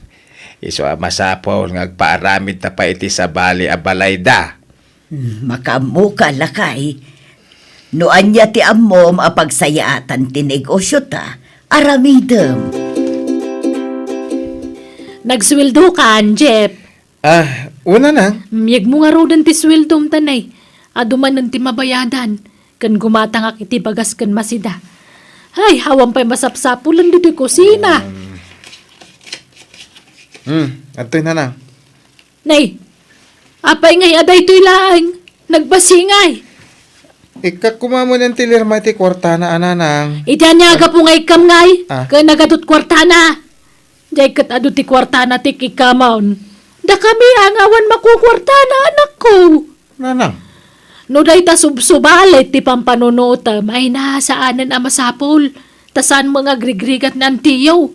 Isu a masapul nga agpaaramidta pay iti sabali a balayda. Hmm, makaammoka, lakay. No ania ti ammom a pagsayaatan ti negosyota, aramidem. Nagsueldokan, Jeff. Ah, una na. Miyegmo ngaruden ti sueldom, ta nay. Adu manen ti mabayadan. Ken gumatangak iti bagas ken masida. Ay, awan pay masapsapulen ditoy kusina. Um, hmm, adtoy, Nanang. Nay, apay ngay a daytoy laeng? Nagbassit ngay. Ikkak koma manen ti lirma iti kuartana a, Nanang. Iti ania a gapu nga ikkam ngay? Ah. Ken nagadut kuartana. Diay ket adu ti kuartana ti ikkamon. Dakami a nga awan makukuartana, anakko. Nanang. No dayta subsubalit ti pampanunotem, ay na, saanen a masapul. Ta saanmo nga agrigrigat ni antiyo.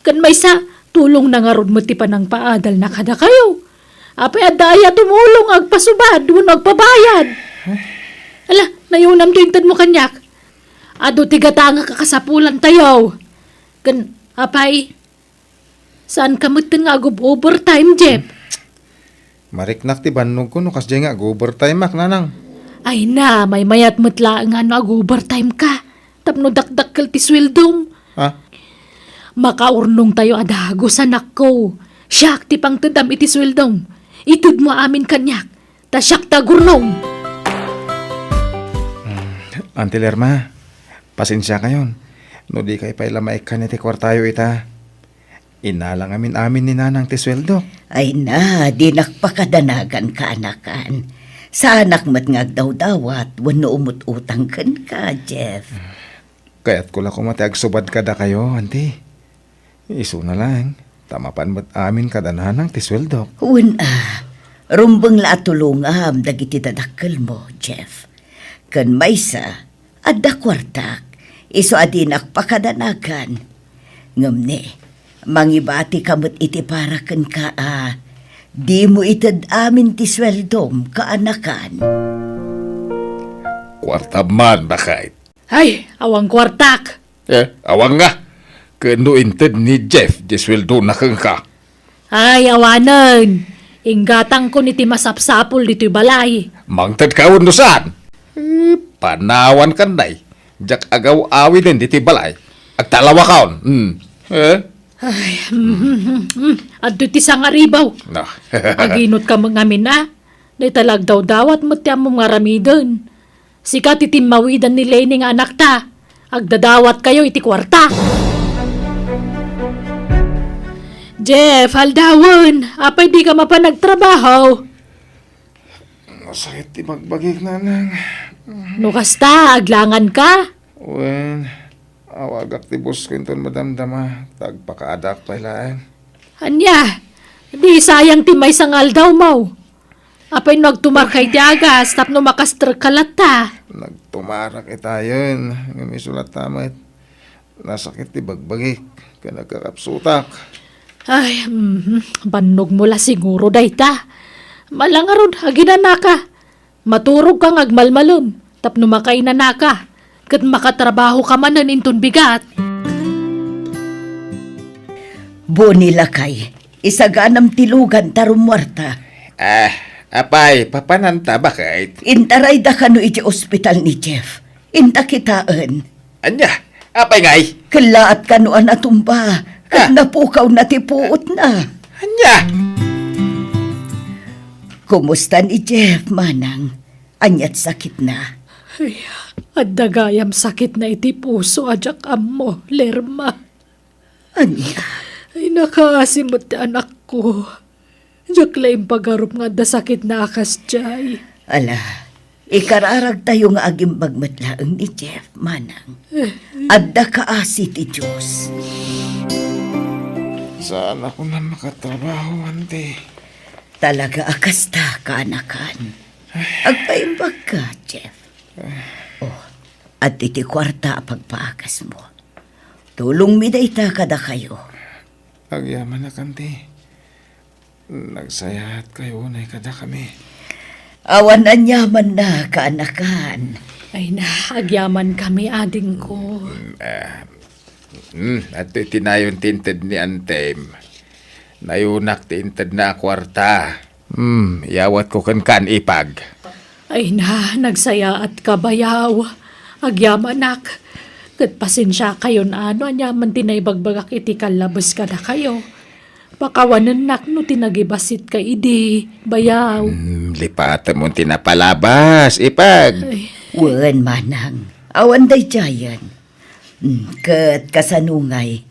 Ken maysa, tulongna ngarud met ti panangpaadalna kadakayo. Apay adda aya tumulong agpasubad wenno agpabayad? Ala, nayunamto intedmo kaniak. Adu ti gatangek a kasapulantayo. Ken, apay, saanka metten nga agub-overtime, Jeff? Mariknak ti bannogko no kasdiay nga ag-overtimeak, nanang. Ay na, maymayat met laeng nga no ag-overtimeka tapno dakdakkel ti sueldom. Ha? Makaurnongtayo a dagus, anakko. Siak ti pangtedam iti sueldom. Itedmo amin kaniak, ta siak ti agurnong. Hmm, Auntie Lerma, pasensiakayon no dikay pay la maikkan iti kuartayo ita. Inala ngamin amin ni nanang ti sueldok. Ay na, dinak pakadanagan, kaanakan. Saanak met nga agdawdawat wenno umut-utang kenka, Jeff. Kayatko la koma ti agsubad kadakayo, Auntie. Isuna laeng, ta mapan met amin kada nanang ti sueldok. Wen a, rumbeng la a tulongam dagiti dadakkelmo, Jeff. Ken maysa, adda kuartak, isu a dinak pakadanagan. Ngem ni, mangibatika met iti para kenka a dimo ited amin ti sueldom, kaanakan. Kuartam man, baket. Ay, awan kuartak. Eh, awan nga. Ken no inted ni Jeff ti sueldona kenka? Ay, awanen. Inggatangkon iti masapsapul ditoy balay. Mangtedka wenno saan? Eh, panawankan, nay. Diak agaw-awiden ditoy balay. Agtalawakon. Hmm. Eh? Ay, adtoy ti sangaribaw. No. Aginutka met ngamin a. Dayta la agdawdawat met ti ammom nga aramiden. Sika ti timmawidan ni Leni nga anakta. Agdadawatkayo iti kuarta. Jeff, aldawen, apay dika mapan agtrabaho? Nasakit ti bagbagik, nanang. No kasta, aglanganka? Wen, awagak ti bosko inton madamdama, ta agpakaadak pay laeng. Ania, di sayang ti maysa nga aldawmo? Apay no agtumarka iti agas tapno makastrekka latta? Nagtumarak itayen, ngem isu latta met. Nasakit ti bagbagik, ken agkakapsutak. Ay, mhm, bannogmo la siguro dayta. Mala ngarud, aginanaka. Maturogka nga agmalmalem, tapno makainanaka, ket makatrabahoka manen inton bigat. Boni, lakay, isaganam ti lugan ta rummuarta. Ah, apay, papananta, baket? Intarayda kano iti ospital ni Jeff. Inta kitaen. Ania? Apay ngay? Kellaat kano a natumba, ket Ah. napukawna ti puotna. Ania? Kumusta ni Jeff, manang? Aniat sakitna? Ay, adda gayam sakitna iti puso a diak ammo, Lerma. Ania? Ay, nakaasi met ti anakko. Diak la impagarup nga adda sakitna a kasdiay. Ala, ikararagtayo nga agimbag met laeng ni Jeff, manang. Eh. Adda kaasi ti Dios. Saan ako na makatrabaho, ante? Talaga a kasta, kaanakan. Agpaimbagka, Jeff. Oh, adda ti kuarta a pagpaagasmo. Tulongmi dayta kadakayo. Agyamanak, ante. Nagsayaatkayo unay kadakami. Awan aniamanna, kaanakan. Ay na, agyamankami, adingko. Mm, ah, mm, adtoy ti nayon ti inted ni antem. Nayonak ti intedna a kuarta. Hmm, iyawatko kenka, ipag. Ay na, nagsayaatka, bayaw. Agyamanak. Ket pasensiakayon a no aniaman ti naibagbagak iti kallabes kadakayo. Pakawanennak no ti nagibasitka idi, bayaw. Hmm, lipatemon ti napalabas, ipag. Ay. Wen, manang. Awan daydiayen. Hmm, ket kasano ngay?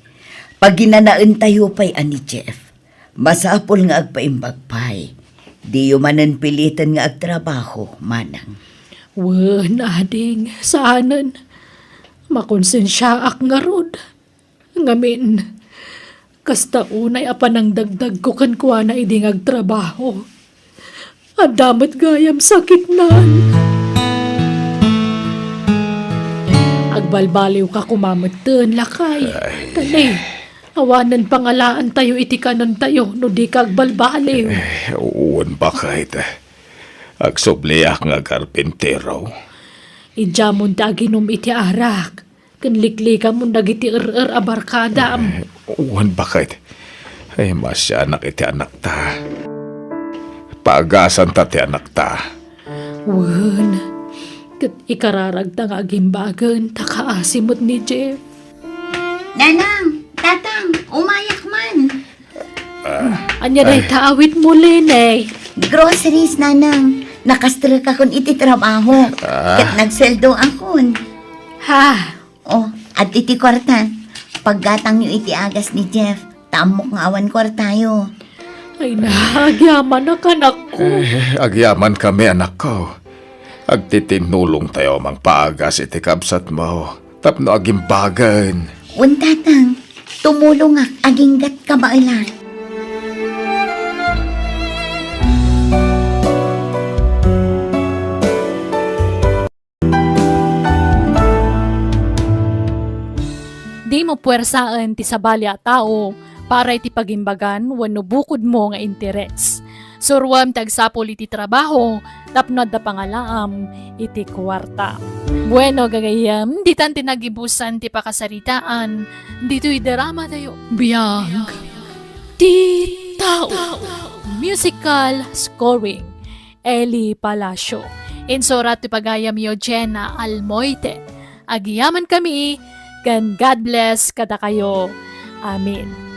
Paginanaentayo pay a ni Jeff. Masapul nga agpaimbag pay. Diyo manen piliten nga agtrabaho, manang. Wen, ading, saanen. Makonsensiaak ngarud. Ngamin, kasta unay a panangdagdagko kenkuana idi nga agtrabaho. Adda met gayam sakitnan. Agbalbaliwka koma metten, lakay. Ay. Kani, awanen pangalaantayo iti kanentayo no dika agbalbaliw. Eh, wen, baket. Agsubliak nga karpintero. Idiamon ti aginum iti arak. Ken liklikamon dagiti er-er a barkadam. Eh, wen, baket. Ay, masianak iti anakta. Agasanta ti anakta. Wen, ket ikararagta nga agimbagen ta kaasi met ni Jeff. Nanang, Tatang, umayak man. Ania dayta awitmo, Lene? Groceries, Nanang. Nakastrek akon iti trabaho. Ah. Ket nagsweldo akon. Ha? Oh, adda iti kuarta. Paggatangyo iti agas ni Jeff. Ta ammok nga awan kuartayo. Ay, na, agyamanak, anakko. Eh, agyaman kami, anakko. Agtitinnulongtayo mangpaagas iti kabsatmo tapno agimbagen. Wen, Tatang, tumulongak aginggat kabaelan. Dimo puwersaen ti sabali a tao para iti pagimbagan wenno bukodmo nga interes. Suroam ti agsapul iti trabaho tapno adda pangalaam iti kuarta. Bueno, gagayyem, ditan ti nagibusan ti pakasaritaan ditoy drama tayo. Biag ti tao. Musical scoring, Eli Palacio. Insurat ti pagayamyo, Jenna Almoite. Agyaman kami, ken God bless kadakayo. Amen.